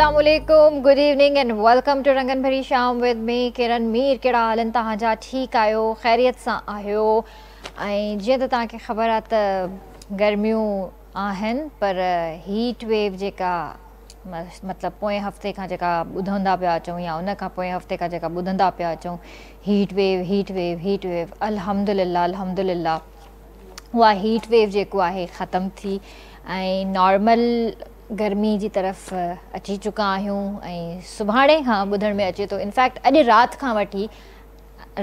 السلام عليڪم good evening and welcome to رنگن ڀري شام ود مي ڪرن مير. ڪهڙا حال آهن توهان جا؟ ٺيڪ آهيو، خيريت سان آهيو؟ ۽ جيئن ته توهان کي خبر آهي ته گرميون آهن پر هيٽ ويو جيڪا مطلب پوئين هفتي کان جيڪا ٻڌندا پيا اچون يا ان کان پوئين هفتي کان جيڪا ٻڌندا پيا اچون heat wave heat wave heat wave, الحمدلله الحمدلله اها هيٽ ويو جيڪو آهي ختم ٿي ۽ نارمل گرمي جي طرف اچي چڪا آهيون. ۽ سڀاڻي کان ٻڌڻ ۾ اچي ٿو، انفيڪٽ اڄ رات کان وٺي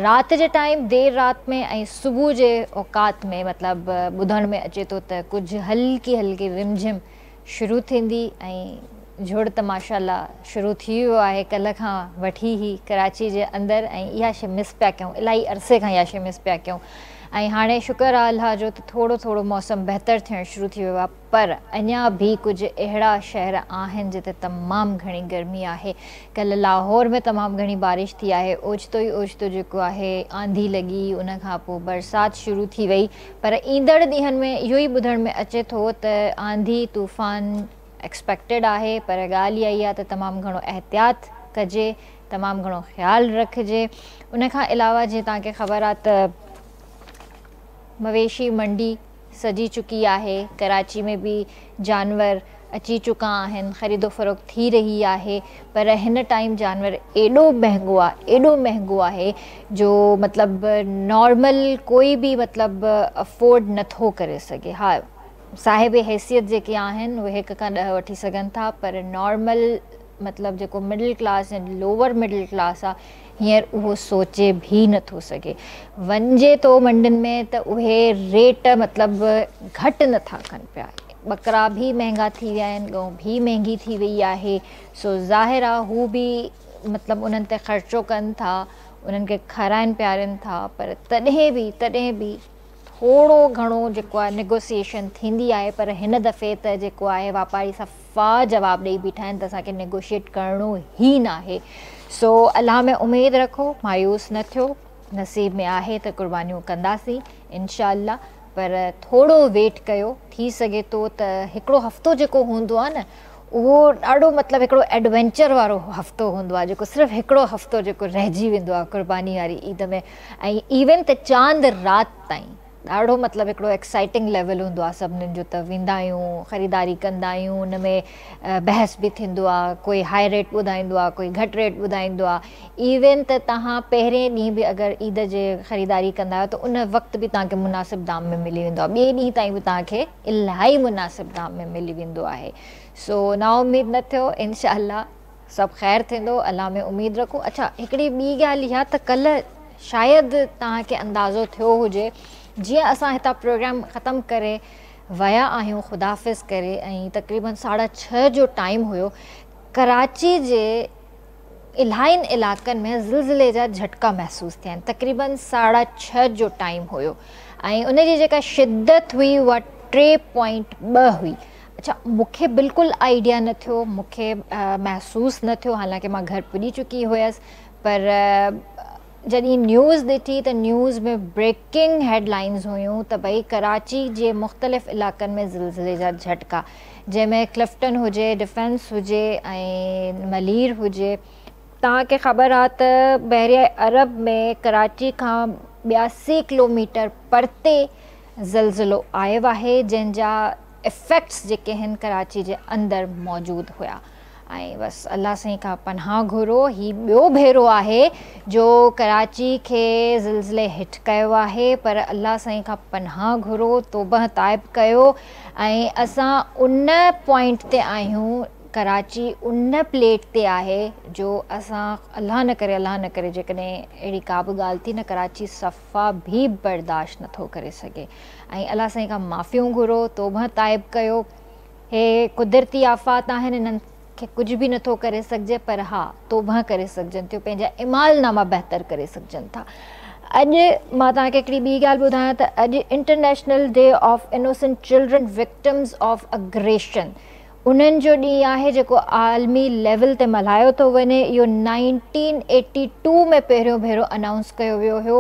رات جي ٽائيم دير رات ۾ ۽ صبح جي اوقات ۾ مطلب ٻڌڻ ۾ اچي ٿو ته ڪجهه هلڪي هلڪي رمجهم شروع ٿيندي ۽ جهڙ ته ماشاء الله شروع ٿي ويو آهي ڪلهه کان وٺي ئي ڪراچي جي اندر. ۽ اها شي مس پيا ڪيون، الاهي عرصي کان اها شي مس پيا ڪيون ۽ هاڻي شڪر آهي الله جو ته ٿورو ٿورو موسم بهتر ٿيڻ شروع ٿي ويو آهي، پر اڃا به ڪجهه اهڙا شهر آهن جتي تمام گهڻي گرمي آهي. ڪلهه لاهور ۾ تمام گهڻي بارش ٿي آهي، اوچتو ئي اوچتو جيڪو آهي آنڌي لڳي، ان کان پوء برسات شروع ٿي وئي، پر ايندڙ ڏينهن ۾ اهو ئي ٻڌڻ ۾ اچي ٿو ته آنڌي طوفان ايڪسپيڪٽيڊ آهي، پر ڳالهه اها ئي آهي ته تمام گهڻو احتياط ڪجي، تمام گهڻو خيال رکجي. ان کان علاوه جيئن توهان کي خبر آهي ته مويشي منڊي سجي چڪي آهي، ڪراچي ۾ به جانور اچي چڪا آهن، خريد و فروخت ٿي رهي آهي، پر هن ٽائيم جانور ايڏو مهنگو آهي، ايڏو مهنگو آهي جو مطلب نارمل ڪوئي به مطلب افورڊ نٿو ڪري سگهي. ها صاحب حيثيت جيڪي آهن اهي هڪ کان 10 وٺي سگهن ٿا، پر نارمل مطلب جيڪو مڊل ڪلاس يا لوور مڊل ڪلاس آ هينئر اهو سوچي به نٿو سگهي. وڃجي ٿو منڊين ۾ ته اهي ريٽ مطلب گهٽ نٿا ڪن پيا، ٻڪرا به مهنگا ٿي ويا آهن، ڳئون به مهنگي ٿي وئي آهي، سو ظاهر آ هو به مطلب انهن تي خرچو ڪن ٿا، انهن کي کارائن پيارين ٿا، پر تڏهن به تڏهن به ٿورو گهڻو جيڪو آهي نيگوسيئيشن ٿيندي آهي، پر هن دفعي ته جيڪو آهي واپاري صفا جواب ڏئي بيٺا آهن ته اسان کي نيگوشيئيٽ ڪرڻو ئي ناهي. سو الله ۾ اميد رکو، مايوس نه ٿيو، نصيب ۾ آهي ته قربانيون ڪنداسين انشاء الله، پر ٿورو ويٽ ڪيو، ٿي سگهي ٿو ته هڪڙو هفتو جيڪو هوندو آهي نه اهو ڏاڍو مطلب هڪڙو ايڊوينچر وارو هفتو هوندو آهي، جيڪو صرف هڪڙو هفتو جيڪو رهجي ويندو آهي قرباني واري عيد ۾ ۽ ايون ته چاند رات تائين ڏاڍو مطلب هڪڙو ايڪسائٽنگ ليول هوندو آهي سڀنين جو ته ويندا آهيون خريداري ڪندا آهيون، ان ۾ بحث به ٿيندو آهي، ڪوئي هائي ريٽ ٻڌائيندو آهي ڪوئي گهٽ ريٽ ٻڌائيندو آهي. ايون ته توهان پهرين ڏينهن به اگر عيد جي خريداري ڪندا آهيو ته ان وقت به توهان کي مناسب دام ۾ ملي ويندو آهي، ٻئي ڏينهن تائين به توهان کي الاهي مناسب دام ۾ ملي ويندو آهي. سو نااميد نه ٿيو، انشاء الله سڀ خير ٿيندو، الله ۾ اميد رکو. اڇا هڪڙي ٻي ڳالهه اها ته ڪلهه شايد توهان کي اندازو ٿيو هجي جيئن اسان هتان پروگرام ختم ڪري ويا آهيون خدا حافظ ڪري ۽ تقريبن 6:30 جو ٽائيم هيو، ڪراچي جي الاهين علائقن ۾ زلزلي جا جهٽڪا محسوس ٿيا آهن. تقريبن 6:30 جو ٽائيم هيو ۽ ان جي جيڪا شدت هئي اها 3.2 هئي. اڇا مونکي بلڪل آئيڊيا نه ٿيو، مونکي محسوس نه ٿيو، حالانڪه مان گهر پڄي چڪي هيس، پر جڏهن نيوز ڏٺي ته نيوز ۾ بريڪنگ هيڊ لائنز هيون ته ڀئي ڪراچي جي مختلف علائقن ۾ زلزلي جا جهٽڪا، جنهن ۾ ڪلفٽن هجي، ڊفينس هجي ۽ ملير هجي. توهان کي خبر آ ته بحريه عرب ۾ ڪراچي کان 82 ڪلوميٽر پرتي زلزلو آيو آهي، جنهن جا افيڪٽس جيڪي هن ڪراچي جي اندر موجود هيا. ۽ بس الله سائين کان پناهه گهرو، هي ٻيو ڀيرو آهي جو ڪراچي کي زلزلي هٽ ڪيو آهي، پر الله سائين کان پناهه گهرو، توبه تائب ڪيو ۽ اسان ان پوائنٽ تي آهيون، ڪراچي ان پليٽ تي آهي جو اسان الله نه ڪري الله نه ڪري جيڪڏهن اهڙي ڪا به ڳالهه ٿي نه ڪراچي صفا به برداشت نٿو ڪري سگهي. ۽ الله سائين کان معافيون گهرو، توبه تائب ڪيو. هي قدرتي آفات آهن، انهن کي ڪجهه به نٿو ڪري سگهجي، پر ها توبه ڪري سگهجن ٿيون، پنهنجا اعمال ناما بهتر ڪري سگهجن ٿا. اڄ مان توهان کي هڪڙي ٻي ڳالهه ٻڌايان ته اڄ international day of innocent children victims of aggression انهن جو ڏينهن آهي جيڪو عالمي ليول تي ملهايو ٿو وڃي. اهو 1982 ۾ پهريون ڀيرو انائونس ڪيو ويو هيو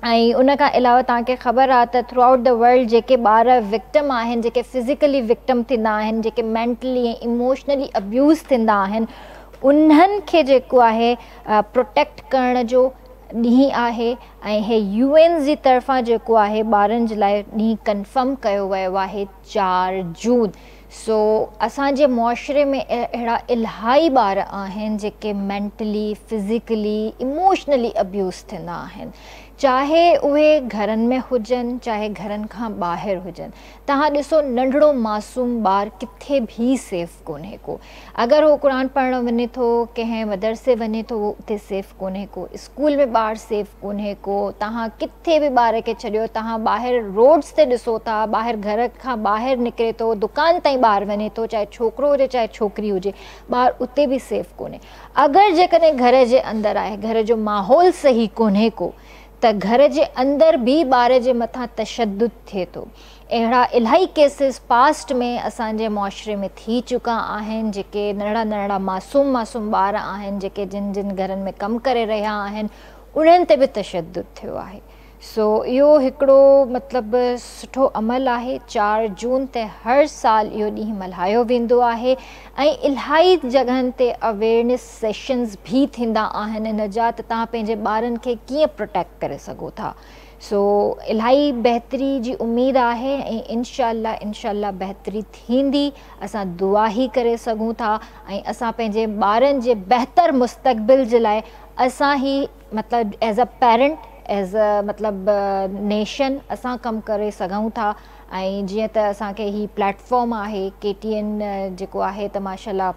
۽ ان کان علاوه توهان کي خبر آ ته ٿرو آئوٽ the world جيڪي ٻار وڪٽم آهن جيڪي فزيڪلي وڪٽم ٿيندا آهن جيڪي مينٽلي ۽ ايموشنلي ابيوز ٿيندا آهن انهن کي جيڪو آهي پروٽيڪٽ ڪرڻ جو ڏينهن آهي ۽ هي يو اين جي طرفان جيڪو آهي ٻارن جي لاء ڏينهن ڪنفرم ڪيو ويو آهي 4 جون. سو اسان جي معاشري ۾ اهڙا الاهي ٻار آهن جيڪي مينٽلي، فزيڪلي، ايموشنلي ابيوز ٿيندا آهن چاهي اهي گهرن ۾ هجن چاهي گهرن کان ٻاهر هجن. توهان ڏسو ننڍڙو معصوم ٻار ڪٿي به سيف ڪونهي ڪو. اگر هو قرآن پڙهڻ وڃي ٿو ڪنهن مدرسي وڃي ٿو اهو اتي سيف ڪونهي ڪو. اسڪول ۾ ٻار سيف ڪونهي ڪو. توهان ڪٿي به ٻار کي ڇڏيو توهان ٻاهر روڊس تي ڏسو ٿا ٻاهر گهر کان ٻاهر نڪري ٿو دڪان تائين ٻار وڃي ٿو چاهي ڇوڪرو هجي چاهي ڇوڪري هجي ٻار اتي به سيف ڪونهي اگر جيڪڏهن گهر جي اندر آهي گهر جو ماحول صحيح ڪونهي ڪو ته گهر جي اندر به ٻار جي مٿان تشدد ٿئي ٿو اهڙا الاهي ڪيسز پاسٽ ۾ اسان جي معاشري ۾ ٿي چڪا آهن جيڪي ننڍڙا ننڍڙا معصوم معصوم ٻار آهن جيڪي جن جن گهرن ۾ ڪم ڪري رهيا آهن انهن تي به تشدد ٿيو آهي سو اهو هڪڙو مطلب سٺو عمل آهي 4 جون تي هر سال اهو ڏينهن ملهايو ويندو آهي ۽ الاهي جڳهن تي اويرنيس سيشنز به ٿيندا آهن ان جا ته توهان پنهنجي ٻارن کي ڪيئن پروٽيڪٽ ڪري سگهو ٿا. سو الاهي بهتري جي اميد آهي ۽ انشاء الله انشاء الله بهتري ٿيندي اسان دعا ئي ڪري سگهون ٿا ۽ اسان پنهنجي ٻارن جي بهتر مستقبل جي لاء اسان هي مطلب as a parent as a مطلب نيشن اسان ڪم ڪري سگهون ٿا ۽ جيئن ته اسان کي هي پليٽ فارم آهي ڪي ٽي اين جيڪو آهي ته ماشاء الله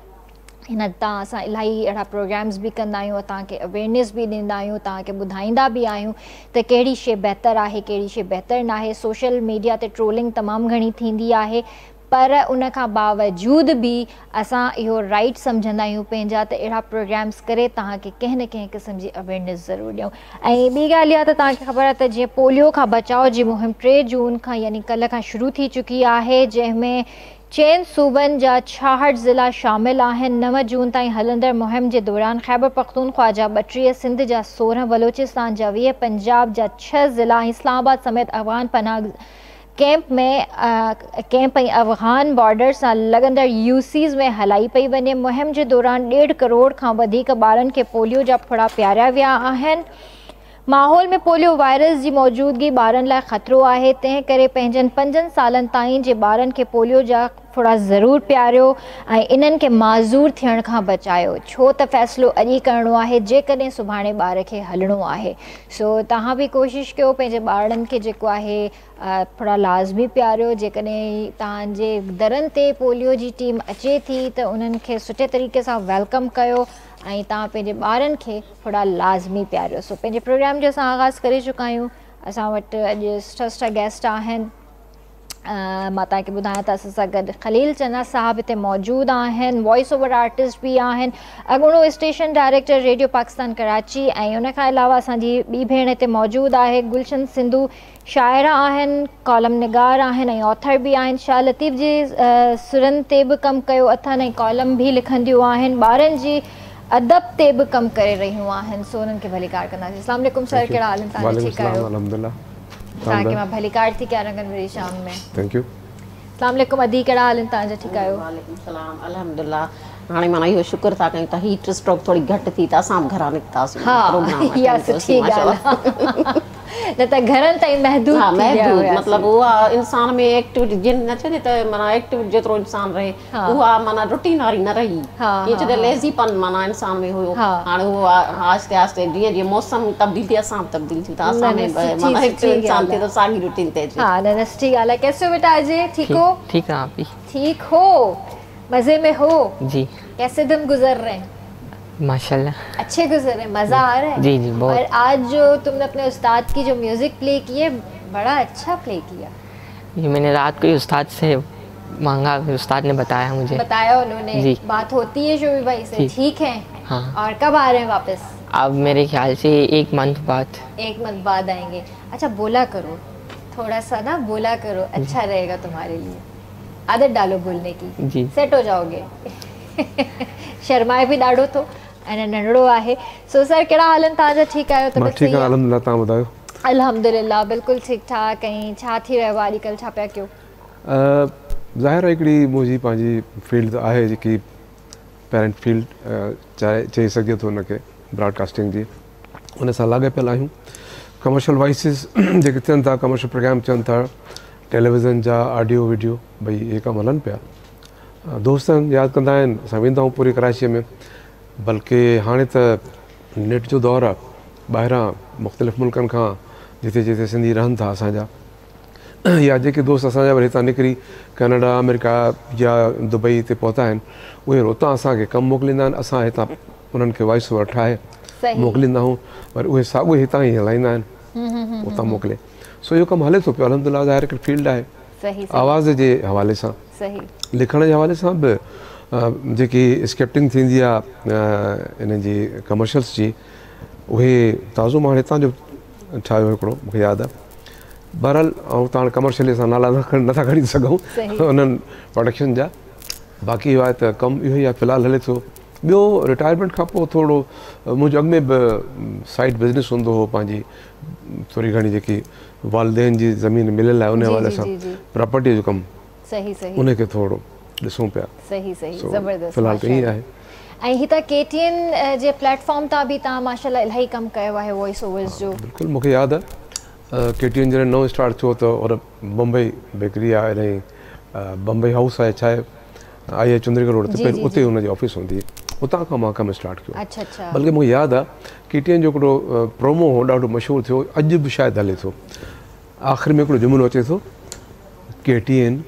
هن تان اسان الاهي اهڙا پروگرامز به ڪندا آهيون توهان کي اويرنيس به ڏيندا آهيون توهان کي ٻڌائيندا به آهيون ته ڪهڙي شي بهتر آهي ڪهڙي شي بهتر ناهي سوشل ميڊيا تي ٽرولنگ تمام گهڻي ٿيندي آهي پر ان کان باوجود به اسان اهو رائيٽ سمجهندا آهيون پنهنجا ته اهڙا پروگرامز ڪري توهان کي ڪنهن نه ڪنهن قسم جي اويرنيس ضرور ڏيون ۽ ٻي ڳالهه اها ته توهان کي خبر آهي ته جيئن پوليو کان بچاء جي مهم 3 جون کان يعني ڪلهه کان شروع ٿي چڪي آهي جنهن ۾ چئن صوبن جا 66 ضلعا شامل آهن. 9 جون تائين هلندڙ مهم جي دوران خيبرپختونخوا جا 32، سنڌ جا 16، بلوچستان جا 20، پنجاب جا 6 ضلعا ۽ اسلام آباد سميت افغان پناهه ڪئمپ ۾ ڪئمپ ۽ افغان بارڊر سان لڳندڙ يو سيز ۾ هلائي پئي وڃي. مهم جي دوران ڏيڍ ڪروڙ کان وڌيڪ ٻارن کي پوليو جا ڦڙا پياريا ويا آهن. ماحول ۾ پوليو وائرس جي موجودگي ٻارن لاء خطرو آهي، تنهن ڪري پنهنجن پنجن سالن تائين جي ٻارن کي پوليو جا ڦڙا ضرور پياريو ۽ انهن کي معذور ٿيڻ کان بچايو، ڇو ته فيصلو اڄ ئي ڪرڻو آهي، جيڪڏهن سڀاڻي ٻار کي هلڻو آهي. سو توهان به ڪوشش ڪيو پنهنجي ٻارڙن کي جيڪو آهي ڦڙا لازمي پياريو، جيڪڏهن توهان جي درن تي پوليو جي ٽيم اچي ٿي ته انهن کي سٺي طريقي سان welcome ڪيو ۽ توهان پنهنجي ٻارن کي ڦڙا لازمي پياريو. سو پنهنجي پروگرام جو اسان آغاز ڪري چڪا آهيون. اسان وٽ اڄ سٺا سٺا گيسٽ آهن. مان توهان کي ٻڌايان ته اسان سان گڏ خليل چنا صاحب هتي موجود آهن، وائس اوور آرٽسٽ به آهن، اڳوڻو station director radio Pakistan Karachi ۽ ان کان علاوه اسان جي ٻي ڀيڻ هتي موجود آهي گلشن سنڌو شاعره آهن، ڪالم نگار آهن ۽ آٿر به آهن. شاهه لطيف جي سرن تي به ڪم ڪيو اٿن ۽ ڪالم به لکنديون آهن. ٻارن جي ادب تي به ڪم ڪري رهيون آهن. سو انهن کي ڀليڪار ڪنداسين. اسلام عليڪم سر ڪهڙا حال آهن توهان جا ٺيڪ آهيو؟ توهان کي مان ڀليڪار ٿي ڪيان رنگن ڀري شام ۾. Thank you. اسلام عليڪم ادي ڪهڙا حال آهن توهان جا ٺيڪ آهيو؟ وعليڪم السلام الحمدلله هاڻي معنيٰ اهو شڪر ٿا ڪيون ته هيٽ اسٽروڪ ٿوري گهٽ ٿي ته اسان به گهران نڪتاسين ها اها سٺي ڳالهه آهي نه ته گهرن تائين محدود ها محدود مطلب اها انسان ۾ ايڪٽيوٽي جن نه چئجي ته معنيٰ ايڪٽيو جيترو انسان رهي اها معنيٰ روٽين واري نه رهي ائين چئجي ليزي پن معنيٰ انسان ۾ هيو هاڻي اهو آهستي آهستي جيئن جيئن موسم تبديل ٿي اسان به تبديل ٿيون ٿا اسان ۾ به معنيٰ هڪ انسان ٿئي ٿو ساڳي روٽين تي اچي ها نه نه سٺي ڳالهه آهي ڪيسي هو بيٽا اجي ٺيڪ هو؟ ٺيڪ آهيان آپي. ٺيڪ هو مزي ۾ هو؟ جي. ڪيسي دن گذر رهي هين؟ ماشاءالله. اڇي گذر رهي هين مزا آ رها هي؟ جي جي بهت. اور آج جو تم ني اپني استاد ڪي جو ميوزڪ پلي ڪي هي بڙا اڇا پلي ڪيا. جي مين ني رات ڪو هي استاد سي مانگا پھر استاد ني بتايا مجهي. بتايا انهون ني جي. بات هوتي هي شوبي ڀائي سي ٺيڪ هين؟ ها. اور ڪب آ رهي هين واپس؟ اب ميري خيال سي ايڪ منٿ بعد. ايڪ منٿ بعد آئين گي اڇا بولا ڪرو ٿوڙا سا نا بولا ڪرو اڇا رهي گا تمهاري لئي عادت ڊالو بولني ڪي جي. سيٽ هو جائو گي شرمائي به ڏاڍو ٿو ۽ ننڍڙو آهي سو سر ڪهڙا حال آهن توهان جا ٺيڪ آهيو مان طبيعت ٺيڪ صحيح آهيان آهي؟ الحمدلله توهان ٻڌايو. अल्हम्दुलिल्लाह बिल्कुल ठीक ठाक। ऐं छा थी रहियो आहे अॼुकल्ह, छा पिया कयो? ज़ाहिर आहे हिकिड़ी मुंहिंजी पंहिंजी फील्ड आहे जेकी पेरेंट फील्ड चाहे चई सघिजे थो हुनखे, ब्रॉडकास्टिंग जी, उन सां लाॻापियल आहियूं। कमर्शियल वॉइसिस जेके थियनि था, कमर्शियल प्रोग्राम थियनि था, टेलीविज़न जा ऑडियो वीडियो, भई इहे कमु हलनि पिया। दोस्त यादि कंदा आहिनि, असां वेंदा आहियूं पूरी कराचीअ में, बल्कि हाणे त नेट जो दौरु आहे, ॿाहिरां मुख़्तलिफ़ मुल्कनि खां जिते जिते सिंधी रहनि था असांजा, या जेके दोस्त असांजा वरी हितां निकिरी कनाडा, अमेरिका या दुबई ते पहुता आहिनि, उहे उतां असांखे कमु मोकिलींदा आहिनि, असां हितां उन्हनि खे वॉइस ओवर ठाहे मोकिलींदा आहियूं, पर उहे साॻियो हितां ई हलाईंदा आहिनि उतां मोकिले। सो इहो कमु हले थो पियो अल्हम्दुलिल्लाह। ज़ाहिर हिकिड़ी फील्ड आहे आवाज़ जे हवाले सां, लिखण जे हवाले सां बि जेकी स्क्रिप्टिंग थींदी आहे इन जी कमर्शियल्स जी, उहे ताज़ो मां हितां जो ठाहियो हिकिड़ो, मूंखे यादि आहे। बहरहाल ऐं तव्हां कमर्शियली असां नाला नथा खणी सघूं उन्हनि प्रोडक्शन जा। बाक़ी इहो आहे त कमु इहो ई आहे फ़िलहालु हले थो। ॿियो रिटायरमेंट खां पोइ थोरो मुंहिंजो अॻु में बि साइड बिज़नेस हूंदो हो, पंहिंजी थोरी घणी जेकी वालिदैन जी ज़मीन मिलियल आहे उन हवाले सां प्रॉपर्टी जो कमु, उनखे थोरो ॾिसूं पिया। सही सही, ज़बरदस्त। फ़िलहालु त ईअं आहे। ऐं हितां KTN जे प्लेटफॉर्म तां बि तव्हां माशाअल्लाह इलाही कमु कयो आहे वॉइस ओवर्स जो। बिल्कुलु, मूंखे यादि आहे KTN जॾहिं नओं स्टार्ट थियो त और बम्बई बेकरी आहे, इन बम्बई हाउस आहे, छा आहे, आई आहे चंद्रिका रोड ते, पहिरियों उते हुनजी ऑफिस हूंदी हुई, उतां खां मां कमु स्टार्ट कयो। अच्छा अच्छा। बल्कि मूंखे यादि आहे KTN जो हिकिड़ो प्रोमो हो ॾाढो मशहूरु थियो, अॼु बि शायदि हले थो। आख़िर में हिकिड़ो जुमिलो अचे थो, KTN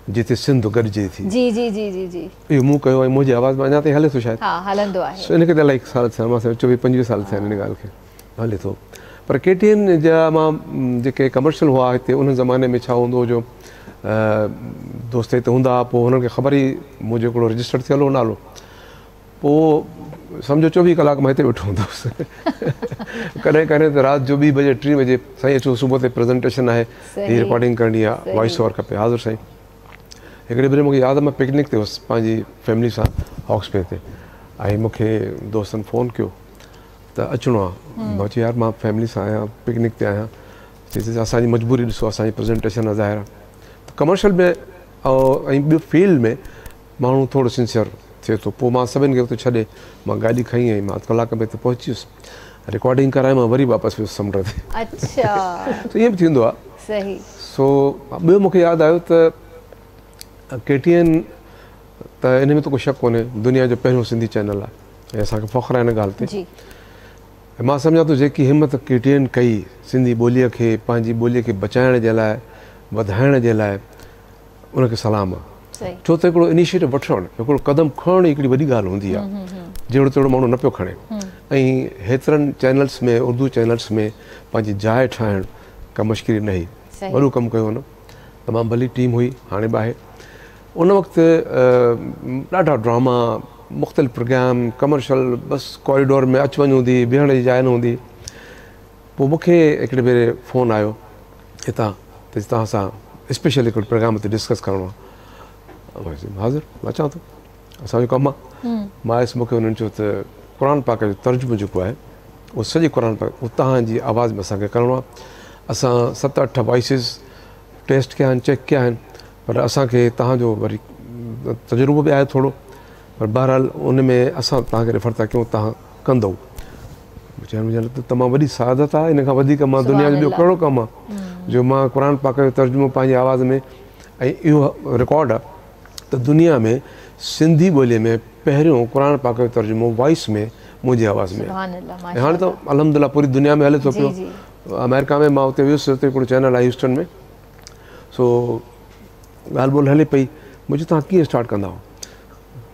जिते सिंध गॾिजे थी। जी जी जी जी जी, इहो मूं कयो ऐं मुंहिंजी आवाज़ में अञा ताईं हले थो शायदि। हा, हलंदो आहे। सो इन खे त इलाही साल थिया, मां 24-25 साल थिया आहिनि इन ॻाल्हि खे, हले थो। पर KTN जा मां जेके कमर्शियल हुआ हिते उन ज़माने में छा हूंदो हो जो दोस्त हिते हूंदा हुआ, पोइ हुननि खे ख़बर ई मुंहिंजो हिकिड़ो रजिस्टर्ड थियल हो नालो, पोइ सम्झो 24 कलाक मां हिते वेठो हूंदो हुउसि। कॾहिं कॾहिं त राति जो 2 बजे 3 बजे, साईं अचो सुबुह ते प्रेज़ेंटेशन आहे, हीअ रिकॉर्डिंग करणी आहे, वॉइस ओवर खपे, हाज़िर साईं। हिकिड़े भेरे मूंखे यादि आहे, मां पिकनिक ते हुउसि पंहिंजी फैमिली सां हॉक्स बे ते, ऐं मूंखे दोस्तनि फ़ोन कयो त अचिणो आहे। मां चयो यार मां फैमिली सां आहियां, पिकनिक ते आहियां। चई असांजी मजबूरी ॾिसो, असांजी प्रेज़ेंटेशन आहे ज़ाहिर आहे। त कमर्शियल में ऐं ॿियो फील्ड में माण्हू थोरो सिंसियर थिए थो। पोइ मां सभिनि खे उते छॾे मां गाॾी खणी ऐं मां अधु कलाक में हिते पहुची वियुसि, रिकॉर्डिंग कराए मां वरी वापसि वियुसि समुंड ते। अच्छा, त ईअं बि थींदो आहे। सही। सो ॿियो मूंखे यादि आयो त KTN त इन में त को शक कोन्हे, दुनिया जो पहिरियों सिंधी चैनल आहे ऐं असांखे फ़ख़्रु आहे हिन ॻाल्हि ते। मां सम्झां थो जेकी हिमत KTN कई सिंधी ॿोलीअ खे, पंहिंजी ॿोलीअ खे बचाइण जे लाइ, वधाइण जे लाइ, उनखे सलाम आहे। छो त हिकिड़ो इनिशिएटिव वठणु, हिकिड़ो क़दम खणणु हिकिड़ी वॾी ॻाल्हि हूंदी आहे, जहिड़ो तहिड़ो माण्हू न पियो खणे। ऐं हेतिरनि चैनल्स में, उर्दू चैनल्स में पंहिंजी जाइ ठाहिणु का मुश्किल न हुई, वॾो कमु कयो हुन, तमामु भली टीम हुई, हाणे बि आहे। उन वक़्तु ॾाढा ड्रामा, मुख़्तलिफ़ प्रोग्राम, कमर्शियल, बसि कॉरिडोर में अचु वञ हूंदी, बीहण जी जाइ न हूंदी। पोइ मूंखे हिकिड़े भेरे फ़ोन आयो हितां त तव्हां सां स्पेशल हिकिड़ो प्रोग्राम ते डिस्कस करिणो आहे। हाज़िर, मां अचां थो, असांजो कमु आहे। मां आयुसि, मूंखे हुननि चयो त क़ुर पाक जो तर्जुमो जेको आहे उहो सॼी क़ुर पाक उहो तव्हांजी आवाज़ में असांखे करिणो आहे। असां 7-8 वॉइसिस टेस्ट कया आहिनि, चेक कया आहिनि, पर असांखे तव्हांजो वरी तजुर्बो बि आहे थोरो, पर बहरहाल उन में असां तव्हांखे रेफर था कयूं, तव्हां कंदव। मुंहिंजे लाइ त तमामु वॾी सआदत आहे, इन खां वधीक मां दुनिया जो ॿियो कहिड़ो कमु आहे जो मां क़ुर पाक जो तर्जुमो पंहिंजी आवाज़ में, ऐं इहो रिकॉर्ड आहे त दुनिया में सिंधी ॿोलीअ में पहिरियों क़ुर पाक जो तर्जुमो वॉइस में मुंहिंजी आवाज़ में। ऐं हाणे त अल्हम्दुलिल्लाह पूरी दुनिया में हले थो पियो। अमेरिका में मां उते वियुसि, उते हिकिड़ो चैनल आहे ह्यूस्टन में, सो ॻाल्हि ॿोल हले पई। मुंहिंजो तव्हां कीअं स्टार्ट कंदा हो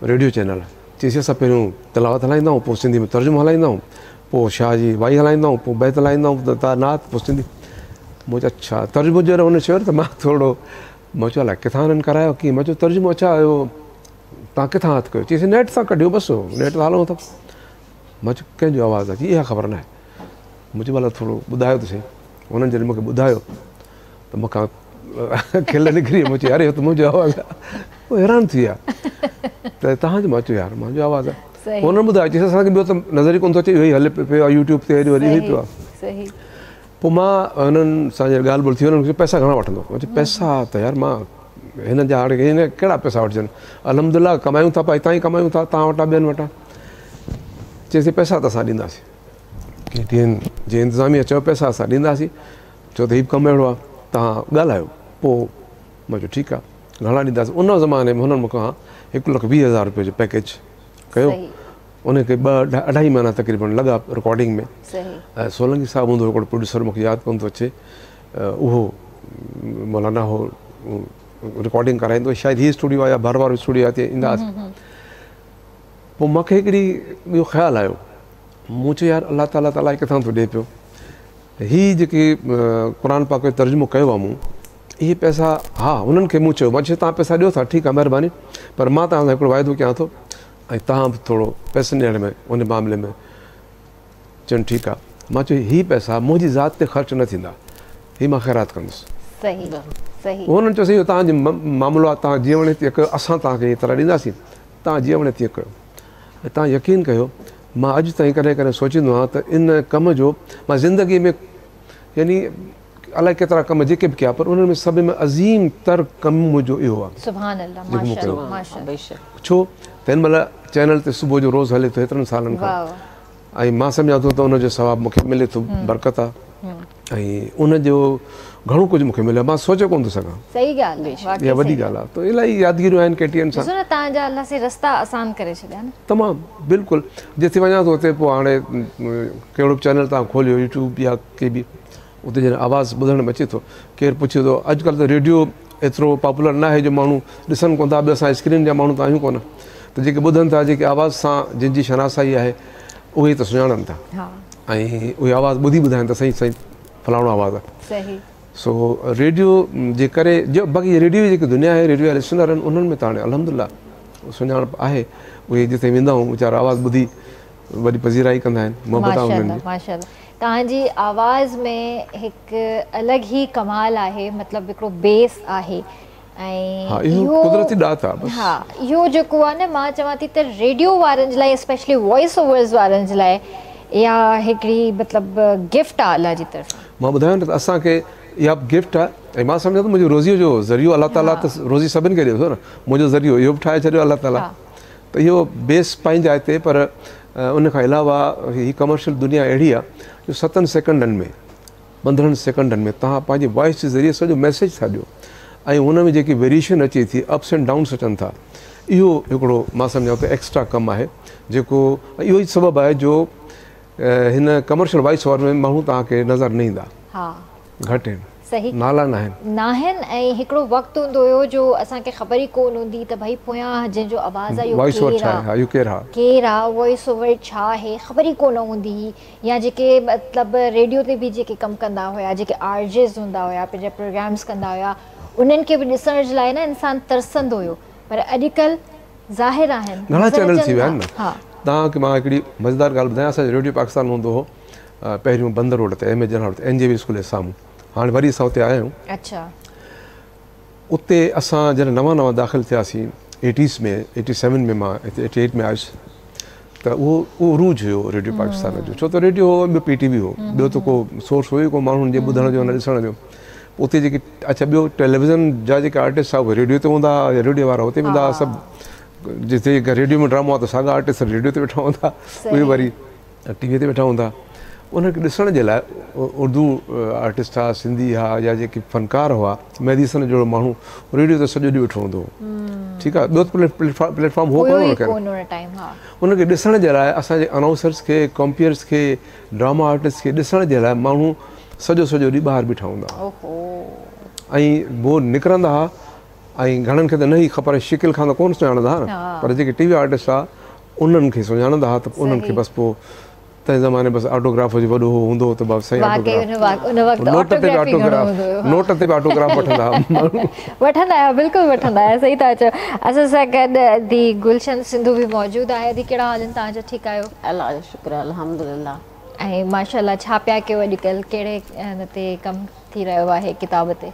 रेडियो चैनल? चईसि असां पहिरियों तिलावत हलाईंदा आहियूं, पोइ सिंधी में तर्जुमो हलाईंदा आहियूं, पोइ शाह जी वाई हलाईंदा आहियूं, पोइ बैत हलाईंदा आहियूं, नात, पोइ सिंधी। मुंहिंजो अच्छा तर्जुमो जॾहिं हुन चयो त मां थोरो मां चयो अलाए किथां हुननि करायो कीअं? मां चयो तर्जुमो अच्छा आयो, तव्हां किथां हथु कयो? चईसि नेट सां कढियो, बसि नेट ते हलूं था। मां चयो कंहिंजो आवाज़ु आहे? चई इहा ख़बर न आहे। मुंहिंजो भला थोरो ॿुधायो त सही। हुननि जॾहिं मूंखे ॿुधायो त मूंखां खिल निकिरी, मूं चयो यार इहो त मुंहिंजो आवाज़ु आहे। उहे हैरान थी विया त तव्हांजो? मां चयो यार मुंहिंजो आवाज़ु आहे। हुननि ॿुधायो, चईसि असांखे ॿियो त नज़र ई कोन थो अचे, इहो ई हले पियो आहे यूट्यूब ते, हेॾो वरी इहो ई पियो आहे। پوء مان هنن سان جڏهن ڳالهه ٻولهه ٿي انهن چيو پئسا گهڻا وٺندو؟ مان چيو پئسا ته يار مان هن جا هاڻي هن ڪهڙا پئسا وٺجن الحمدلله ڪمايون ٿا پيا هتان ئي ڪمايون ٿا توهان وٽان ٻين وٽان. چيسين پئسا ته اسان ڏينداسين. ڪي ٽي اين جي انتظاميه چيو پئسا اسان ڏينداسين ڇو ته هي به ڪم اهڙو آهي توهان ڳالهايو. پوء مان چيو ٺيڪ آهي گهڻا ڏينداسين. ان زماني ۾ هنن مون کان 1,20,000 روپيه جو پيڪيج ڪيو. ان کي ٻه اڍائي مهينا تقريبن لڳا رڪارڊنگ ۾. ۽ سولنگي صاحب هوندو هو هڪڙو پروڊيوسر مون کي ياد ڪونه ٿو اچي اهو مولانا هو رڪارڊنگ ڪرائيندو هو شايد هي اسٽوڊيو آهي يا ڀر وارو اسٽوڊيو آهي هتي ايندا هئاسين. پوء مون کي هڪڙي اهو خيال آيو مون چيو يار الله تعاليٰ ته الائي ڪٿان ٿو ڏئي پيو هي جيڪي قرآن پاڪ جو ترجمو ڪيو آهي مون اهي پئسا ها هنن کي مون چيو مان چيو توهان پئسا ڏيو ٿا ٺيڪ آهي مهرباني پر مان توهان سان هڪڙو واعدو ڪيان ٿو ۽ توهان به ٿورو پئسن ڏيڻ ۾ ان معاملي ۾ چون ٺيڪ آ. مان چيو هي پئسا منهنجي ذات تي خرچ نه ٿيندا هي مان خيرات ڪندس. صحيح صحيح. هنن چيو سائين اهو توهان جو معاملو آ توهان جيئن وڻي تيئن ڪيو اسان توهان کي ايترا ڏينداسين توهان جيئن وڻي تيئن ڪيو. ۽ توهان يقين ڪيو مان اڄ تائين ڪڏهن ڪڏهن سوچيندو آهيان ته ان ڪم جو مان زندگي ۾ يعني الائي ڪيترا ڪم جيڪي به ڪيا پر انهن ۾ سڀ ۾ عظيم تر ڪم منهنجو اهو آهي. سبحان الله ماشاءالله ماشاءالله. ڇو ته هن مهل چينل تي صبح جو روز هلي ٿو هيترن سالن کان ۽ مان سمجهان ٿو ته ان جو ثواب مون کي ملي ٿو برڪت آهي ۽ ان جو گهڻو ڪجهه مون کي مليو مان سوچي ڪونه ٿو سگهان. صحيح ڳالهه آهي واقعي اها وڏي ڳالهه آهي ته الاهي يادگيريون آهن ڪي ٽي اين سان. ڏسو نه توهان جا الله سائين رستا آسان ڪري ڇڏيا نه. تمام بلڪل جتي وڃان ٿو اتي پوء هاڻي ڪهڙو به چينل توهان کوليو يوٽيوب يا ڪي به اتي جڏهن آواز ٻڌڻ ۾ اچي ٿو ڪير پڇي ٿو اڄڪلهه ته ريڊيو ايترو پاپولر نه آهي جو ماڻهو ڏسن ڪونه ٿا ٻيو اسان اسڪرين جا ماڻهو ته آهيون ڪونه ته جيڪي ٻڌن ٿا جيڪي آواز سان جن جي شناسائي آهي اهي ته سڃاڻن ٿا ۽ اهي آواز ٻڌي ٻڌائن ٿا سائين سائين فلاڻو آواز آهي سو ريڊيو جي ڪري جو باقي ريڊيو جي جيڪي دنيا آهي ريڊيو جا لسنر آهن انهن ۾ ته هاڻي الحمدلله سڃاڻپ آهي اهي جتي ويندا آهيون ويچارا آواز ٻڌي وڏي پذيرائي ڪندا آهن محبت آهي انهن جي. ماشاءالله توهان جي آواز ۾ هڪ الڳ ئي ڪمال آهي مطلب هڪڙو بيس آهي ۽ ها اهو قدرتي ڏات آهي بس. ها اهو جيڪو آهي نه مان چوان ٿي ته ريڊيو وارن جي لاء اسپيشلي وائس اوورز وارن جي لاء اها هڪڙي مطلب گفٽ آهي الله جي طرفان. مان ٻڌايو نه ته اسان کي اها به گفٽ آهي ۽ مان سمجهان ٿو منهنجو روزيء جو ذريعو الله تعاليٰ ته روزي سڀن کي ڏئي ٿو نه منهنجو ذريعو اهو به ٺاهي ڇڏيو الله تعاليٰ ته اهو بيس پنهنجي جاء تي پر ان کان علاوه هي ڪمرشل دنيا اهڙي آهي جو ستن سيڪنڊن ۾ 15 سيڪنڊن ۾ توهان پنهنجي وائس جي ذريعي سڄو ميسيج ٿا ڏيو ۽ ان ۾ جيڪي ويريئيشن اچي ٿي اپس اينڊ ڊائونس اچن ٿا اهو هڪڙو مان سمجهان ٿو ايڪسٽرا ڪم آهي جيڪو اهو ئي سبب آهي جو هن ڪمرشل وائس اوور ۾ ماڻهو توهان کي نظر نه ايندا. گهٽ آهن. صحيح. نالا ناهن. ناهن ۽ هڪڙو وقت هوندو هيو جو اسان کي خبر ئي ڪون هوندي ته ڀئي پويان جنهن جو آواز آهي اهو ڪير آ اهو ڪير آ ڪير آ وائس اوور ڇا آهي خبر ئي ڪونه هوندي هئي يا جيڪي مطلب ريڊيو تي به جيڪي ڪم ڪندا هيا جيڪي آر جيز هوندا هيا پنهنجا پروگرامز ڪندا هيا انهن کي به ڏسڻ جي لاء نه انسان ترسندو هيو پر اڄڪلهه ظاهر آهن گهڻا چينل ٿي ويا آهن نه توهان کي مان هڪڙي مزيدار ڳالهه ٻڌايان اسان جو ريڊيو پاڪستان هوندو هو پهريون بندر روڊ تي ايم اي جناح روڊ تي اين جي وي اسڪول جي سامهون هاڻي وري اسان اتي آيا آهيون. اڇا. اتي اسان جڏهن نوان نوان داخل ٿياسين ايٽيز ۾ ايٽي سيون ۾ مان هتي ايٽي ايٽ ۾ آيس ته اهو اهو عروج هيو ريڊيو پاڪستان جو ڇو ته ريڊيو هو ٻيو پي ٽي وي هو ٻيو ته ڪو سورس هو ئي ڪو ماڻهن جي ٻڌڻ جو نه ڏسڻ جو اتي جيڪي اڇا ٻيو ٽيليويزن جا جيڪي آرٽسٽ هئا اهي ريڊيو تي هوندا هئا يا ريڊيو وارا اتي ويندا هئا سڀ جتي ريڊيو ۾ ڊرامو آ ته ساڳا آرٽسٽ ريڊيو تي ويٺا هوندا اهي وري ٽي وي تي ويٺا هوندا انهن کي ڏسڻ جي لاء اردو آرٽسٽ ها سنڌي ها يا جيڪي فنڪار هئا مهدي حسن جهڙو ماڻهو ريڊيو تي سڄو ڏينهن ويٺو هوندو هو ٺيڪ آهي ٻيو ته پليٽ فارم هو ڪونه ان کي ڏسڻ جي لاء اسان جي انائونسرس کي ڪمپيئرس کي ڊراما آرٽسٽ کي ڏسڻ جي لاء ماڻهو سڄو سڄو ڏينهن ٻاهر بيٺا هوندا هئا ۽ هو نڪرندا هئا ۽ گهڻن کي ته نه ئي خبر شڪل کان ته ڪونه سڃاڻندا هئا نه پر جيڪي ٽي وي آرٽسٽ هئا انهن کي سڃاڻندا ها ته انهن کي بس پوء تنهن زماني بس آٽوگراف جو وڏو هو هوندو هو ته بس سائين آٽوگراف ان وقت نوٽ تي به آٽوگراف نوٽ تي به آٽوگراف وٺندا ها ماڻهو وٺندا هيا بلڪل وٺندا هيا صحيح ٿا چئو اسان سان گڏ ادي گلشن سنڌو به موجود آهي ادي ڪهڙا حال آهن توهان جا ٺيڪ آهيو. الله جو شڪر آهي الحمدلله. ۽ ماشاءالله ڇا پيا ڪيو اڄڪلهه ڪهڙي ان تي ڪم ٿي رهيو آهي ڪتاب تي.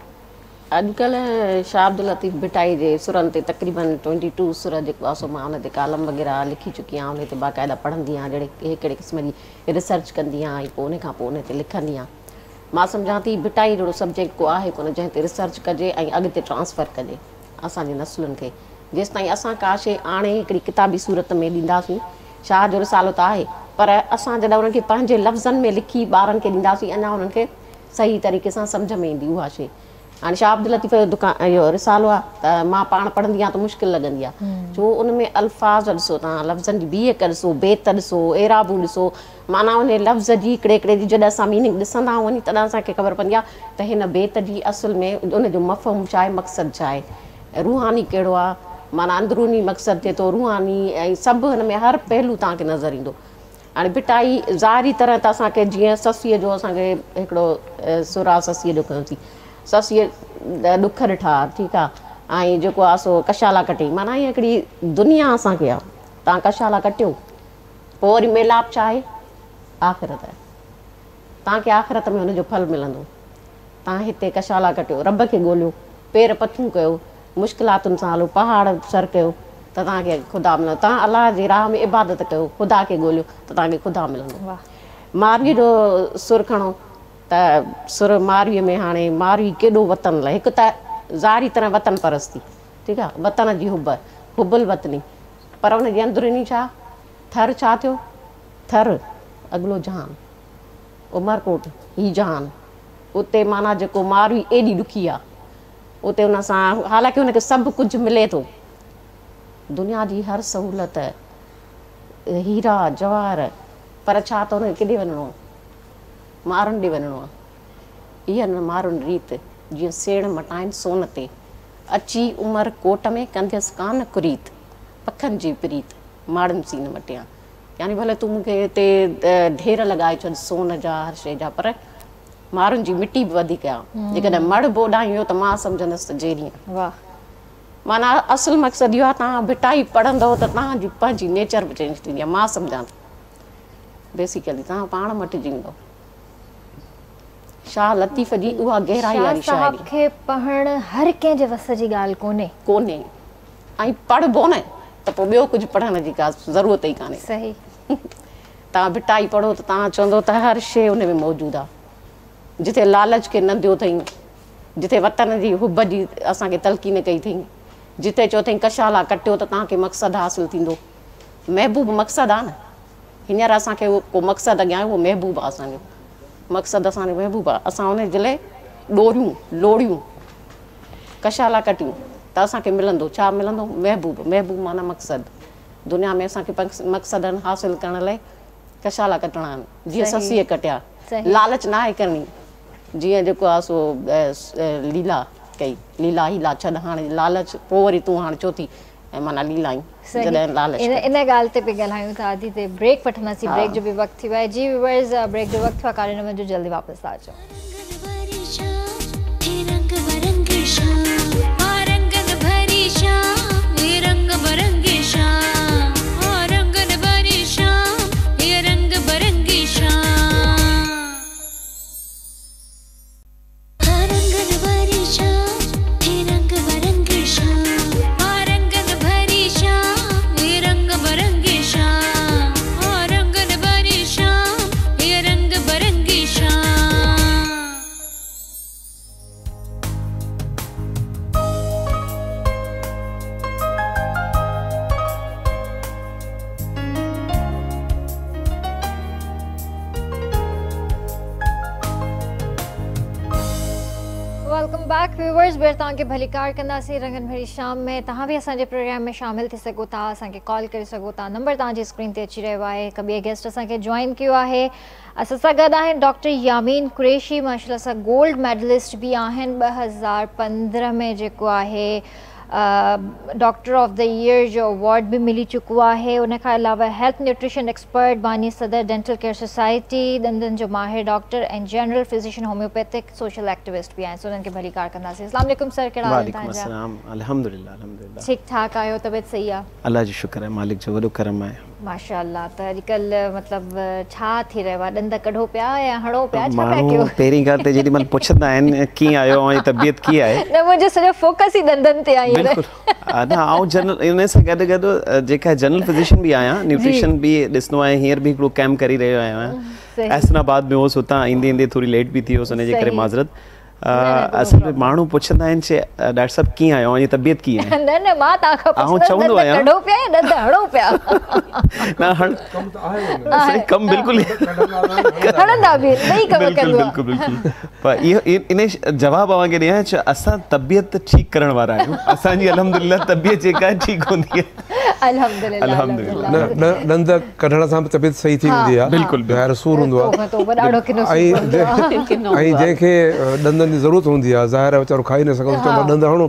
اڄڪلهه شاهه عبداللطيف ڀٽائي جي سرن تي تقريبن ٽوئنٽي ٽو سر جيڪو آهي سو مان ان تي ڪالم وغيره لکي چڪي آهيان ان تي باقاعده پڙهندي آهيان جهڙي هڪڙي قسم جي ريسرچ ڪندي آهيان ۽ پوء ان کان پوء ان تي لکندي آهيان مان سمجهان ٿي ڀٽائي جهڙو سبجيڪٽ ڪو آهي ڪونه جنهن تي ريسرچ ڪجي ۽ اڳتي ٽرانسفر ڪجي اسان جي نسلن کي. جيستائين اسان ڪا شيء آڻي هڪڙي ڪتابي صورت ۾ ڏينداسين، شاهه جو رسالو ته آهي، پر اسان جڏهن انهن کي پنهنجي لفظن ۾ لکي ٻارن کي ڏينداسين اڃا انهن کي صحيح طريقي سان سمجهه ۾ ايندي اها شيء. هاڻي شاهه عبداللطيف جو دڪان اهو رسالو آهي ته مان پاڻ پڙهندي آهيان ته مشڪل لڳندي آهي ڇو ان ۾ الفاظ ڏسو توهان لفظن جي بيهڪ ڏسو بيت ڏسو اعرابون ڏسو معنيٰ ان لفظ جي هڪڙي هڪڙي جي جڏهن اسان ميننگ ڏسندا آهيون وڃي تڏهن اسان کي خبر پوندي آهي ته هن بيت جي اصل ۾ ان جو مفهوم ڇا آهي مقصد ڇا آهي روحاني ڪهڙو آهي معنيٰ اندروني مقصد ٿئي ٿو روحاني ۽ سڀ هن ۾ هر پهلو توهان کي نظر ايندو هاڻي ڀٽائي ظاهري طرح ته اسان کي جيئن سسئيء جو اسان کي هڪڙو سر آ سسئيء جو کنيوسين سسئيء ڏک ڏٺا ٺيڪ آ ۽ جيڪو آ سو ڪشالا ڪٽي معنيٰ هيء هڪڙي دنيا اسان کي آ توهان ڪشالا ڪٽيو پوء وري ميلاپ ڇا آهي آخرت آهي توهان کي آخرت ۾ ان جو ڦل ملندو توهان هتي ڪشالا ڪٽيو رب کي ڳوليو پير پٿون ڪيو مشڪلاتن سان هلو، پهاڙ سر ڪيو ته توهان کي خدا ملندو. توهان الله جي راهه ۾ عبادت ڪيو، خدا کي ڳوليو ته توهان کي خدا ملندو. مارويء جو سر کڻو ته سر مارويء ۾ هاڻي ماروي ڪيڏو وطن لاء هڪ ته ظاهري طرح وطن پرستي ٺيڪ آهي وطن جي حب حب الوطني پر ان جي اندروني ڇا ٿر ڇا ٿيو ٿر اڳلو جهان عمرڪوٽ هي جهان اتي معنيٰ جيڪو ماروي ايڏي ڏکي آهي اتي ان سان حالانڪه ان کي سڀ ڪجهه ملي ٿو، دنيا جي هر سهولت، هيرا جواهر، پر ڇا ته ان کي ڪيڏي وڃڻو آهي؟ مارن ڏي وڃڻو آهي. اها نه مارن ريت، جيئن سيڻ مٽائين سون تي. اچي عمر ڪوٽ ۾ ڪنديس ڪانه ڪريت، پکن جي پريت، ماڙين سين نه مٽيان. يعني ڀلي تون مون کي هتي ڍير لڳائي ڇڏ سون جا هر شيء جا پر مارن جي مٽي به وڌيڪ آ. جيڪڏهن مڙهه به اوڏانهن ويو ته مان سمجهندس ته جيئري آهيان. واھ. معنيٰ اصل مقصد اهو آ توهان ڀٽائي پڙهندؤ ته توهان جي پنهنجي نيچر به چينج ٿيندي آ. مان سمجهان ٿي بيسيڪلي توهان پاڻ مٽجي ويندؤ. شاهه لطيف جي اها گهرائي شاهه واري صاحب شاعري. کي پڙهڻ هر ڪنهن جي وس جي ڳالهه ڪونهي. ڪونهي ۽ پڙهبو نه ته پوء ٻيو ڪجهه پڙهڻ جي ڪا ضرورت ئي ڪانهي. صحيح. توهان ڀٽائي پڙهو ته توهان چوندؤ ته هر شيء ان ۾ موجود آ. جتي لالچ کي ننديو اٿئين، جتي وطن جي حب جي اسان کي تلقين ڪئي اٿئين، جتي چيو اٿئين ڪشالا ڪٽيو ته توهان کي مقصد حاصل ٿيندو. محبوب مقصد آ نه. هينئر اسان کي ڪو مقصد اڳيان آهي اهو محبوب آ اسان جو. مقصد اسان جو محبوب آ. اسان ان جي لاء ڏوريون، لوڙيون، ڪشالا ڪٽيون ته اسان کي ملندو. ڇا ملندو؟ محبوب. محبوب معنيٰ مقصد. دنيا ۾ اسان کي مقصدن حاصل ڪرڻ لاء ڪشالا ڪٽڻا آهن، جيئن سسئيء ڪٽيا. لالچ ناهي ڪرڻي، جيئن جيڪو آهي سو ليلا ڪئي، ليلا حيلا ڇڏ هاڻي لالچ، پوء وري تون هاڻ ڇو ٿي معنيٰ ليلائين، جڏهن لالچ ڪئي. ان ڳالهه تي به ڳالهايون ٿا ادي تي بريڪ وٺنداسين، بريڪ جو به وقت ٿي ويو آهي. جي ويورز بريڪ جو وقت ٿيو آهي، ڪاڏي نه وڃجو جلدي واپس ٿا اچون. Welcome back viewers ٻيهر توهان کي ڀليڪار ڪنداسين رنگن ڀري شام ۾ توهان به اسان جي پروگرام ۾ شامل ٿي سگهو ٿا اسان کي ڪال ڪري سگهو ٿا نمبر توهان جي اسڪرين تي اچي رهيو آهي هڪ ٻئي گيسٽ اسان کي جوائن ڪيو آهي اسان سان گڏ آهن ڊاڪٽر يامين قريشي ماشاءالله سان گولڊ ميڊلسٽ به آهن 2015 ۾ جيڪو آهي ڊاڪٽر آف the year جو اوارڊ به ملي چڪو آهي ان کان علاوه هيلٿ نيوٽريشن ايڪسپرٽ باني صدر ڊينٽل ڪيئر سوسائٽي ڏندن جو ماهر doctor ۽ general physician homeopathic social activist به آهن سو انهن کي ڀليڪار ڪنداسين اسلام عليڪم سر ڪهڙا حال آهن وعليڪم توهان جا السلام الحمدلله الحمدلله ٺيڪ ٺاڪ آهيو طبيعت صحيح آهي الله جو شڪر آهي مالڪ جو وڏو ڪرم آهي. ماشاءالله ته اڄڪلهه مطلب ڇا ٿي رهيو آهي ڏند ڪڍو پيا يا هڻو پيا ڇا پيا ماڻهو ڪيو. پهرين ڳالهه ته جيڏي مهل پڇندا آهن ڪيئن آهيو اوهان جي طبيعت ڪيئن آهي. نه منهنجو سڄو فوڪس ئي ڏندن تي آهي هينئر. بلڪل نه آئون جنرل ان سان گڏ گڏ جيڪا جنرل فزيشن به آهيان نيوٽريشن به ڏسندو آهيان هينئر به هڪڙو ڪيمپ ڪري رهيو آهيان. احسن آباد ۾ هوس هتان ايندي ايندي ٿوري ليٽ به ٿي ويس ان جي ڪري معذرت. اصل ۾ ماڻهو پڇندا آهن چي ڊاڪٽر صاحب ڪيئن آهيو اوهان جي طبيعت ڪيئن آهي؟ نه نه مان توهان کان پڇندس ڏند ڪڍو پيا يا ڏند هڻو پيا؟ نه هڻ ڪم ته آهي نه سائين ڪم بلڪل هڻندا به ٻئي ڪم ڪندو بلڪل بلڪل پر اهو ان جواب اوهان کي ڏيان چې اسان طبيعت ٺيڪ ڪرڻ وارا آهيون اسان جي الحمدلله طبيعت جيڪا آهي ٺيڪ هوندي آهي. الحمدلله الحمدلله. نه نه ڏند ڪڍڻ سان به طبيعت صحيح ٿي ويندي آهي. بلڪل ظاهر سور هوندو آهي. توبه ڏاڍو ڪنو سور هوندو آهي. ۽ جنهن کي ڏندن جي ضرورت هوندي آهي ظاهر آهي ويچارو کائي نه سگهندو چوندو آهي ڏند هڻو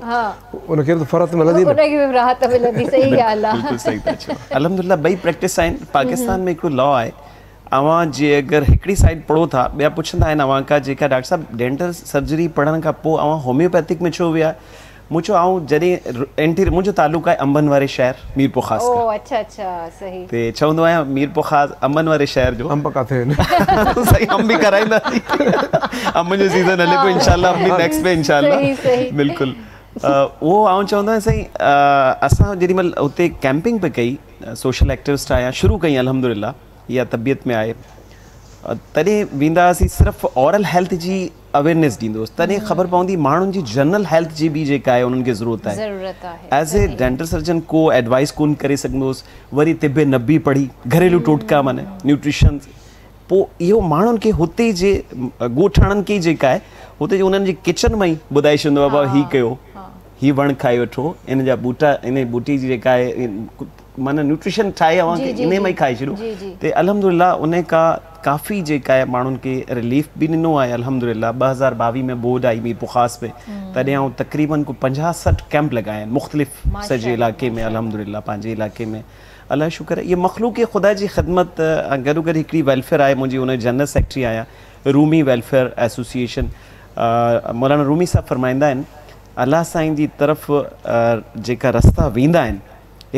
ان کي به فرحت ملندي نه. ان کي به راحت ملندي صحيح ڳالهه آهي. بلڪل صحيح ٿا چئو. الحمدلله ٻئي پريڪٽس آهن. پاڪستان ۾ هڪڙو لا آهي اوهان جي اگر هڪڙي سائيڊ پڙهو ٿا ٻيا پڇندا آهن اوهان کان جيڪا ڊاڪٽر صاحب ڊينٽل سرجري پڙهڻ کان پوء اوهان هوميوپيٿڪ ۾ ڇو ويا مون چيو آئون جڏهن انٽري منهنجو تعلق آهي انبن واري شهر ميرپورخاص کان. او اڇا اڇا صحيح. تي چوندو آهيان ميرپورخاص انبن واري شهر جو. انب ڪاٿي آهن. سائين انب به کارائينداسين انبن جو سيزن هلي پيو انشاء الله انب به نيڪسٽ ۾ انشاء الله صحيح صحيح. بلڪل اهو آئون چوندو آهيان سائين اسان جيڏي مهل اتي ڪيمپنگ پئي ڪئي سوشل ايڪٽوسٽ آهيان شروع ڪئي الحمدلله اها طبيعت ۾ آهي تڏهن ويندا هئاسين صرف اورل هيلٿ جي اويرنيس ڏيندو هوس تڏهن خبر پوندي ماڻهن جي جنرل هيلٿ جي به جيڪا آهي انهن کي ضرورت آهي ايز اي ڊينٽل سرجن ڪو ايڊوائس ڪون ڪري سگهندو هوس وري طب نبوي پڙهي گهريلو ٽوٽڪا معنيٰ نيوٽريشن پوء اهو ماڻهن کي هتي جي ڳوٺاڻن کي جيڪا آهي هتي جي انهن جي ڪچن مان ئي ٻڌائي ڇڏيندو بابا هي ڪيو هي وڻ کائي وٺو ان جا ٻوٽا ان ٻوٽي جي جيڪا آهي معنيٰ نيوٽريشن ٺاهي اوهان کي انهي مان ئي کائي ڇڏيو ته الحمدلله انهي کا ڪافي جيڪا آهي ماڻهن کي رليف به ڏنو آهي الحمدلله 2022 ۾ ٻوڏ آئي ميرپورخاص ۾ تڏهن آئون تقريبن ڪو 50 60 ڪيمپ لڳايا آهن مختلف سڄي علائقي ۾ الحمدلله پنهنجي علائقي ۾ الله جو شڪر آهي اها مخلوق خدا جي خدمت گڏو گڏ هڪڙي ويلفيئر آهي منهنجي ان جنرل سيڪريٽري آهيان رومي ويلفيئر ايسوسيئيشن مولانا رومي صاحب فرمائيندا آهن الله سائين جي طرف جيڪا رستا ويندا آهن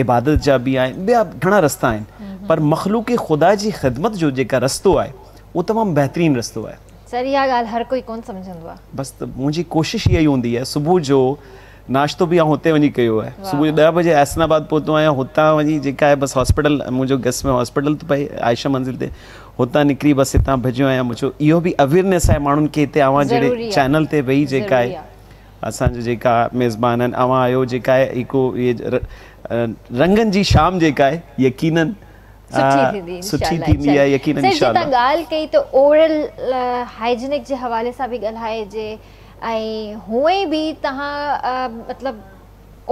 عبادت جا به آهن ٻيا گهڻا رستا آهن پر مخلوق خدا جي خدمت جو جيڪا رستو آهي اهو تمام بهترين رستو آهي. سر اها ڳالهه هر ڪوئي ڪونه سمجهندو آهي. بس ته منهنجي ڪوشش اها ئي هوندي آهي صبح جو ناشتو به آئون هتي وڃي ڪيو آهي صبح جو 10 بجي احسن آباد پهتو آهيان هتان وڃي جيڪا آهي بس هاسپيٽل منهنجو گس ۾ هاسپيٽل ٿو پئي عائشه منزل تي هتان نڪري بس هتان ڀڄيو آهيان مون چيو اهو به اويرنيس آهي ماڻهن کي هتي اوهان جهڙي چينل تي ويهي جيڪا آهي اسان جا جيڪا ميزبان آهن اوهان آهيو جيڪا آهي هڪ اهي رنگن جي شام جيڪا آهي يقينن سٺي ٿيندي آهي يقينن انشاء الله. سر جي توهان ڳالهه ڪئي ته اورل هائيجينڪ جي حوالي سان به ڳالهائجي ۽ هونئن به توهان مطلب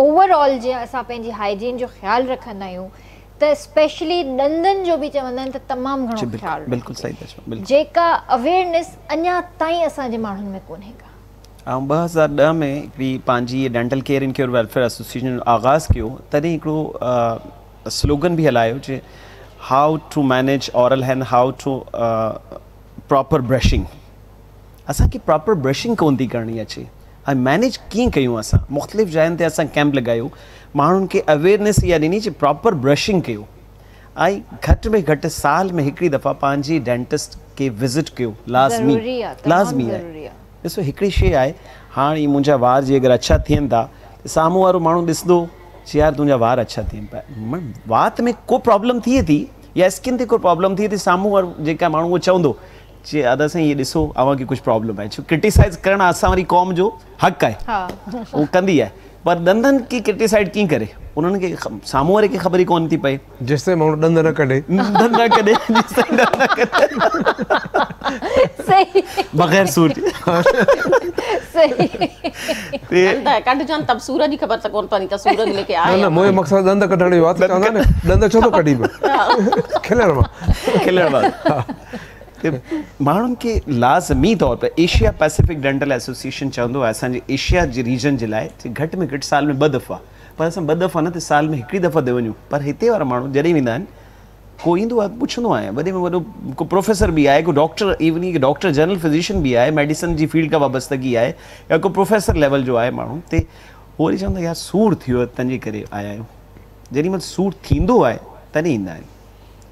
اوور آل جيئن اسان پنهنجي هائيجين جو خيال رکندا آهيون ته اسپيشلي ڏندن جو به چوندا آهن ته تمام گهڻو خيال رکجي جيڪا اويرنيس اڃا تائين اسان جي ماڻهن ۾ ڪونهي ڪا. آئون 2010 ۾ هڪڙي پنهنجي dental care and cure welfare association جو آغاز ڪيو تڏهن هڪڙو سلوگن به هلايو چي how to manage oral and how to proper brushing اسان کي پراپر برشنگ ڪون ٿي ڪرڻي اچي ۽ مينيج ڪيئن ڪيون اسان مختلف جاين تي اسان ڪيمپ لڳايو ماڻهن کي اويئرنيس اها ڏني چي پراپر برشنگ ڪيو ۽ گهٽ ۾ گهٽ سال ۾ هڪڙي دفعا پنهنجي ڊينٽسٽ کي وزٽ ڪيو لازمي لازمي آهي. ڏسو هڪڙي شيء آهي هاڻ هي منهنجا وار جي اگر اڇا ٿين ٿا ته سامهون وارو ماڻهو ڏسندو چي يار تنهنجا وار اڇا ٿين پيا وات ۾ ڪو پرابلم ٿئي ٿي يا اسڪن تي ڪو پرابلم ٿئي ٿي سامهون وارو جيڪا ماڻهو اهو چوندو چي ادا سائين هي ڏسو اوهان کي ڪجهه پرابلم آهي ڇو ڪرٽيسائز ڪرڻ اسان واري قوم جو حق آهي اهو ڪندي آهي پر ڏندن کي ڪرٽيسائز ڪيئن ڪري انهن کي سامهون واري کي خبر ئي ڪونه ٿي پئي. جيستائين ماڻهو ڏند نه ڪڍي. ڏند نه ڪڍي جيستائين ڏند نه ڪڍي. صحيح. بغير سور جي. صحيح. ڏند ڪڍجن ته به سور جي خبر ته ڪونه پوندي ته سور ليڪي آهي. نه نه منهنجو مقصد ڏند ڪڍڻ جو آهي ته چوندا نه ڏند ڇو ٿو ڪڍين پيو. کلڻ مان. کلڻ مان. ته ماڻهن کي لازمي طور تي ايشيا پئسفڪ ڊينٽل ايسوسيئيشن چوندو آهي اسان جي ايشيا جي ريجن جي لاء ته گهٽ ۾ گهٽ سال ۾ ٻه دفعا پر اسان ٻه دفعا نه ته سال ۾ هڪڙي دفعا تي وڃون پر هتي وارا ماڻهو جڏهن ويندا آهن ڪو ايندو آهي پڇندو آهيان وڏي ۾ وڏو ڪو پروفيسر به آهي ڪو ڊاڪٽر ايون ڪي ڊاڪٽر جنرل فزيشن به آهي ميڊيسن جي فيلڊ کان وابستگي آهي يا ڪو پروفيسر ليول جو آهي ماڻهو ته هو وري چوندا يار سور ٿيو آهي تنهنجي ڪري آيا آهيون جيڏي مهل سور ٿيندو آهي تڏهن ايندا آهن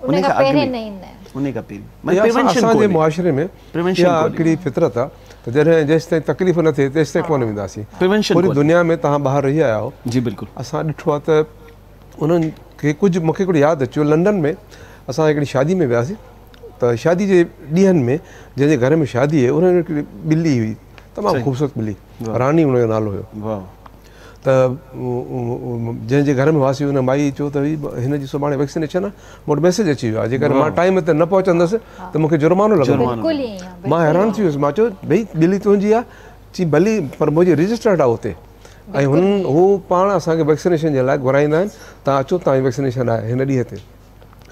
ان کان پهرين نه ايندا آهن. ان کان پهرين معنيٰ پريونشن اسان جي معاشري ۾ اها هڪڙي فطرت آهي ته جڏهن جيستائين تڪليف نه ٿئي تيستائين ڪونه وينداسين. پوري دنيا ۾ توهان ٻاهر رهي آيا آهيو. جي بلڪل. اسان ڏٺو آهي ته انهن کي ڪجهه مون کي هڪڙو ياد اچي ويو لنڊن ۾ اسان هڪڙي شادي ۾ وياسين ته شادي جي ڏينهن ۾ جنهن جي گهر ۾ شادي هئي ان هڪڙي ٻلي هئي، تمام خوبصورت ٻلي، راني ان جو نالو هيو. ته جنهن جي گهر ۾ هئاسين ان مائي چيو ته هن جي سڀاڻي ويڪسينيشن آهي، مون وٽ ميسيج اچي ويو آهي، جيڪڏهن مان ٽائيم تي نه پهچندس ته مون کي جرمانو لڳندو. مان حيران ٿي ويس، مان چيو ڀئي ٻلي تنهنجي آهي؟ چي ڀلي پر منهنجي رجسٽرڊ آهي اتي، ۽ هنن هو پاڻ اسان کي ويڪسينيشن جي لاء گهرائيندا آهن، توهان اچو توهان جي ويڪسينيشن آهي هن ڏينهن تي.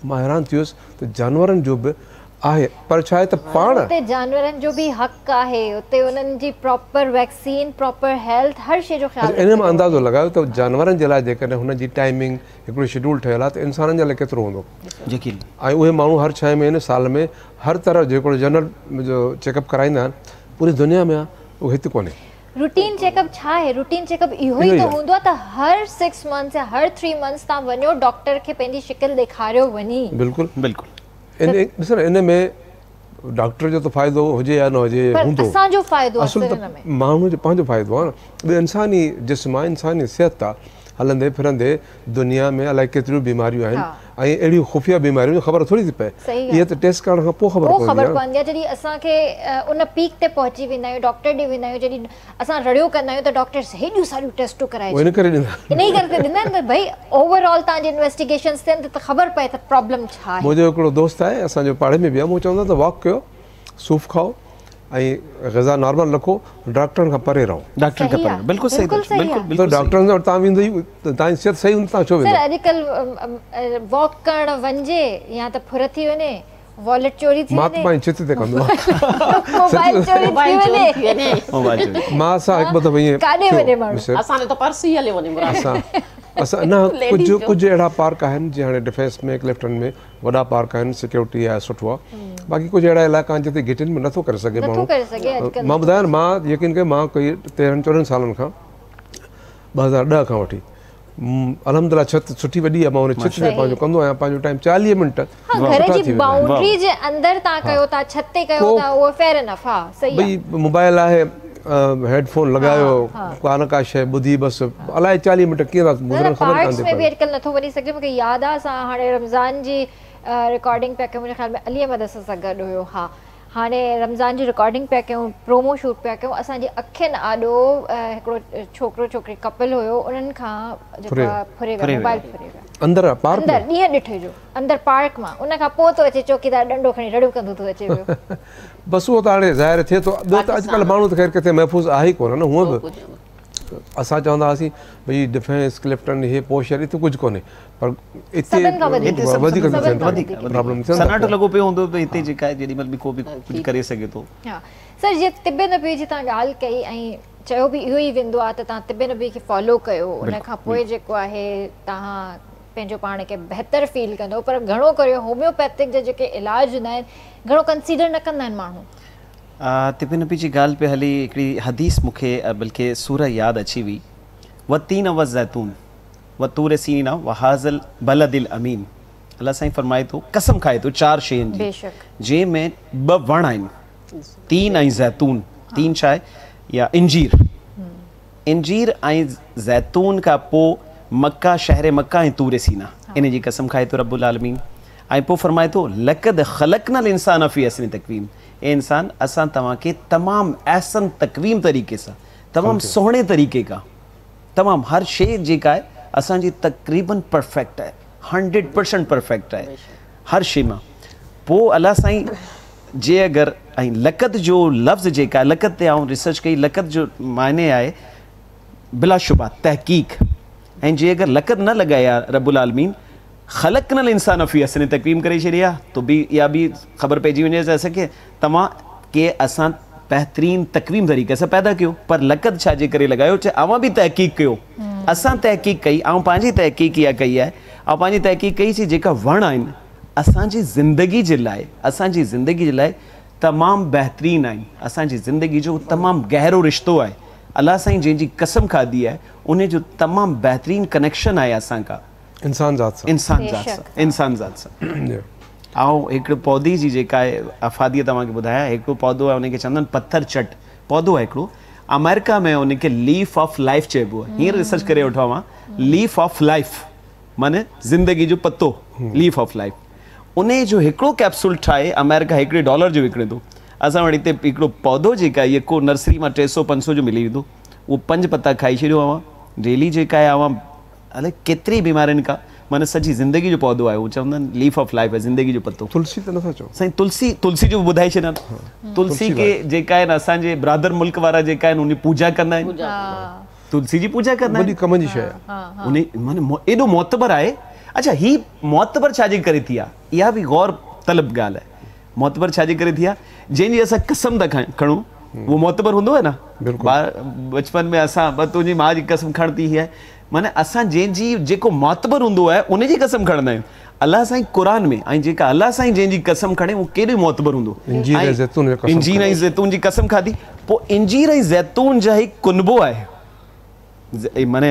مان حيران ٿي ويس ته جانورن جو به آهي، پر ڇا آهي ته پاڻ. اتي جانورن جو به حق آهي، اتي انهن جي پراپر ويڪسين، پراپر هيلٿ، هر شيء جو خيال رکيو انهيء مان اندازو لڳايو ته جانورن جي لاء جيڪڏهن هنن جي ٽائمنگ هڪڙو شيڊول ٺهيل آهي ته انسانن جي لاء ڪيترو هوندو. يقين. ۽ اهي ماڻهو هر ڇهين مهيني سال ۾ هر طرح جيڪو جنرل جو چيڪ اپ ڪرائيندا آهن، پوري دنيا ۾ آهي، اهو هت ڪونهي. روٽين چيڪ اپ ڇا آهي؟ روٽين چيڪ اپ اهو ئي ته هوندو آهي ته هر 6 منٿس يا هر 3 منٿس توهان وڃو ڊاڪٽر کي پنهنجي شڪل ڏيکاريو وڃي. بلڪل بلڪل. ان ڏسو نه ان ۾ ڊاڪٽر جو ته فائدو هجي يا نه هجي هوندو، پر اسان جو فائدو آهي اصل ته ماڻهو جو پنهنجو فائدو آهي نه. ٻيو انساني جسم آهي، انساني صحت آهي، هلندي ڦرندي دنيا ۾ الائي ڪيتريون بيماريون آهن ۽ اهڙيون خفيه بيماريون جو خبر ٿوري ٿي پئي، اها ته ٽيسٽ ڪرڻ کان پوء خبر پوندي آهي. خبر پوندي آهي جڏهن اسان کي ان پيڪ تي پهچي ويندا آهيون، ڊاڪٽر ڏي ويندا آهيون، جڏهن اسان رڙيون ڪندا آهيون ته ڊاڪٽر هيڏيون ساريون ٽيسٽون ڪرائي ڇڏ، ان ڪري ڏيندا آهن، انهي ڪري ته ڏيندا آهن ته ڀئي اوور آل توهان جي انويسٽيگيشنز ٿين ته خبر پئي ته پرابلم ڇا آهي. منهنجو هڪڙو دوست آهي اسان جو پاڙي ۾ به آهي، مون چوندو آهي ته واڪ ڪيو، صوف کائو ۽ غذا نارمل رکو، ڊاڪٽرن کان پري رهو. ڊاڪٽرن کان پري رهو، بلڪل صحيح ٿا چئو، بلڪل بلڪل. ڊاڪٽرن وٽ توهان ويندو ئي توهان جي صحت صحيح هوندي توهان ڇو ويندو. سر اڄڪلهه واڪ ڪرڻ وڃجي يا ته ڦر ٿي وڃي، واليٽ چوري ٿي وڃي. مان ته پنهنجي ڇت تي ڪندو آهيان. موبائل چوري ٿي وڃي. موبائل چوري. مان سان هڪ ٻه دفعو ائين ڪاڏي وڃي ماڻهو. اسان جو ته پرس ئي هليو وڃي مراد. اسان اسان نه ڪجهه ڪجهه اهڙا پارڪ آهن جيئن هاڻي ڊفينس ۾ ڪلفٽن ۾ وڏا پارڪ آهن، سيڪيورٽي آهي سٺو آهي، باقي ڪجهه اهڙا علائقا آهن جتي گهٽين ۾ نٿو ڪري سگهي ماڻهو. مان ٻڌايان مان يقين ڪيو مان ڪوئي 13 14 سالن کان 2010 کان وٺي الحمدلله ڇت سٺي وڏي آهي، مان ان ڇت تي پنهنجو ڪندو آهيان پنهنجو ٽائيم 40 منٽ گهر جي باونڊري جي اندر تان ڪيو ٿا ڇت تي ڪيو ٿا اهو فيئر انف ها صحيح آهي. ڀئي موبائل آهي هيڊ فون لڳايو ڪا نه ڪا شيء ٻڌي بس الائي 40 منٽ ڪيئن ٿا گذرن خبر ڪانه ٿي پوي. پارڪس ۾ به اڄڪلهه نٿو وڃي سگهجي مونکي ياد آهي اسان هاڻي رمضان جي رڪارڊنگ پيا ڪيون منهنجي خيال ۾ علي احمد اسان سان گڏ هيو ها هاڻي رمضان جي رڪارڊنگ پيا ڪيون پرومو شوٽ پيا ڪيون اسان جي اکين آڏو هڪڙو ڇوڪرو ڇوڪري ڪپل هيو انهن کان جيڪو آهي ڦري ويا موبائل ڦري ويا اندر پارڪ اندر ڏينهن ڏٺي جو اندر پارڪ مان ان کان پوء ٿو اچي چوڪيدار ڏنڊو کڻي رڙيون ڪندو ٿو اچي پيو. بس اهو ته هاڻي ظاهر ٿئي ٿو. ٻيو ته اڄڪلهه ماڻهو ته خير ڪٿي محفوظ آهي ئي ڪونه نه هونء به اسان چوندا هئاسين ڀئي ڊفينس ڪلفٽن هي پوش ايريا هتي ڪجهه ڪونهي پر هتي وڌيڪ ٿين ٿا پرابلم ٿين ٿا. سناٽو لڳو پيو هوندو ته هتي جيڪا آهي جيڏي مهل به ڪو به ڪجهه ڪري سگهي ٿو. ها سر جيئن طب نبوي جي توهان ڳالهه ڪئي ۽ چيو به اهو ئي ويندو آهي ته توهان طب نبوي کي فالو ڪيو ان کان پوء جيڪو آهي توهان پنهنجو پاڻ کي بهتر فيل ڪندو پر گهڻو ڪري هوميوپيٿڪ جا جيڪي علاج هوندا آهن گهڻو ڪنسيڊر نه ڪندا آهن ماڻهو. طب نبوي جي ڳالهه پئي هلي هڪڙي حديث مون کي بلڪه سوره ياد اچي وئي والتين والزيتون وطور سينين وهذا البلد الامين الله سائين فرمائي ٿو قسم کائي ٿو چار شين جي جنهن ۾ ٻه وڻ آهن تين ۽ زيتون تين ڇا آهي يا انجير انجير ۽ زيتون کان پوء مڪه، شهر مڪه ۽ طور سينا، ان جي قسم کائي ٿو رب العالمين ۽ پوء فرمائي ٿو، لقد خلقنا الانسان في احسن تقويم، اي انسان! اسان توهان کي تمام احسن تقويم طريقي سان، تمام سهڻي طريقي کان، تمام هر شيء جيڪا آهي اسان جي تقريباً پرفيڪٽ آهي، هنڊريڊ پرسنٽ پرفيڪٽ آهي هر شيء مان. پوء الله سائين جي اگر ۽ لقد جو لفظ جيڪا آهي لقد تي آئون ريسرچ ڪئي لقد جو معني آهي بلاشبه تحقيق ۽ جي اگر لقد نه لڳائي ها رب العالمين خلقنا الانسان في احسن تقويم ڪري ڇڏي ها تو به اها به خبر پئجي وڃي ته اسان کي توهان کي اسان بهترين تقويم طريقي سان پيدا ڪيو پر لقد ڇا جي ڪري لڳايو چي اوهان به تحقيق ڪيو اسان تحقيق ڪئي آئون پنهنجي تحقيق اها ڪئي آهي آئون پنهنجي تحقيق ڪئي سي جيڪا وڻ آهن اسان جي زندگي جي لاء اسان جي زندگي جي لاء تمام بهترين آهن اسان جي زندگي جو تمام گهرو رشتو آهي الله سائين جنهن جي قسم کاڌي آهي انهي جو تمام بهترين ڪنيڪشن آهي اسان کا انسان ذات سان انسان ذات سان انسان ذات سان آئون هڪڙو پودي جي جيڪا آهي افاديت اوهان کي ٻڌايان هڪڙو پودو آهي ان کي چوندا آهن پٿر چٽ پودو آهي هڪڙو آمريڪا ۾ ان کي ليف آف لائف چئبو آهي هينئر ريسرچ ڪري وٺو اوهان ليف آف لائف معني زندگي جو پتو، ليف آف لائف، ان جو हिकिड़ो कैप्सूल ठाहे अमेरिका हिकिड़े डॉलर जो विकिणे थो। असां वटि हिते हिकिड़ो पौधो जेका आहे इहो नर्सरी मां 300-500 जो मिली वेंदो, उहो 5 पत्ता खाई छॾियो अवां डेली जेका आहे अवां अलाए केतिरी बीमारियुनि खां माना सॼी ज़िंदगी जो पौधो आहे उहो, चवंदा आहिनि लीफ ऑफ लाइफ आहे, ज़िंदगी जो पत्तो। तुलसी त नथा चओ साईं? तुलसी तुलसी जो ॿुधाए छॾियां। तुलसी खे जेका आहिनि असांजे बरादर मुल्क वारा जेका आहिनि उन पूजा कंदा आहिनि, तुलसी जी पूजा कंदा आहिनि, वॾी कम जी शइ आहे उन माना एॾो मोतबर आहे। अच्छा ही मोतबर छाजे करे थी आहे, इहा बि गौर तलब ॻाल्हि आहे। मोतबर छाजे करे थी आहे, जंहिंजी असां कसम था खणूं उहो मोतबर हूंदो आहे न। बचपन में असां तुंहिंजी माउ जी कसम खणती आहे, माना असां जंहिंजी जेको मोतबर हूंदो आहे उनजी कसम खणंदा आहियूं। अलाह साईं क़ुरान में ऐं जेका अलाह साईं जंहिंजी कसम खणे उहो केॾो मोतबर हूंदो। इंजीर ऐं ज़ैतून जी कसम खाधी, पोइ इंजीर ऐं ज़ैतून जा ही कुनबो आहे, माने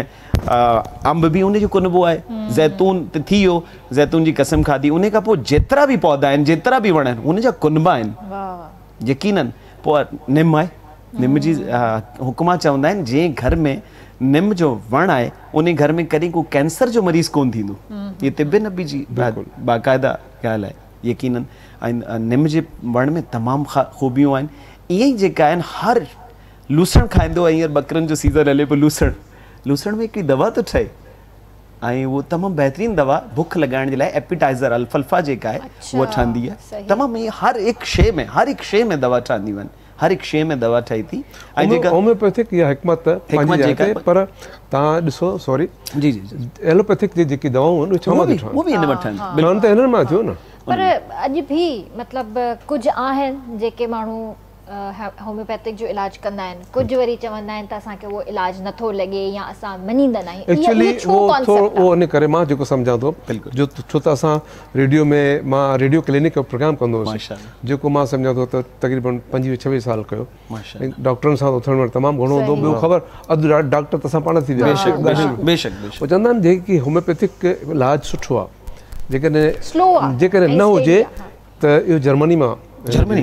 अंब बि उनजो कुनबो आहे, ज़ैतून त थी वियो, ज़ैतून जी कसम खाधी, उन खां पोइ जेतिरा बि पौधा आहिनि जेतिरा बि वण आहिनि उनजा कुनबा आहिनि यकीनन। पोइ निम आहे, निम जी हुक्मा चवंदा आहिनि जंहिं घर में निम जो वण आहे उन घर में कॾहिं को कैंसर जो मरीज़ कोन थींदो। इहा तिब नबी जी बाक़ाइदा ॻाल्हि आहे यकीनन। ऐं निम जे वण में तमामु ख़ूबियूं आहिनि। ईअं ई जेका आहिनि हर लूसण खाईंदो आहे, हींअर बकरनि जो सीज़न हले पियो, लूसण लूसण में हिकिड़ी दवा थो ठहे ऐं उहो तमामु बहितरीनु दवा भुख लॻाइण जे लाइ एपिटाइज़र अल्फल्फा जेका आहे उहा ठहंदी आहे। तमामु हर हिकु शइ में, हर हिकु शइ में दवा ठहंदियूं आहिनि, हर हिकु शइ में दवा ठहे थी। ऐं जेका होम्योपैथिक या हिकमत पंहिंजी पर तव्हां ॾिसो, सॉरी जी जी, एलोपैथिक जी जेकी दवाऊं आहिनि उहे छा मां उहो बि हिन मां ठहनि, ठहनि त हिननि मां थियो न। पर अॼु बि मतिलबु कुझु आहिनि जेके माण्हू होम्योपैथिक जो इलाज कंदा आहिनि, कुझु वरी चवंदा आहिनि त असांखे उहो इलाज नथो लॻे या असां मञींदा न आहियूं। एक्चुअली उहो थोरो उहो इन करे मां जेको सम्झां थो, जो छो त असां रेडियो में मां रेडियो क्लिनिक जो प्रोग्राम कंदो हुउसि, जेको मां सम्झां थो त तक़रीबन 25-26 साल कयो। डॉक्टरनि सां उथण वेहण तमामु घणो हूंदो, ॿियो ख़बर अधु डॉक्टर त असां पाण थी विया। बेशक चवंदा आहिनि जेकी होम्योपैथिक इलाज सुठो आहे, जेकॾहिं जेकॾहिं न हुजे त इहो जर्मनी मां जर्मनी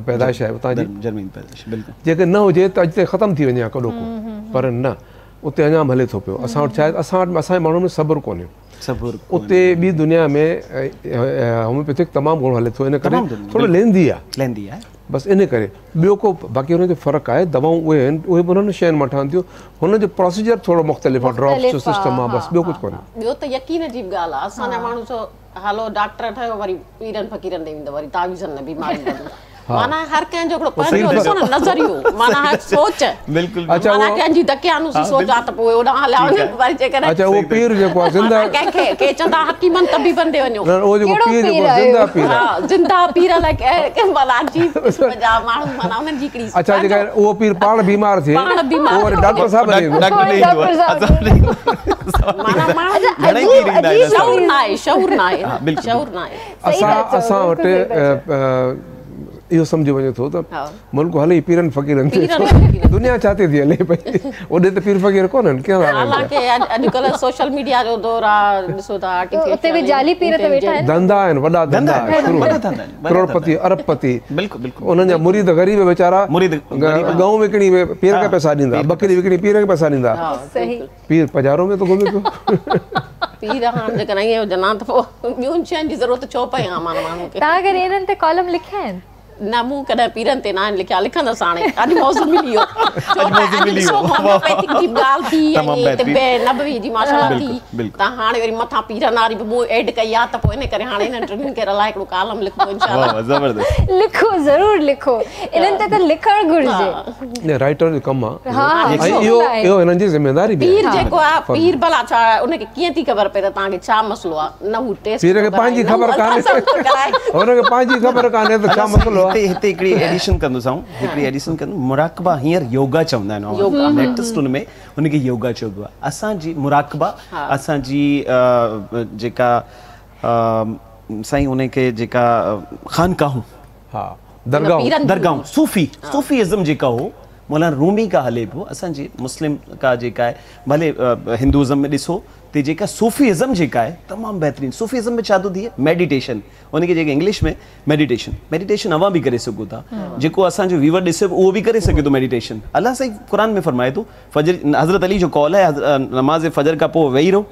पैदाइश आहे उतां जी, जर्मनी पैदाइश बिल्कुलु, जेकर न हुजे त अॼु ताईं ख़तमु थी वञे हा कॾोको, पर न उते अञा बि हले थो पियो। असां वटि छा आहे, असां वटि असांजे माण्हुनि में सब्रु कोन्हे, सब्रु उते ॿी दुनिया में होम्योपैथिक तमामु घणो हले थो, इन करे थोरो लेंदी आहे, लेंदी आहे बसि इन करे, ॿियो को बाक़ी हुनजो फ़र्क़ु आहे। दवाऊं उहे आहिनि, उहे बि उन्हनि शयुनि मां ठहनि थियूं, हुनजो प्रोसीजर थोरो मुख़्तलिफ़ आहे, ड्रॉप्स जो सिस्टम आहे, बसि ॿियो कुझु कोन्हे। ॿियो त यकीन जी बि ॻाल्हि आहे, असांजा माण्हू चओ हलो डॉक्टर ठहियो वरी पीरनि फ़क़ीरनि ॾे वेंदो, वरी तावीज़नि में बीमारी माना हर कंहिंजो हिकिड़ो पंहिंजो ॾिसो न नज़रियो, माना हर सोच बिल्कुलु। अच्छा माना कंहिंजी दकियानुसी सोच आहे त पोइ होॾां हलिया वञनि, वरी जेकॾहिं अच्छा उहो पीर जेको आहे ज़िंदा कंहिंखे के चवंदा हकीमनि तबीबनि ॾे वञो, उहो जेको पीर जेको ज़िंदा पीर हा, ज़िंदा पीर लाइ भला अजीब क़िस्म जा माण्हू, माना उन्हनि जी हिकिड़ी। अच्छा जेका उहो पीर पाण बीमार थिए, पाण बीमार उहो वरी डॉक्टर साहिब ॾे ईंदो, डॉक्टर ॾे ईंदो, माना माण्हू शऊर न आहे, शऊर न आहे, शऊर न आहे। असां असां वटि इहो सम्झो वञे थो त मुल्क हले पीरनि फ़क़ीरनि ते, दुनिया छा थी हले पई, ओॾे त पीर फ़क़ीर कोन्हनि। हालांकि अॼुकल्ह सोशल मीडिया जो दौर आहे, ॾिसो था आर्टिफिशियल उते बि जाली पीर त वेठा आहिनि, धंधा आहिनि, वॾा धंधा आहिनि, करोड़पति अरबपति, बिल्कुलु बिल्कुलु, उन्हनि जा मुरीद ग़रीब वीचारा मुरीद गऊं विकिणी पीर खे पैसा ॾींदा, बकरी विकिणी पीर खे पैसा ॾींदा। पीर पजारो में थो घुमे पियो। पीर हाणे जेकॾहिं ईअं हुजनि हा त पोइ ॿियुनि शयुनि जी ज़रूरत छो पए हा माना माण्हू खे। तव्हां कॾहिं इन्हनि ते कॉलम लिखिया आहिनि? न, मूं कॾहिं पीरनि ते न आहिनि लिखिया, लिखंदसि हाणे, अॼु मौज़ू मिली वियो, होम्योपैथिक जी ॻाल्हि थी ऐं तिबे नबवी जी माशाअल्लाह थी, त हाणे वरी मथां पीरनि वारी बि मूं एड कई आहे, त पोइ इन करे हाणे हिननि टिनिनि खे रलाए हिकिड़ो कॉलम लिखबो इंशाअल्लाह। ज़बरदस्त, लिखो, ज़रूरु लिखो, इन्हनि ते त लिखणु घुरिजे, न राइटर जो कमु आहे ऐं इहो इहो हिननि जी ज़िम्मेदारी बि आहे। पीर जेको आहे, पीर भला छा उनखे कीअं थी ख़बर पए त तव्हांखे छा मसइलो आहे, न हू टेस्ट पीर खे पंहिंजी ख़बर कान्हे, हुनखे पंहिंजी ख़बर कान्हे त छा मसइलो आहे। हिते हिकिड़ी एडिशन कंदुसि आउं, हिकिड़ी एडिशन कंदुमि। मुराक़बा हींअर योगा चवंदा आहिनि, लेटेस्ट हुन में हुनखे योगा चइबो आहे। असांजी मुराक़बा, असांजी जेका साईं हुनखे जेका ख़ानकाहूं, हा दरगाहूं, दरगाहूं, सूफ़ी सूफ़ीइज़म जेका हो मौलाना रूमी का हले पियो, असांजी मुस्लिम का जेका आहे, भले हिंदुइज़म में ॾिसो त जेका सूफ़ीइज़म जेका आहे तमामु बहितरीनु। सूफ़ीइज़म में छा थो थिए, मेडिटेशन, हुनखे जेके इंग्लिश में मेडिटेशन, मेडिटेशन अवां बि करे सघो था, जेको असांजो व्यूअर ॾिसे उहो बि करे सघे थो मेडिटेशन। अलाह साईं क़ुरान में फरमाए थो, फजर, हज़रत अली जो कॉल आहे, नमाज़ फजर खां पोइ वेही रहो।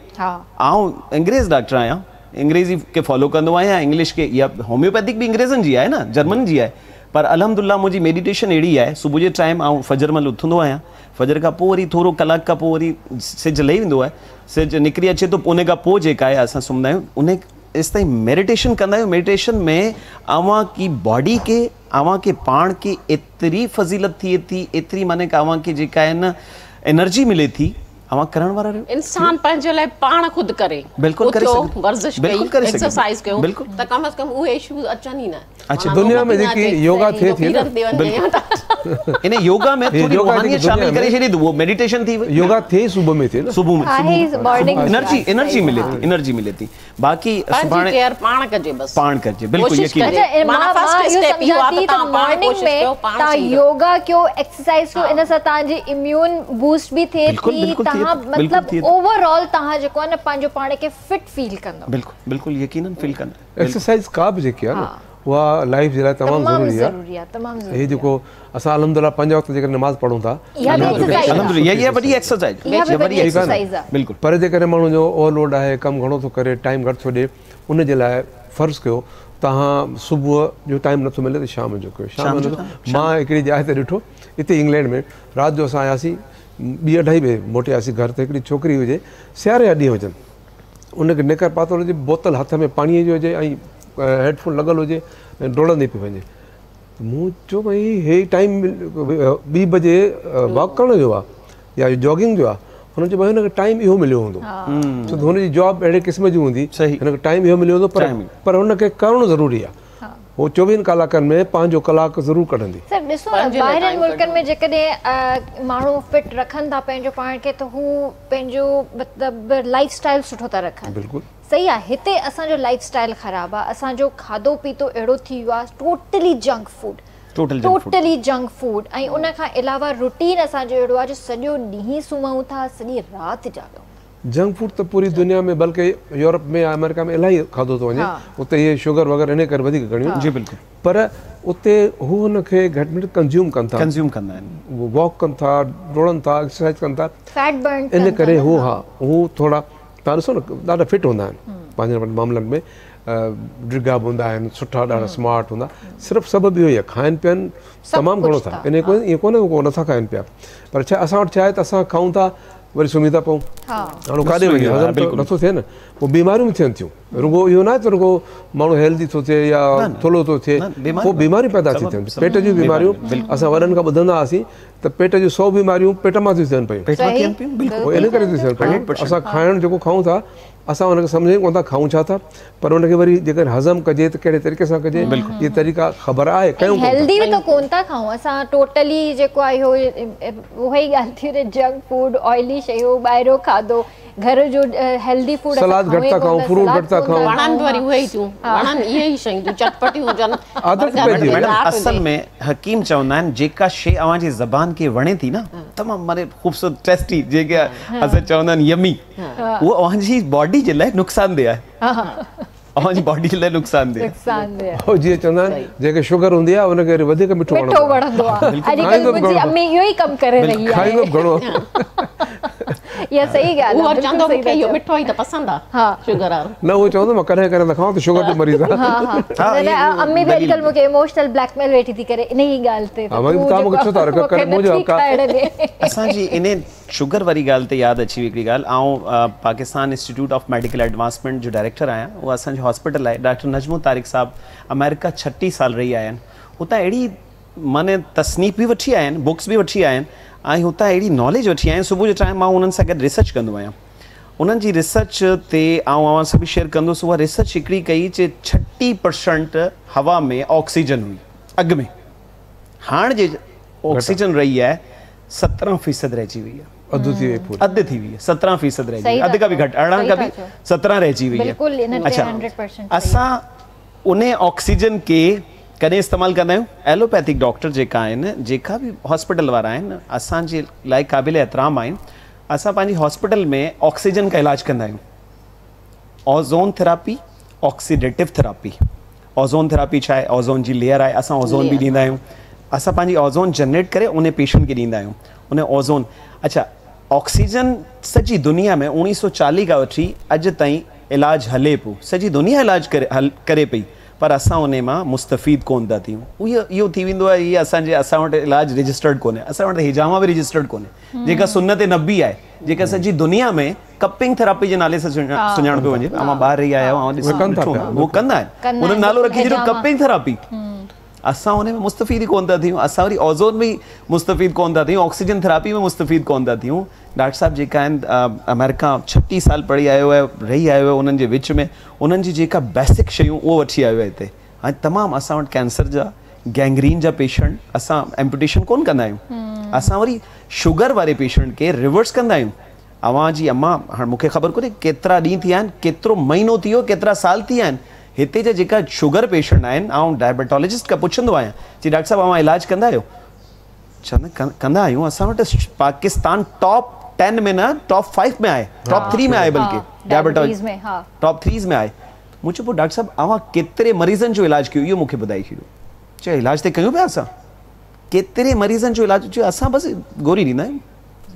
आउं अंग्रेज़ डॉक्टर आहियां, अंग्रेज़ी खे फॉलो कंदो आहियाँ, इंग्लिश खे, या होम्योपैथिक बि अंग्रेज़नि जी आहे न, जर्मन जी आहे, पर अल्हम्दुलिल्लाह मुंहिंजी मेडिटेशन अहिड़ी आहे। सुबुह जे टाइम आउं फजर महिल उथंदो आहियाँ, फजर खां पोइ वरी थोरो कलाक खां पोइ वरी सिज लही वेंदो आहे, सिज निकिरी अचे थो, पोइ उन खां पोइ जेका आहे असां सुम्हंदा आहियूं, उन एसि ताईं मेडिटेशन कंदा आहियूं। मेडिटेशन में अव्हां की बॉडी खे, अव्हां खे पाण खे एतिरी फज़ीलत थिए थी, एतिरी माने अव्हां खे जेका आहे न एनर्जी मिले थी, अव्हां करण वारा आहियो। इंसान पंहिंजे लाइ पाण ख़ुदि करे, बिल्कुलु करे सघे, वर्ज़िश कई, एक्सरसाइज कयो, बिल्कुलु, त कम अज़ कम उहे इश्यूज अचनि ई न। अच्छा, दुनिया में जेकी योगा थिए थी न, इन योगा में थोरी रूहानियत शामिल करे छॾी त उहो मेडिटेशन थी वई। योगा थिए सुबुह में थिए न, सुबुह में एनर्जी एनर्जी मिले थी, एनर्जी मिले थी। बाक़ी सुभाणे केयर पाण कजे, बसि पाण कजे, बिल्कुलु यकीन। अच्छा, माना फर्स्ट स्टेप इहो आहे त तव्हां पाण कोशिश कयो, पाण तव्हां योगा कयो, एक्सरसाइज कयो, इन सां तव्हांजी इम्यून बूस्ट बि थिए थी, तव्हां मतलब ओवरऑल तव्हां जेको आहे न पंहिंजो पाण खे फिट फील कंदो। बिल्कुलु बिल्कुलु यकीनन फील कंदा। एक्सरसाइज का बि जेकी आहे न उहा लाइफ जे लाइ तमामु ज़रूरी आहे, तमामु ज़रूरी आहे। जेको असां अल्हम्दुलिल्लाह पंज वक़्त जेकॾहिं नमाज़ पढ़ूं था, अल्हम्दुलिल्लाह इहा वॾी एक्सरसाइज, इहा वॾी एक्सरसाइज आहे बिल्कुलु। पर जेकॾहिं माण्हू जो ओवरलोड आहे, कमु घणो थो करे, टाइम घटि थो ॾिए, उन जे लाइ फ़र्ज़ कयो तव्हां सुबुह जो टाइम नथो मिले त शाम जो कयो। शाम जो मां हिकिड़ी जाइ ते ॾिठो हिते इंग्लैंड में, राति जो असां आयासीं 2-2.5 बजे मोटियासीं घर, त हिकिड़ी छोकिरी हुजे, सियारे जा ॾींहं हुजनि, उनखे निकर पातिल हुजे, बोतल हथ में पाणीअ जी हुजे ऐं हेडफोन लॻल हुजे ऐं डोड़ंदी पई वञे। मूं चयो भई हे टाइम 2 बजे वॉक करण जो आहे या जॉगिंग जो आहे, हुन चयो भई हुनखे टाइम इहो मिलियो हूंदो, छो त हुनजी जॉब अहिड़े क़िस्म जी हूंदी, हुनखे टाइम इहो मिलियो हूंदो, पर हुनखे करणु ज़रूरी आहे। उहो 24 कलाकनि में पंहिंजो कलाकु ज़रूरु कढंदी। सर ॾिसो न, ॿाहिरियुनि मुल्कनि में जेकॾहिं माण्हू फिट रखनि था पंहिंजो पाण खे त हू पंहिंजो मतिलबु लाइफ स्टाइल सुठो था रखनि। बिल्कुलु सही आहे। हिते असांजो लाइफ स्टाइल ख़राबु आहे, असांजो खाधो पीतो अहिड़ो थी वियो आहे, totally junk food, totally junk food. ऐं उन खां अलावा रूटीन असांजो अहिड़ो आहे जो सॼो ॾींहुं सुम्हूं था, सॼी राति जाॻूं। जंक फूड त पूरी दुनिया में, बल्कि यूरोप में या अमेरिका में इलाही खाधो थो वञे, उते इहे शुगर वग़ैरह इन करे वधीक घणियूं। जी बिल्कुलु। पर उते हू हुनखे घटि में घटि कंज़्यूम कनि था, कंज़्यूम कंदा आहिनि, वॉक कनि था, डोड़नि था, एक्सरसाइज कनि था, फैट बर्न इन करे हू, हा हू थोरा तव्हां ॾिसो न ॾाढा फिट हूंदा आहिनि पंहिंजे मामलनि में, डिगा बि हूंदा आहिनि, सुठा ॾाढा स्मार्ट हूंदा। सिर्फ़ु सबबु इहो ई आहे, खाइनि पीअनि तमामु घणो था, इन ईअं कोन्हे को नथा खाइनि पिया, पर छा असां वटि छा आहे त असां खाऊं था वरी सुम्ही था पऊं, हाणे काॾे वञे, हज़म नथो थिए न, पोइ बीमारियूं बि थियनि थियूं। रुगो इहो न आहे त रुगो माण्हू हेल्दी थो थिए या थुल्हो थो थिए, पोइ बीमारियूं पैदा थी थियनि। पेट जूं बीमारियूं असां वॾनि खां ॿुधंदा हुआसीं त पेट जूं 100 बीमारियूं पेट मां थियूं थियनि पयूं, पोइ इन करे थियूं थियनि पयूं। असां खाइण जेको खाऊं था, असां हुनखे सम्झूं कोन था खाऊं छा था, पर हुनखे वरी जेकॾहिं हज़म कजे त कहिड़े तरीक़े सां कजे, इहे तरीक़ा ख़बर आहे। कयूं हेल्दी बि त कोन था खाऊं असां, टोटली जेको आहे उहा ई ॻाल्हि थी वञे, जंक फूड, ऑयली शयूं, ॿाहिरियों खाधो, घर जो हेल्दी फूड, सलाद घटि था खाऊं, फ्रूट घटि था खाऊं, वणनि वरी उहे ई थियूं, वणनि इहे ई शयूं थियूं, चटपटियूं हुजनि, आदत पइजी वई। असल में हकीम चवंदा आहिनि जेका शइ अव्हांजी ज़बान खे वणे थी न, तमामु माने ख़ूबसूरत टेस्टी, जेके असां चवंदा आहिनि यमी, उहो अव्हांजी बॉडी जे लाइ नुक़सानदेह आहे, अव्हांजी बॉडी जे लाइ नुक़सानदेह आहे। जीअं चवंदा आहिनि जंहिंखे शुगर हूंदी आहे हुनखे वरी वधीक मिठो वणंदो आहे। अॼुकल्ह मुंहिंजी अम्मी इहो ई कमु करे रही आहे, खाईंदो घणो। इहा सही ॻाल्हि आहे। उहो चवंदो मूंखे इहो मिठो ई त पसंदि आहे, हा शुगर वारो न, उहो चवंदो मां कॾहिं कॾहिं त खावां त शुगर जो मरीज़ आहियां। हा हा, अम्मी बि अॼुकल्ह मूंखे इमोशनल ब्लैकमेल वेठी थी करे इन ई ॻाल्हि ते। हा, तव्हां मूंखे छो था रखो, करे मुंहिंजो हक़ आहे। असांजी इन शुगर वारी ॻाल्हि ते यादि अची वई हिकिड़ी ॻाल्हि। आउं Pakistan institute of medical advancement जो डायरेक्टर आहियां, उहो असांजो हॉस्पिटल आहे। डॉक्टर नजमो तारिक साहब अमेरिका 36 साल रही आया आहिनि, हुतां अहिड़ी माने तसनीफ़ बि वठी आया आहिनि, बुक्स बि वठी आया आहिनि ऐं हुतां अहिड़ी नॉलेज वठी आया आहिनि। सुबुह जो टाइम मां उन्हनि सां गॾु रिसर्च कंदो आहियां, उन्हनि जी रिसर्च ते आउं अव्हां सां बि शेयर कंदुसि। उहा रिसर्च हिकिड़ी कई चे 36% हवा में ऑक्सीजन हुई अॻु में, हाणे जे ऑक्सीजन रही आहे 17% रहिजी वई आहे, अधु थी वई, पूरी अधु थी वई आहे, 17% रहिजी वई, अधु खां बि घटि, 18 खां बि 17 रहिजी वई आहे। अच्छा, असां उन ऑक्सीजन खे कॾहिं इस्तेमालु कंदा आहियूं? एलोपैथिक डॉक्टर जेका आहिनि, जेका बि हॉस्पिटल वारा आहिनि, असांजे लाइ क़ाबिल एहतराम आहिनि। असां पंहिंजी हॉस्पिटल में ऑक्सीजन खां इलाज कंदा आहियूं, ozone therapy, oxidative therapy. Ozone therapy छा आहे? ओज़ोन जी लेयर आहे, असां ओज़ोन बि ॾींदा आहियूं। असां पंहिंजी ओज़ोन जनरेट करे उन पेशेंट खे ॾींदा आहियूं, उन ओज़ोन। अच्छा, ऑक्सीजन सॼी दुनिया में 1940 खां वठी अॼु ताईं علاج هلي پيو سڄي دنيا علاج ڪري پئي پر اسان انهي مان مستفيد ڪون ٿا ٿيون اهو اهو ٿي ويندو آهي هي اسان جي اسان وٽ علاج رجسٽرڊ ڪونهي اسان وٽ حجامه به رجسٽرڊ ڪونهي جيڪا سنت نبي آهي جيڪا سڄي دنيا ۾ ڪپنگ ٿراپي جي نالي سان سڃاڻ پيو وڃي اوهان ٻاهر رهي آيا آهيو اوهان ڏسو ڏٺو هوندو اهو ڪندا آهن انهن نالو رکي ڇڏيو ڪپنگ ٿراپي اسان انهي ۾ مستفيد ئي ڪون ٿا ٿيون اسان وري اوزون ۾ مستفيد ڪون ٿا ٿيون آڪسيجن ٿراپي ۾ مستفيد ڪون ٿا ٿيون ڊاڪٽر صاحب جيڪا آهن آمريڪا 36 سال پڙهي آيو آهي رهي آيو آهي انهن جي وچ ۾ انهن جي جيڪا بيسڪ شيون اهو وٺي آيو آهي هتي هاڻي تمام اسان وٽ ڪينسر جا گينگرين جا پيشنٽ اسان ايمپوٽيشن ڪون ڪندا آهيون اسان وري شگر واري پيشنٽ کي ريورس ڪندا آهيون اوهان جي اما هاڻ مونکي خبر ڪونهي ڪيترا ڏينهن ٿي ويا آهن ڪيترو مهينو ٿي ويو ڪيترا سال ٿي ويا آهن هتي جا جيڪا شگر پيشنٽ آهن آئون ڊائبيٽالاجسٽ کان پڇندو آهيان چي ڊاڪٽر صاحب اوهان علاج ڪندا آهيو چوندا ڪندا آهيون اسان وٽ پاڪستان ٽاپ 10 ۾ نه ٽاپ 5 ۾ آهي ٽاپ 3 ۾ آهي بلڪه ڊائبيٽالاجي ٽاپ 3 ۾ آهي مون چيو پوء ڊاڪٽر صاحب اوهان ڪيتري مريضن جو علاج ڪيو اهو مونکي ٻڌائي ڇڏيو چيو علاج ته ڪيون پيا اسان ڪيتري مريضن جو علاج چيو اسان بس گوري ڏيندا آهيون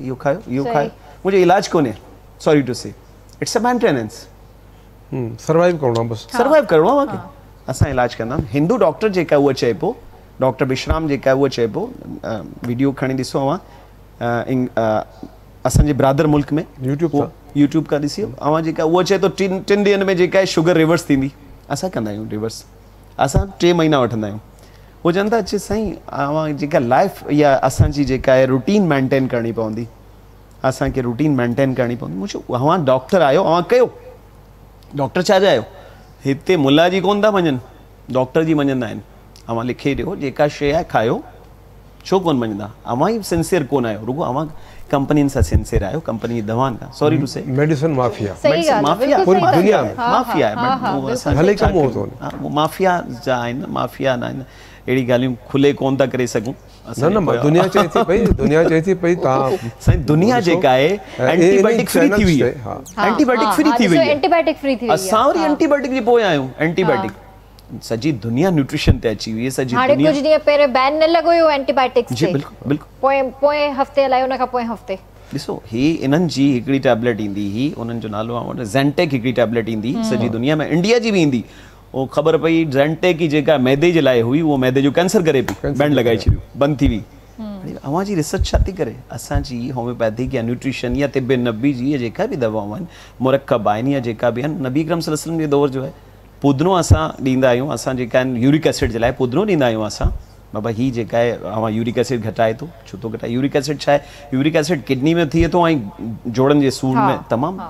اهو کايو اهو کايو منهنجو علاج ڪونهي sorry to say it's a maintenance survive ڪرڻو آهي بس سروائيو ڪرڻو آهي اوهان کي اسان علاج ڪندا آهيون هندو ڊاڪٽر جيڪا اهو چئي پيو ڊاڪٽر بشرام جيڪا اهو چئي پيو ويڊيو کڻي ڏسو اوهان اسان جي برادر ملڪ ۾ يوٽيوب تان يوٽيوب کان ڏسي اوهان جيڪا اهو چئي ٿو ٽن ٽن ڏينهن ۾ جيڪا شگر ريورس ٿيندي اسان ڪندا آهيون ريورس اسان 3 مهينا وٺندا آهيون هو چون ٿا چي سائين اوهان جيڪا لائف يا اسان جي جيڪا آهي روٽين مينٽين ڪرڻي پوندي اسان کي روٽين مينٽين ڪرڻي پوندي مون چيو اوهان ڊاڪٽر آهيو اوهان ڪيو ڊاڪٽر ڇا جا آهيو هتي ملا جي ڪون ٿا مڃن ڊاڪٽر جي مڃندا آهن اوهان لکي ڏيو جيڪا شي آهي کايو ڇو ڪون مڃندا اوهان ئي سنسيئر ڪون آهيو رڳو اوهان ڪمپنين سان سنسيئر آهيو ڪمپني جي دوائن کان sorry to say medicine mafia صحيح ڳالهه مافيا پوري دنيا ۾ مافيا آهي هلي ڪم هو ٿو اهو مافيا جا آهن مافيا نه آهن اهڙي ڳالهيون کلي ڪون ٿا ڪري سگهون نه نه دنيا چئي ٿي پئي دنيا چئي ٿي پئي تان سائين دنيا جيڪا آهي اينٽي بايوٽڪ فري ٿي وئي آهي اينٽي بايوٽڪ فري ٿي وئي آهي اينٽي بايوٽڪ فري ٿي وئي اسان وري اينٽي بايوٽڪ جي پويان آهيون اينٽي بايوٽڪ سڄي دنيا نيوٽريشن تي اچي وئي سڄي دنيا هاڻي ڪجهه ڏينهن پهرين بين نه لڳو هيو اينٽي بايوٽڪس تي جي بلڪل بلڪل پوئين پوئين هفتي الائي ان کان پوئين هفتي ڏسو هي انهن جي هڪڙي ٽيبليٽ ايندي هئي انهن جو نالو آهي زينٽيڪ هڪڙي ٽيبليٽ ايندي هئي سڄي دنيا ۾ انڊيا جي به ايندي اهو خبر پئي زينٽيڪ ئي جيڪا معدي جي لاء هئي اهو معدي جو ڪينسر ڪري پئي بين لڳائي ڇڏيو بند ٿي وئي اوهان جي ريسرچ ڇا ٿي ڪري اسان جي هوميوپيٿڪ يا نيوٽريشن يا طب نبوي جي جيڪا به دوائون آهن مرڪب آهن يا جيڪا به آهن نبي اڪرم صلي الله عليه وسلم جي دور جو آهي پودنو اسان ڏيندا آهيون اسان جيڪا آهن يورڪ ايسڊ جي لاء پودنو ڏيندا آهيون اسان بابا هي جيڪا آهي اوهان يورڪ ايسڊ گهٽائي ٿو ڇو ٿو گهٽائي يورڪ ايسڊ ڇا آهي يورڪ ايسڊ ڪڊني ۾ ٿئي ٿو ۽ جوڙن جي سور ۾ تمام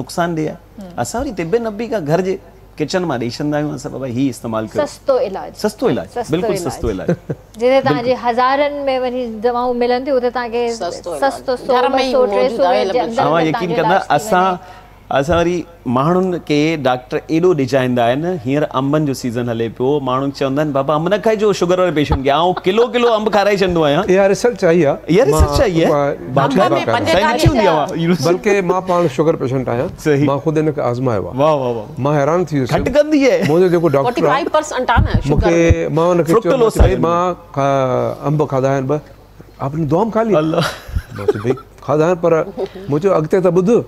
نقصان ده آهي اسان وري طب نبوي کان گهر جي ڪچن مان ڏئي ڇڏندا آهيون اسان بابا هي استعمال ڪيو سستو علاج سستو علاج بلڪل سستو علاج جتي توهان جي هزارن ۾ وڃي دوائون ملن ٿيون اتي توهان کي سستو 100 200 300 جي اندر اوهان يقين ڪندا اسان اسان وري ماڻهن کي ڊاڪٽر ايڏو ڊڄائيندا آهن هينئر انبن جو سيزن هلي پيو ماڻهو چوندا آهن بابا انب نه کائجو شگر واري پيشنٽ کي آئون ڪلو ڪلو انب کارائي ڇڏندو آهيان. اها ريسرچ آئي آهي. اها ريسرچ آئي آهي سائين ڏٺي هوندي اوهان. بلڪه مان پاڻ شگر پيشنٽ آهيان مان خود ان کي آزمايو آهي واه واه واه مان حيران ٿي ويس گهٽ ڪندي آهي منهنجو جيڪو ڊاڪٽر آهي مون کي مان ان کي چيو ڀائي مان انب کاڌا آهن ٻه آپ ني دو انب کا ليا الله مان چيو ڀائي کاڌا آهن پر مون چيو اڳتي ته ٻڌ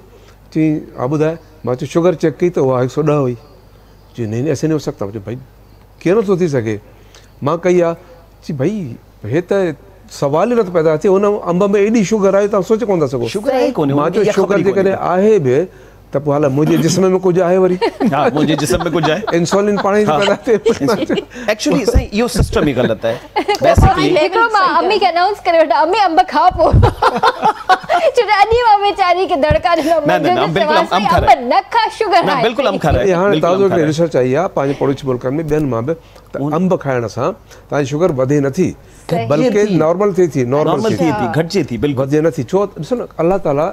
چيائين ها ٻڌاء، مان چيو شگر چيڪ ڪئي ته اها 110 هئي، چيائين نهين ايسي نهين هو سگتا، مان چيو ڀائي ڪيئن نٿو ٿي سگهي، مان ڪئي آ، چي ڀائي هي ته سوال ئي نٿو پيدا ٿئي هن انب ۾ ايڏي شگر آهي توهان سوچي ڪونه ٿا سگهو، شگر آهي ڪونه مان چيو شگر جيڪڏهن آهي به ته پوء هالا منهنجي جسم ۾ ڪجهه آهي وري، ها منهنجي جسم ۾ ڪجهه آهي، انسولين پاڻ ئي پيدا ٿئي، ايڪچولي سائين اهو سسٽم ئي غلط آهي بيسڪلي. هڪڙو مان امي کي انائونس ڪري وٺان امي انب کا پوء. ڇو ته اڄ ئي مان ويچاري کي دڙڪا ڏنا نه نه نه بلڪل انب کارائي نه کا شگر نه بلڪل انب کارائي هاڻي تازو هڪڙي ريسرچ آئي آهي پنهنجي پڙوسي ملڪن ۾ ٻين مان به ته انب کائڻ سان توهان جي شگر وڌي نٿي بلڪه نارمل ٿئي ٿي نارمل ٿئي ٿي گهٽجي ٿي بلڪل وڌي نٿي ڇو ڏسو نه الله تعالي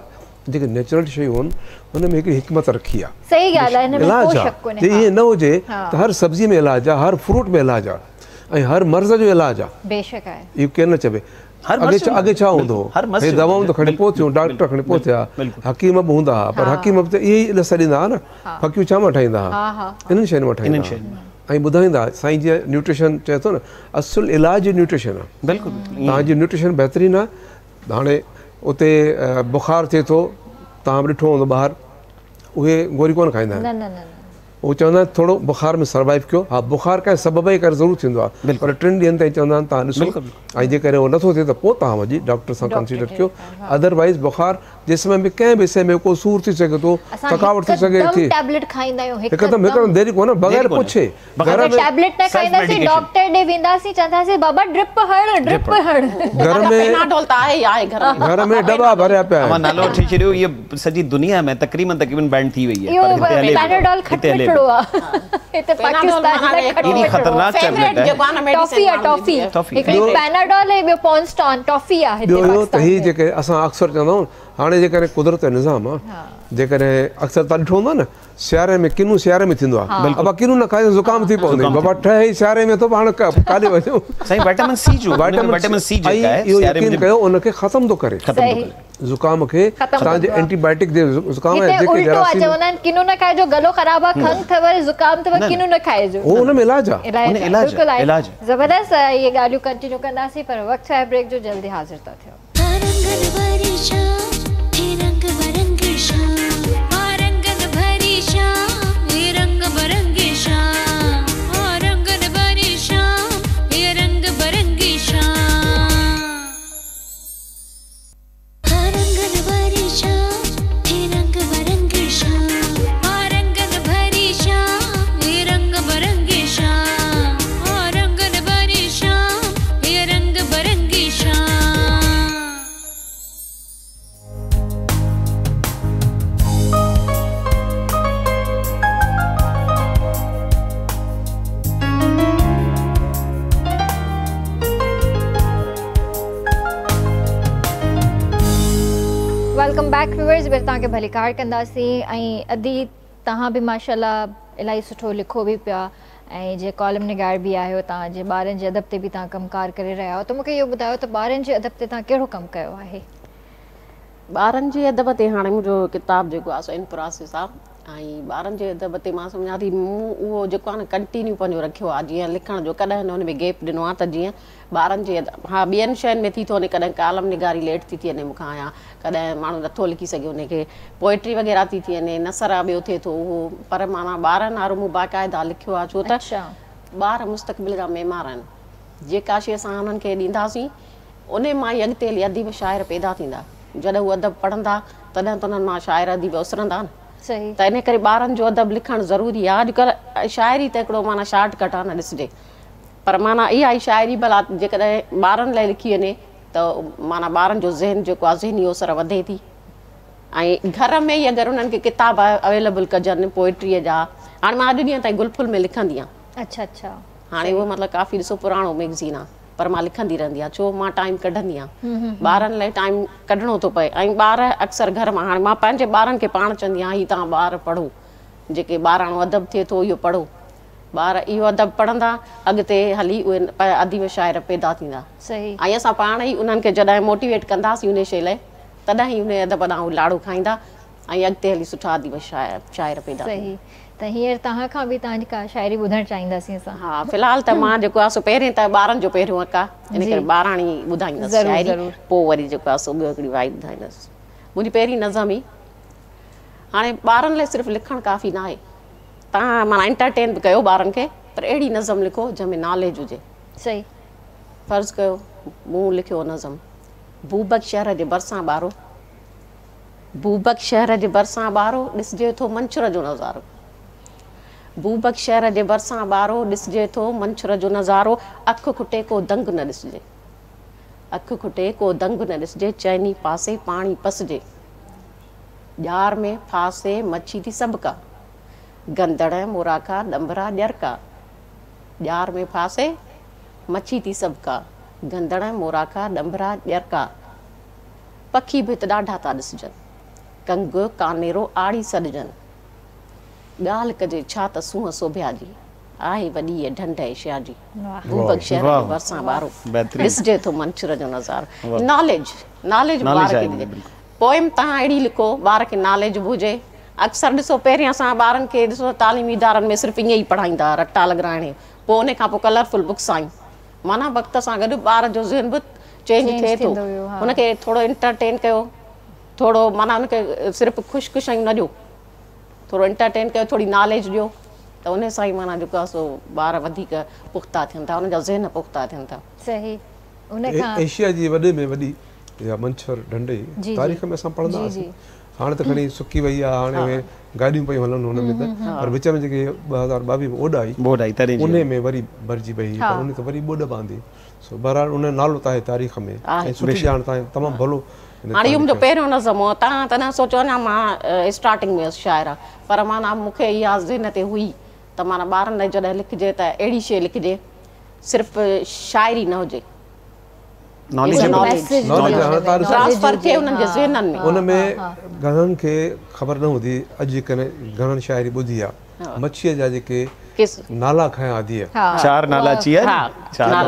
جيڪي نيچرل شيون آهن ان ۾ هڪڙي حڪمت رکي آهي صحيح ڳالهه آهي ان ۾ ڪو شڪ ڪونهي جي ائين نه هجي ته هر سبزي ۾ علاج آهي هر فروٽ ۾ علاج آهي ۽ هر مرض جو علاج آهي بيشڪ آهي اهو ڪير نه چوي اڳي ڇا هوندو هو؟ هي دوائون ته کڻي پوء ٿيون، ڊاڪٽر کڻي پوء ٿيا، حڪيم به هوندا ها، پر حڪيم به ته اهي ئي ڏس ڏيندا ها نه، ڦڪيون ڇا مان ٺاهيندا ها؟ انهن شين مان ٺاهيندا ها ۽ ٻڌائيندا ها. سائين جيئن نيوٽريشن چئي ٿو نه، اصل علاج ئي نيوٽريشن آهي. توهان جي نيوٽريشن بهترين آهي، هاڻي اتي بخار ٿئي ٿو، توهان به ڏٺو هوندو ٻاهر. اهي گوري ڪونه کائيندا آهن. نه نه نه. هو چوندا آهن ٿورو بخار ۾ سروائيو ڪيو. ها بخار ڪنهن سبب جي ڪري ضرور ٿيندو آهي پر ٽن ڏينهن تائين چوندا آهن توهان ڏسو ۽ جيڪڏهن اهو نٿو ٿئي ته پوء توهان وڃي ڊاڪٽر سان ڪنسيڊر ڪيو. ادروائيز بخار جسم ۾ ڪنهن به حصي ۾ ڪو سور ٿي سگهي ٿو، ٿڪاوٽ ٿي سگهي ٿي. اسان هڪدم ٽيبليٽ کائيندا آهيون هڪدم هڪدم ديري ڪونه بغير پڇي گهر ۾ ٽيبليٽ نه کائينداسين ڊاڪٽر ڏي وينداسين چونداسين بابا ڊرپ هڻ ڊرپ هڻ. گهر ۾ پيناڊول ته آهي ئي آهي گهر ۾. گهر ۾ ڊٻا ڀريا پيا آهن. اوهان نالو وٺي ڇڏيو اهي سڄي دنيا ۾ تقريبن تقريبن بين ٿي وئي آهي پر هتي هلي پيناڊول کٽ مٺڙو آهي هتي پاڪستان ۾ کٽ ايڏي خطرناڪ ٽيبليٽ آهي. ٽافي آهي ٽافي هڪڙي پيناڊول ۽ ٻيو پونسٽان ٽافي آهي هتي ٻيو اهو ته پاڪستان هي ۾. جيڪي اسان اڪثر چوندا آهيون هاڻي جيڪڏهن قدرت جو نظام آهي جيڪڏهن اڪثر توهان ڏٺو هوندو نه سياري ۾ ڪنو سياري ۾ ٿيندو آهي ابا ڪنو نه کائجو زڪام ٿي پوندي بابا ٺهي ئي سياري ۾ ٿو پاڻ ڪاڏي وڃون. سائين وائٽامن سي جو وائٽامن سي جيڪا آهي اهو يقين ڪيو ان کي ختم ٿو ڪري زڪام کي توهان جي اينٽي بائيوٽڪ جي زڪام ۽ جيڪي جراثيم چوندا آهن ڪنو نه کائجو گلو خراب آهي کنگهه اٿو زڪام اٿو ڪنو نه کائجو هو ان ۾ علاج آهي بلڪل آهي زبردست اهي ڳالهيون ڪنٽينيو ڪنداسين پر وقت آهي بريڪ جو جلدي حاضر ٿا ٿيو. Welcome back viewers ٻيهر توهان کي ڀليڪار ڪنداسين ۽ ادي توهان به ماشاءالله الاهي سٺو لکو به پيا ۽ جي ڪالم نگار به آهيو توهان جي ٻارن جي ادب تي به توهان ڪم ڪار ڪري رهيا آهيو ته مون کي اهو ٻڌايو ته ٻارن جي ادب تي توهان ڪهڙو ڪم ڪيو آهي؟ ٻارن جي ادب تي هاڻي منهنجو ڪتاب جيڪو آهي سو ان پراسيس آهي ۽ ٻارن جي ادب تي مان سمجهان ٿي مون اهو جيڪو آهي نه ڪنٽينيو پنهنجو رکيو آهي جيئن لکڻ جو ڪڏهن نه ان ۾ گيپ ڏنو آهي ته جيئن ٻارن جي ادب ها ٻين شين ۾ ٿي ٿو وڃي ڪڏهن ڪالم نگاري ليٽ ٿي ٿي وڃي مون کان يا ڪڏهن ماڻهو نٿو لکي سگهي ان کي پوئٽري وغيره ٿي ٿي وڃي نثر آ ٻيو ٿئي ٿو اهو پر معنيٰ ٻارن وارو مون باقاعده لکيو آ ڇو ته ٻار مستقبل جا معمار آهن جيڪا شي اسان انهن کي ڏينداسين انهي مان ئي اڳتي هلي اديب شاعر پيدا ٿيندا جڏهن هو ادب پڙهندا تڏهن ته انهن مان شاعر اديب اسرندا نه ته انهي ڪري ٻارن جو ادب لکڻ ضروري آ اڄڪلهه شاعري ته هڪڙو معنيٰ شارٽ ڪٽ آ نه ڏسجي پر معنيٰ اها ئي شاعري ڀلا جيڪڏهن ٻارن لاء لکي وڃي ته معنيٰ ٻارن جو ذهن جيڪو آهي ذهني اوسر وڌي ٿي ۽ گهر ۾ ئي اگر انهن کي ڪتاب اويليبل ڪجن پوئٽريء جا هاڻي مان اڄ ڏينهن تائين گل ڦل ۾ لکندي آهيان. اڇا اڇا. هاڻي اهو مطلب ڪافي ڏسو پراڻو ميگزين آهي پر مان لکندي رهندي آهيان ڇو مان ٽائيم ڪڍندي آهيان ٻارن لاء ٽائيم ڪڍڻو ٿو پئي ۽ ٻار اڪثر گهر مان هاڻي مان پنهنجي ٻارن کي پاڻ چوندي آهيان هي توهان ٻار پڙهو جيڪي ٻاراڻو ادب ٿئي ٿو اهو پڙهو ٻار اهو ادب پڙهندا اڳتي هلي اهي اديب شاعر پيدا ٿيندا ۽ اسان پاڻ ئي انهن کي جڏهن موٽيويٽ ڪنداسين انهي شيء لاء تڏهن ئي انهي ادب ڏانهن هو لاڙو کائيندا ۽ اڳتي هلي سٺا اديب شاعر پيدا ٿيندا. صحيح ته هينئر توهان کان به توهان جي ڪا شاعري ٻڌڻ چاهينداسين اسان. ها في الحال ته مان جيڪو آهي سو پهرين ته ٻارن جو پهريون حق آهي ان ڪري ٻاراڻي ٻڌائيندس شاعري پوء وري جيڪو آهي سو ٻيو هڪڙي وائي ٻڌائيندس. منهنجي پهرين نظم هئي. هاڻي ٻارن لاء صرف لکڻ ڪافي ناهي. توهان معنيٰ انٽرٽين به ڪيو ٻارن کي پر اهڙي نظم لکو جنهن ۾ ناليج هجي. صحيح. فرض ڪيو مون لکيو نظم بوبڪ شهر جي ڀرسان ٻارو بوبڪ شهر جي ڀرسان ٻارو ڏسجي ٿو منڇر جو نظارو بوبڪ شهر جي ڀرسان ٻارو ڏسجي ٿو منڇر جو نظارو اک کٽي ڪو دنگ نه ڏسجي اک کٽي ڪو دنگ نه ڏسجي چئني پاسي پاڻي پسجي ڄار ۾ ڦاسي مڇي ٿي سڀڪا. گندڻ، موراکا، ڏنڀرا، ڄرڪا. ڄار ۾ ڦاسي مڇي ٿي سڀڪا. گندڻ، موراکا، ڏنڀرا، ڄرڪا. پکي به هت ڏاڍا ٿا ڏسجن. ڪنگ، ڪانيرو، آڙي سڏجن. ڳالهه ڪجي ڇا ته سونهن سوڀيا جي. آهي وڏي هيء ڍنڍ ايشيا جي. بوبڪ شهر جي ڀرسان ٻارو. ڏسجي ٿو منڇر جو نظارو. ناليج، ناليج به ٻار کي ڏجي. پوئم توهان اهڙي لکو ٻار کي ناليج به هجي. اڪثر ڏسو پهرين اسان ٻارن کي ڏسو تعليمي ادارن ۾ صرف ائين ئي پڙهائيندا ها رٽا لڳرائڻي پوء انهي کان پوء ڪلرفل بڪس آيون معنيٰ وقت سان گڏ ٻار جو ذهن به چينج ٿئي ٿو ان کي ٿورو انٽرٽين ڪيو ٿورو معنيٰ ان کي صرف خشڪ شيون نه ڏيو. ٿورو انٽرٽين ڪيو، ٿوري ناليج ڏيو ته ان سان ئي معنيٰ جيڪو آهي سو ٻار وڌيڪ پختا ٿين ٿا، انهن جا ذهن پختا ٿين ٿا. صحيح. ان کان ايشيا جي وڏي ۾ وڏي اها منڇر ڍنڍ هئي، تاريخ ۾ اسان پڙهندا هئاسين. هاڻي ته کڻي سڪي وئي آهي، هاڻي اهي گاڏيون پيون هلن هن ۾ ته، پر وچ ۾ جيڪي 2022 ۾ ٻوڏ آئي، ٻوڏ آئي تڏهن ان ۾ وري ڀرجي پئي، پر ان تي وري ٻوڏ به آندي. سو بهرحال ان جو نالو ته آهي تاريخ ۾ ۽ سٺي ڄاڻ ته آهي، تمام ڀلو. هاڻي اهو منهنجو پهريون نظم هو، توهان تڏهن سوچيو اڃا مان اسٽارٽنگ ۾ هيس شاعره، پر معنيٰ مون کي اها ذهن تي هئي ته معنيٰ ٻارن لاء جڏهن لکجي ته اهڙي شيء لکجي صرف شاعري نه هجي، ٽرانسفر ٿئي انهن جي ذهنن ۾. ان ۾ گهڻن کي خبر نه هوندي، اڄ جيڪڏهن گهڻن شاعري ٻڌي آهي، مڇيء جا جيڪي نالا کنيا اديء، چار نالا اچي ويا،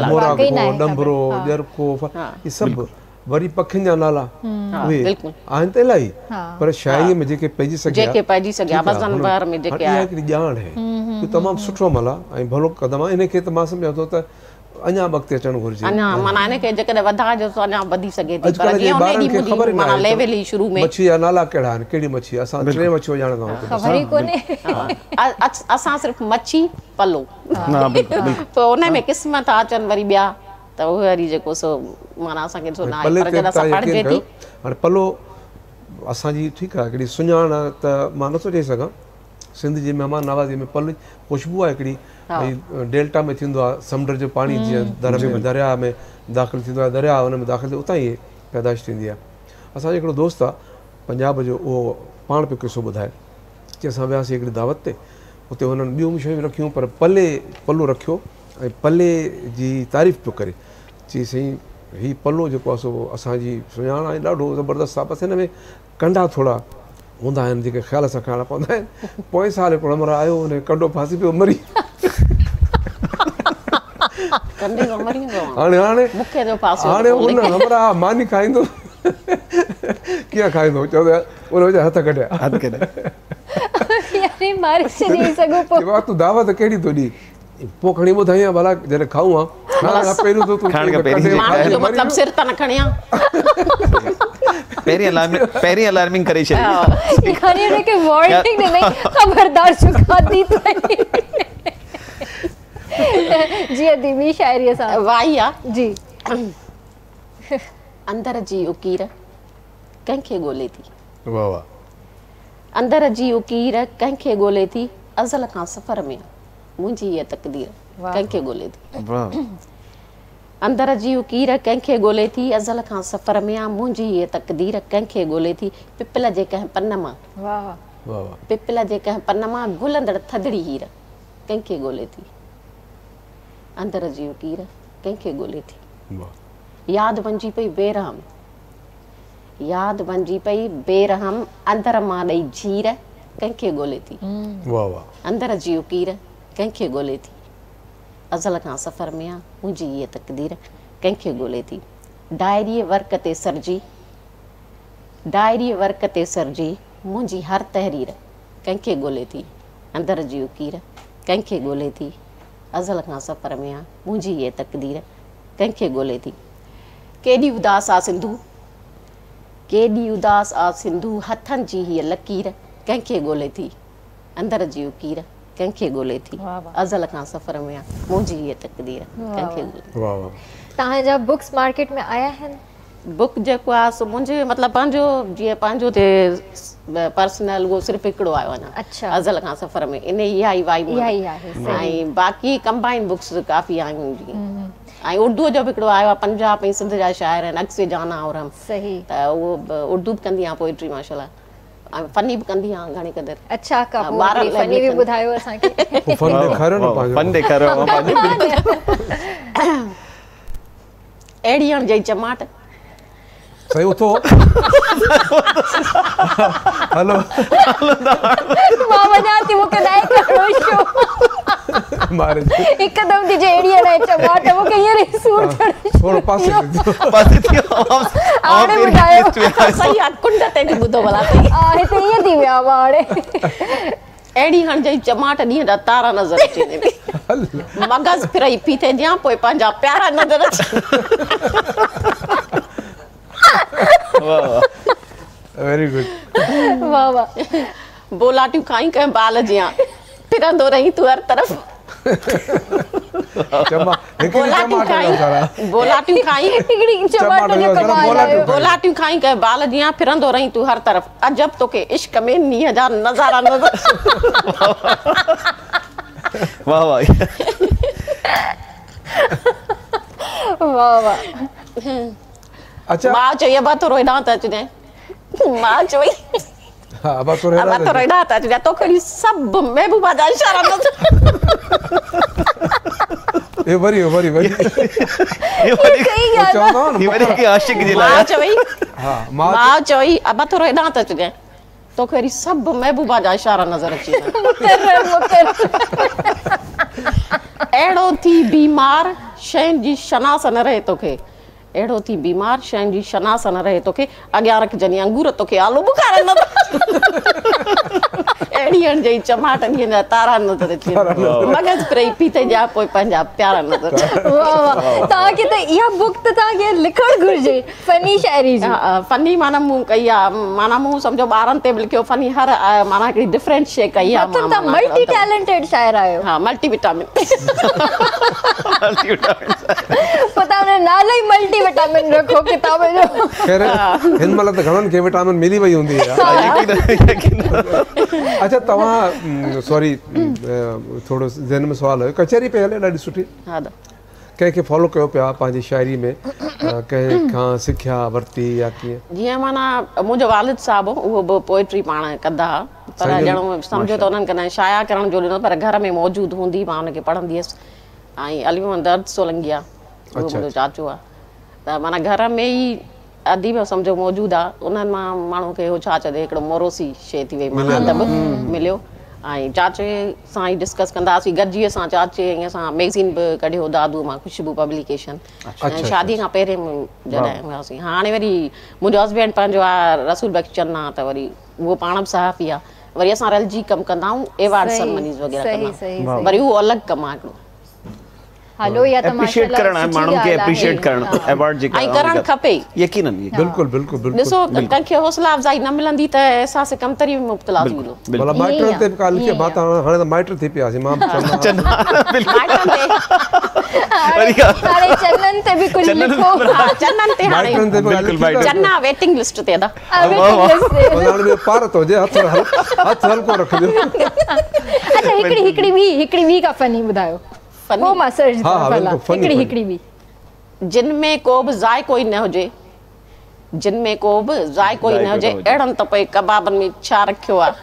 موراکو، ڏنڀرو، ڄرڪو، اهي سڀ، وري پکين جا نالا اهي آهن ته الاهي، پر شاعريء ۾ جيڪي پئجي سگهيا، جيڪي پئجي سگهيا وزن بحر ۾ جيڪي آهي، اها هڪڙي ڄاڻ آهي. اهو تمام سٺو عمل آهي ۽ ڀلو قدم آهي. ان کي ته مان سمجهان ٿو ته اڃا به اڳتي اچڻ گهرجي. اڃا معنيٰ ان کي جيڪڏهن وڌائجي ته اڃا وڌي سگهي ٿي، پر جيئن ان ايڏي منهنجي معنيٰ ليول ئي شروع ۾. مڇي جا نالا ڪهڙا آهن، ڪهڙي مڇي، اسان ٽي مڇيون ڄاڻندا آهيون. خبر ئي ڪونهي. اسان صرف مڇي پلو، پوء ان ۾ قسم ٿا اچن وري ٻيا، ته اهي وري جيڪو سو معنيٰ اسان کي سو نه آهي، پر جڏهن اسان پڙهجي ٿي. هاڻي پلو اسان جي ٺيڪ آهي هڪڙي سڃاڻ ته مان نٿو چئي سگهان، سنڌ جي مهمان نوازي ۾ پلو خوشبو آهي هڪڙي، ڀئي ڊيلٽا ۾ ٿيندو آهي، سمنڊ جو پاڻي جيئن در ۾ درياهه ۾ داخل ٿيندو آهي، درياهه ان ۾ داخل ٿيندو، اتان ئي پيدائش ٿيندي آهي. اسان جو هڪڙو دوست آهي پنجاب جو، اهو پاڻ پيو قصو ٻڌائي، چي اسان وياسين هڪڙي دعوت تي، اتي هنن ٻيون به شيون رکيون پر پلي پلو رکيو ۽ پلي جي تعريف پيو ڪري، چي سائين هي پلو جيڪو آهي سو اسان جي سڃاڻ آهي، ڏاڍو زبردست آهي، بس هن ۾ ڪنڊا ٿورا هوندا آهن جيڪي خيال سان کائڻا پوندا آهن. پوئين سال هڪڙو همراهه آيو، ان کي ڪنڊو ڦاسي پيو، مري ڪنڊي سان مري ويو. هاڻي هاڻي مون کي جو ڦاسيو، هاڻي ان همراهه ماني کائيندو ڪيئن کائيندو؟ چوندو ان ويچاري هٿ ڪڍيا، هٿ ڪڍيا، يعني ماري ڇڏي سگهو. پوء تون دعوت ڪهڙي ٿو ڏي؟ پوء کڻي ٻڌائين ڀلا، جڏهن کائون ها، کائڻ کان پهريون ته تون کائڻ کان پهرين جو مطلب سر ته نه کڻي ها، پهرين الارمنگ ڪري ڇڏي، يعني ان کي وارننگ ڏني، خبردار جو کاڌي اٿئي. جي ادي، ٻي شاعري سان وائي آ. جي. اندر جي اڪير ڪنهن کي ڳولي ٿي، واهه واهه. اندر جي اڪير ڪنهن کي ڳولي ٿي، ازل کان سفر ۾ منهنجي هيء تقدير ڪنهن کي ڳولي ٿي. اندر جي اڪير ڪنهن کي ڳولي ٿي، ازل کان سفر ۾ آ منهنجي هيء تقدير ڪنهن کي ڳولي ٿي. پپل جي ڪنهن پن مان، پپل جي ڪنهن پن مان گهلندڙ ٿڌڙي هير ڪنهن کي ڳولي ٿي. اندر جي اڪير ڪنهن کي ڳولي ٿي. ياد بنجي پئي بيرحم، ياد بنجي پئي بيرحم، اندر مان ڏئي جهير ڪنهن کي ڳولي ٿي. اندر جي اڪير ڪنهن کي ڳولي ٿي، ازل کان سفر ۾ آ منهنجي هيء تقدير ڪنهن کي ڳولي ٿي. ڊائريء ورق تي سرجي، ڊائريء ورق تي سرجي منهنجي هر تحرير ڪنهن کي ڳولي ٿي. اندر جي اڪير ڪنهن کي ڳولي ٿي، ازل کان سفر ۾ آ منهنجي هيء تقدير ڪنهن کي ڳولي ٿي. ڪيڏي اداس آ سنڌو، ڪيڏي اداس آ سنڌو، هٿن جي هيء لڪير ڪنهن کي ڳولي ٿي. اندر جي اڪير ڪنهن کي ڳولي ٿي، ازل کان سفر ۾ آ منهنجي هيء تقدير ڪنهن کي ڳولي ٿي. توهان جا بڪس مارڪيٽ ۾ آيا آهن؟ بڪ جيڪو آ سو منهنجي مطلب پنهنجو جيئن پنهنجو تي پرسنل اهو صرف هڪڙو آيو اڃا، ازل کان سفر ۾ ان اها ئي وائي اها ئي آهي. ۽ باقي ڪمبائن بڪس ڪافي آيون جيئن، ۽ اردوء جو به هڪڙو آيو آهي، پنجاب ۽ سنڌ جا شاعر آهن عڪس جانا اور هم، ته اهو اردو به ڪندي آهيان پوئٽري ماشاءالله، ۽ فني به ڪندي آهيان گهڻي قدر. اڇا، ڪا پوء فني به ٻڌايو اسان کي. فن ڏيکاريو نه پنهنجو، فن ڏيکاريو پنهنجو. اهڙي هڻجئي چماٽ. سائين اٿو، هلو مان وڃان ٿي، مون کي ناهي ڪرڻو شو. ماري هڪدم ٿي چئي اهڙي هڻائي چماٽ، مون کي هينئر ئي سور چڙهي. ٿورو پاسي ٿي، پاسي ٿي. هاڻي ٻڌايو. صحيح آ، ڪنڊ تي ٿي ٻڌو ڀلا. ها، هتي ائين ٿي ويا مان هاڻي. اهڙي هڻجئي چماٽ، ڏينهن جا تارا نظر اچي وڃي، مغز ڦرئي ڦيٿي جيان، پوءِ پنهنجا پيارا نظر اچي. Very good, واهه واهه. बोलाटियूं खाई कंहिं बाल जियां फिरंदो रही तूं हर तरफ़। बोलाटियूं खाई बोलाटियूं खाई कंहिं बाल जियां फिरंदो रही तूं हर तरफ़। अजब तोखे इश्क में नींहं जा नज़ारा नज़र। वाह वाह वाह वाह। अच्छा मां चई अबा थोरो हेॾां त अचजांइ। मां चई हा अबा थोरो हेॾां त अचजांइ तोखे सभु महबूबा जा इशारा नज़र। ए वरी वरी वरी ये वरी वरी के आशिक जे लाइ मां चई हा मां चई अबा थोरो हेॾां त अचजांइ तोखे वरी सभु महबूबा जा इशारा नज़र अची वञनि। अहिड़ो थी बीमार शयुनि जी शनास न रहे तोखे। अहिड़ो थी बीमार शयुनि जी शनास न रहे तोखे। अॻियां रखजनि अंगूर तोखे आलू बुखार न। अहिड़ी हणजई चमाट ॾींहं जा तारा नज़र अची वञनि। मग़ज़ पिरई पीते जा पोइ पंहिंजा प्यारा नज़र। वाह वाह। तव्हांखे त इहा बुक त तव्हांखे लिखणु घुरिजे फनी शाइरी जी। फनी माना मूं कई आहे माना मूं सम्झो ॿारनि ते बि लिखियो फनी हर माना हिकिड़ी डिफरेंट शइ कई आहे। मतिलबु तव्हां मल्टी टैलेंटेड शाइर आहियो। हा मल्टी विटामिन। पोइ तव्हां नालो ई मल्टी विटामिन रखो किताब जो। ख़ैर हिन महिल त घणनि खे विटामिन मिली वई हूंदी आहे। अच्छा तव्हां सॉरी थोरो ज़हन में सुवाल आयो कचहरी पई हले ॾाढी सुठी। हा कंहिंखे फॉलो कयो पिया पंहिंजी शाइरी में कंहिं सिखिया वरिती या कीअं? जीअं माना मुंहिंजो वालिद साहिबु हो उहो बि पोइट्री पाण कंदा हुआ पर ॼण सम्झो त उन्हनि कॾहिं शाया करण जो ॾिनो पर घर में मौजूदु हूंदी मां हुनखे पढ़ंदी हुअसि। ऐं अली मोहम्मद दर्द सोलंगी आहे उहो मुंहिंजो चाचो आहे त माना घर में ई अदीब सम्झो मौजूदु आहे उन्हनि मां माण्हू खे इहो छा चइजे हिकिड़ो मोरोसी शइ थी वई माना अदब मिलियो। ऐं चाचे सां ई डिस्कस कंदा हुआसीं गॾिजी असां चाचे ऐं असां मैगज़ीन बि कढियो दादू मां ख़ुशबू पब्लिकेशन। ऐं शादी खां पहिरीं जॾहिं हुआसीं। हाणे वरी मुंहिंजो हसबैंड पंहिंजो आहे रसूल बख़्श चन्ना त वरी उहो पाण बि सहाफ़ी आहे वरी असां रलिजी कमु कंदा आहियूं एवार्ड सेरेमनीज़ वग़ैरह कंदा वरी उहो अलॻि कमु आहे हिकिड़ो। हलो या त एप्रिशिएट करण आहे माण्हुनि खे एप्रिशिएट करण अवार्ड जेका ऐं करण खपे यकीनन। बिल्कुल बिल्कुल बिल्कुल। ॾिसो कंहिंखे हौसला अफ़ज़ाई न मिलंदी त एहसास कमतरी में मुब्तला थी वेंदो। भला माइटनि ते बि का लिखियो मां त हाणे त माइट थी पियासीं मां चन्ना बिल्कुल हाणे चन्ननि ते बि कुझु लिखो। हा चन्ननि ते हाणे बिल्कुल चन्ना वेटिंग लिस्ट ते अदा हाणे ॿियो पारत हुजे हथ हथ हल्को रखिजो। अच्छा हिकिड़ी हिकिड़ी ॿी का फनी ॿुधायो। वो मां सर्च हिकिड़ी हिकिड़ी बि। जिन में को बि ज़ाइक़ो ई न हुजे जिन में को बि ज़ाइक़ो ई न हुजे अहिड़नि त पोइ कबाबनि में छा रखियो आहे।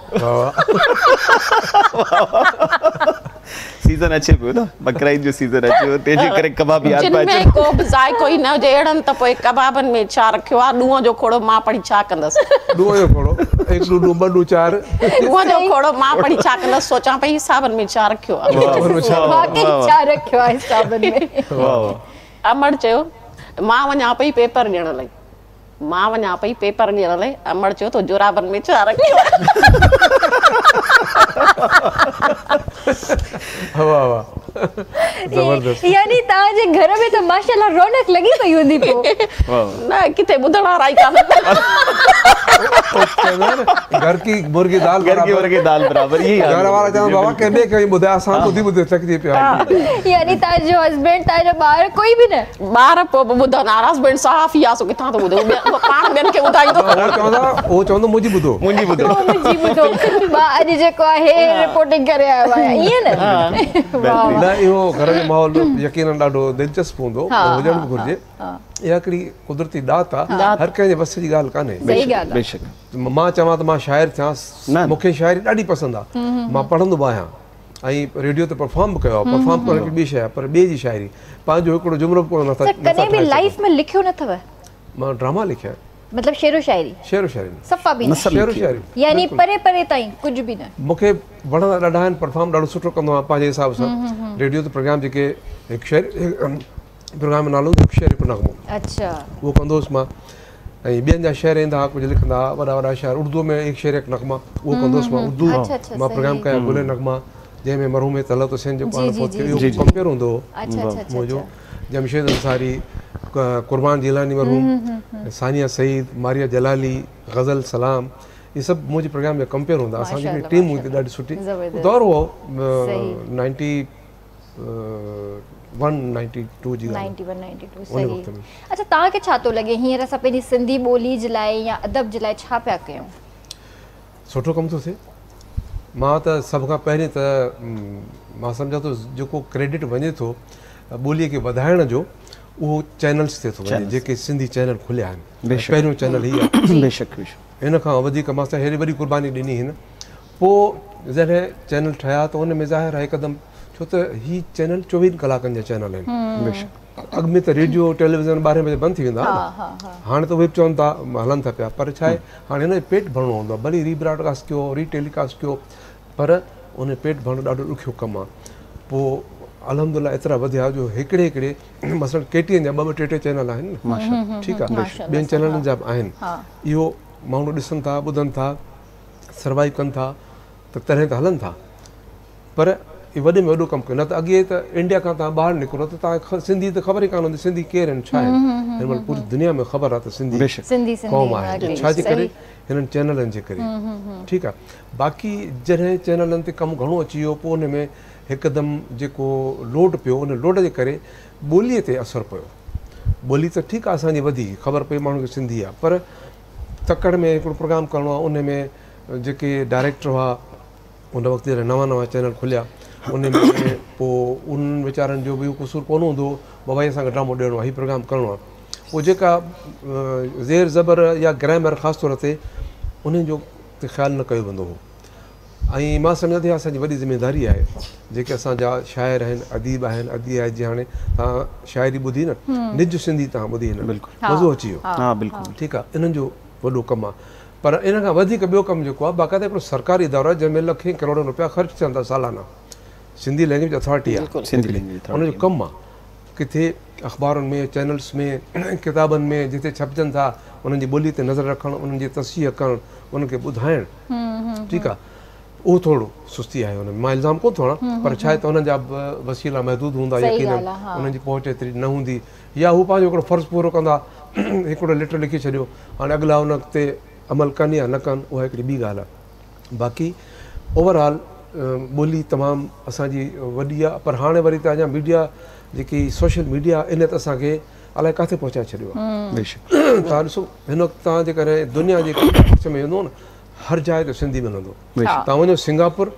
सीजन अचे पियो न बकरा ईद जो सीजन अचे पियो तंहिंजे करे कबाब यादि जिन में को बि ज़ाइक़ो ई न हुजे अहिड़नि त पोइ कबाबनि में छा रखियो आहे। ॾूंहं जो खोड़ो मां पढ़ी छा कंदसि। ॾूंहं जो खोड़ो 1 2 2 2 4 ॾूंहं जो खोड़ो मां पढ़ी छा कंदसि सोचां पई हिसाबनि में छा रखियो आहे। वाकई छा रखियो आहे हिसाबनि में। वाह अमड़ चयो मां वञा पई पेपर ॾियण लाइ मां वञा पई पेपर ॾियण लाइ अमड़ चयो तो जुराबनि में छा रखियो आहे। वाह वाह ज़बरदस्त। यानी तव्हांजे घर में त माशाअल्लाह रौनक लॻी पई हूंदी पोइ। न किथे ॿुधण वारा ई कान्हनि। घर की मुर्गी दाल घर की मुर्गी दाल बराबर यही घर वारा चवंदा बाबा कंहिं ॿिए खे ॿुधाए असां ॿुधी ॿुधी थकिजी पिया। यानी तव्हांजो हस्बैंड तव्हांजो ॿार कोई बि न ॿार पोइ बि ॿुधंदा हस्बैंड सहाफ़ी आहे सो किथां थो ॿुधे पाण ॿियनि खे ॿुधाईंदो। उहो चवंदो मुंहिंजी ॿुधो मुंहिंजी ॿुधो मुंहिंजी ॿुधो मां अॼु जेको आहे रिपोर्टिंग करे आयो आहियां ईअं न। न इहो घर जो माहौल यकीनन ॾाढो दिलचस्प हूंदो हुजणु बि घुरिजे। इहा हिकिड़ी कुदरती ॾात आहे हर कंहिंजे वस जी ॻाल्हि कान्हे। बेशक मां चवां त मां शाइर थियां मूंखे शाइरी ॾाढी पसंदि आहे मां पढ़ंदो बि आहियां ऐं रेडियो ते परफॉर्म बि कयो आहे। परफॉर्म करणु हिकिड़ी ॿी शइ आहे पर ॿिए जी शाइरी पंहिंजो हिकिड़ो जुमिलो बि कोन नथा। कॾहिं बि लाइफ में लिखियो न अथव? मां ड्रामा लिखिया मतलब शेरो शायरी। शेरो शायरी सफ़ा बि शेरो शायरी यानी परे परे ताईं कुझु बि न। मूंखे वणंदा ॾाढा आहिनि परफॉर्म ॾाढो सुठो कंदो आहियाँ पंहिंजे हिसाब सां। रेडियो ते प्रोग्राम जेके हिकु शेर प्रोग्राम जो नालो हिकु शेर हिकु नग़मो। अच्छा उहो कंदो हुउसि मां ऐं ॿियनि जा शेर ईंदा हुआ कुझु लिखंदा हुआ वॾा वॾा शाइर उर्दूअ में एक शेर हिकु नग़मा उहो कंदो हुउसि मां। उर्दू मां प्रोग्राम कया गुल नग़मा जंहिंमें मरहूम तलत हुसैन जो पाण इहो कंपेयर हूंदो हो मुंहिंजो। जमशेद अंसारी कुर्बान जिलानी मरहूम सानिया सईद मारिया जलाली गज़ल सलाम اهي سڀ منهنجي پروگرام جا ڪمپيئر هوندا اسان جي هڪڙي ٽيم هوندي ڏاڍي سٺي دور هو 91 92 جي ڳالهه 91 92 صحيح اڇا توهان کي ڇا ٿو لڳي هينئر اسان پنهنجي سنڌي ٻولي جي لاء يا ادب جي لاء ڇا پيا ڪيون؟ سٺو ڪم ٿو ٿئي مان ته سڀ کان پهرين ته مان سمجهان ٿو جيڪو ڪريڊٽ وڃي ٿو ٻولي کي وڌائڻ جو اهو چينلز تي ٿو وڃي جيڪي سنڌي چينل کليا آهن پهريون چينل هي آهي بيشڪ بيشڪ ان کان وڌيڪ مان سان هيڏي وڏي قرباني ڏني هن پوء جڏهن چينل ٺهيا ته ان ۾ ظاهر آهي هڪدم ڇو ته هي چينل چوويهن ڪلاڪن جا چينل آهن بيشڪ اڳ ۾ ته ريڊيو ٽيليويزن ٻارهين بجي بند ٿي ويندا هئا نه هاڻي ته اهي به چون ٿا هلن ٿا پيا پر ڇا آهي هاڻي هن جو پيٽ ڀرڻو هوندو آهي ڀلي ري براڊ ڪاسٽ ڪيو ري ٽيلي ڪاسٽ ڪيو پر ان پيٽ ڀرڻ ڏاڍو ڏکيو ڪم آهي پوء الحمدلله ايترا وڌيا جو هڪڙي هڪڙي مثلاً ڪي ٽي اين جا ٻه ٻه ٽي ٽي چينل آهن نه ٺيڪ آهي ٻين چينلن جا به آهن اهو ماڻهو ڏسن ٿا ٻڌن ٿا سروائيو ڪن ٿا ته تڏهن ته هلن ٿا پر اهو وڏي ۾ وڏو ڪم ڪيو نه ته اڳي ته انڊيا کان توهان ٻاهر نڪرو ته توهان کي سنڌي ته خبر ئي ڪانه هوندي سنڌي ڪير آهن ڇا آهن هن مهل پوري دنيا ۾ خبر آهي ته سنڌي قوم آهي ڇا جي ڪري هنن چينلن جي ڪري ٺيڪ آهي باقي جڏهن چينلن تي ڪم گهڻو اچي ويو پوء ان ۾ هڪدم جيڪو لوڊ پيو ان لوڊ جي ڪري ٻوليء تي اثر پيو ٻولي ته ٺيڪ آهي اسان جي وڌي خبر پئي ماڻهن کي سنڌي آهي پر تڪڙ ۾ هڪڙو پروگرام ڪرڻو آهي ان ۾ جيڪي ڊائريڪٽر هئا ان وقت جڏهن نوان نوان چينل کليا ان ۾ پوء انهن ويچارن جو به اهو قصور ڪونه هوندو هو بابا هي اسان کي ڊرامو ڏيڻو آهي هي پروگرام ڪرڻو آهي پوء جيڪا زير زبر يا گرامر خاص طور تي انهن جو تي خيال نه ڪيو ويندو هو ۽ مان سمجهان ٿي اسان جي وڏي ذميداري آهي جيڪي اسان جا شاعر آهن اديب آهن ادي آهي جي هاڻي توهان شاعري ٻڌي نه نج سنڌي توهان ٻڌي نه بلڪل مزو اچي ويو ها بلڪل ٺيڪ آهي انهن جو وڏو ڪم آهي پر ان کان وڌيڪ ٻيو ڪم جيڪو آهي باقاعده هڪڙو سرڪاري ادارو آهي جنهن ۾ لکين ڪروڙين روپيا خرچ ٿين ٿا سالانه سنڌي لينگويج اٿارٽي آهي سنڌي لينگويج ان جو ڪم آهي ڪٿي اخبارن ۾ چينلز ۾ ڪتابن ۾ جتي ڇپجن ٿا انهن جي ٻولي تي نظر رکڻ انهن جي تصحيح ڪرڻ انهن کي ٻڌائڻ ٺيڪ آهي اهو ٿورو سستي آهي ان ۾ مان الزام ڪونه ٿو هڻان پر ڇا آهي ته انهن جا به وسيلا محدود هوندا يقينن انهن جي پهچ ايتري نه هوندي يا هو پنهنجو هڪڙو فرض پورو ڪندا هڪڙو ليٽر لکي ڇڏيو هاڻي اڳلا ان تي عمل ڪن يا نه ڪن اها هڪڙي ٻي ڳالهه آهي باقي اوور آل ٻولي تمام اسان جي وڏي آهي پر هاڻي وري ته اڃا ميڊيا جيڪي سوشل ميڊيا ان ته اسان کي الائي ڪاٿي پهچائي ڇڏيو آهي بيشڪ توهان ڏسو هن وقت توهان جيڪڏهن دنيا جي ڪنڊ ۾ ويندو نه هر جاء تي سنڌي ملندو توهان وڃو سنگاپور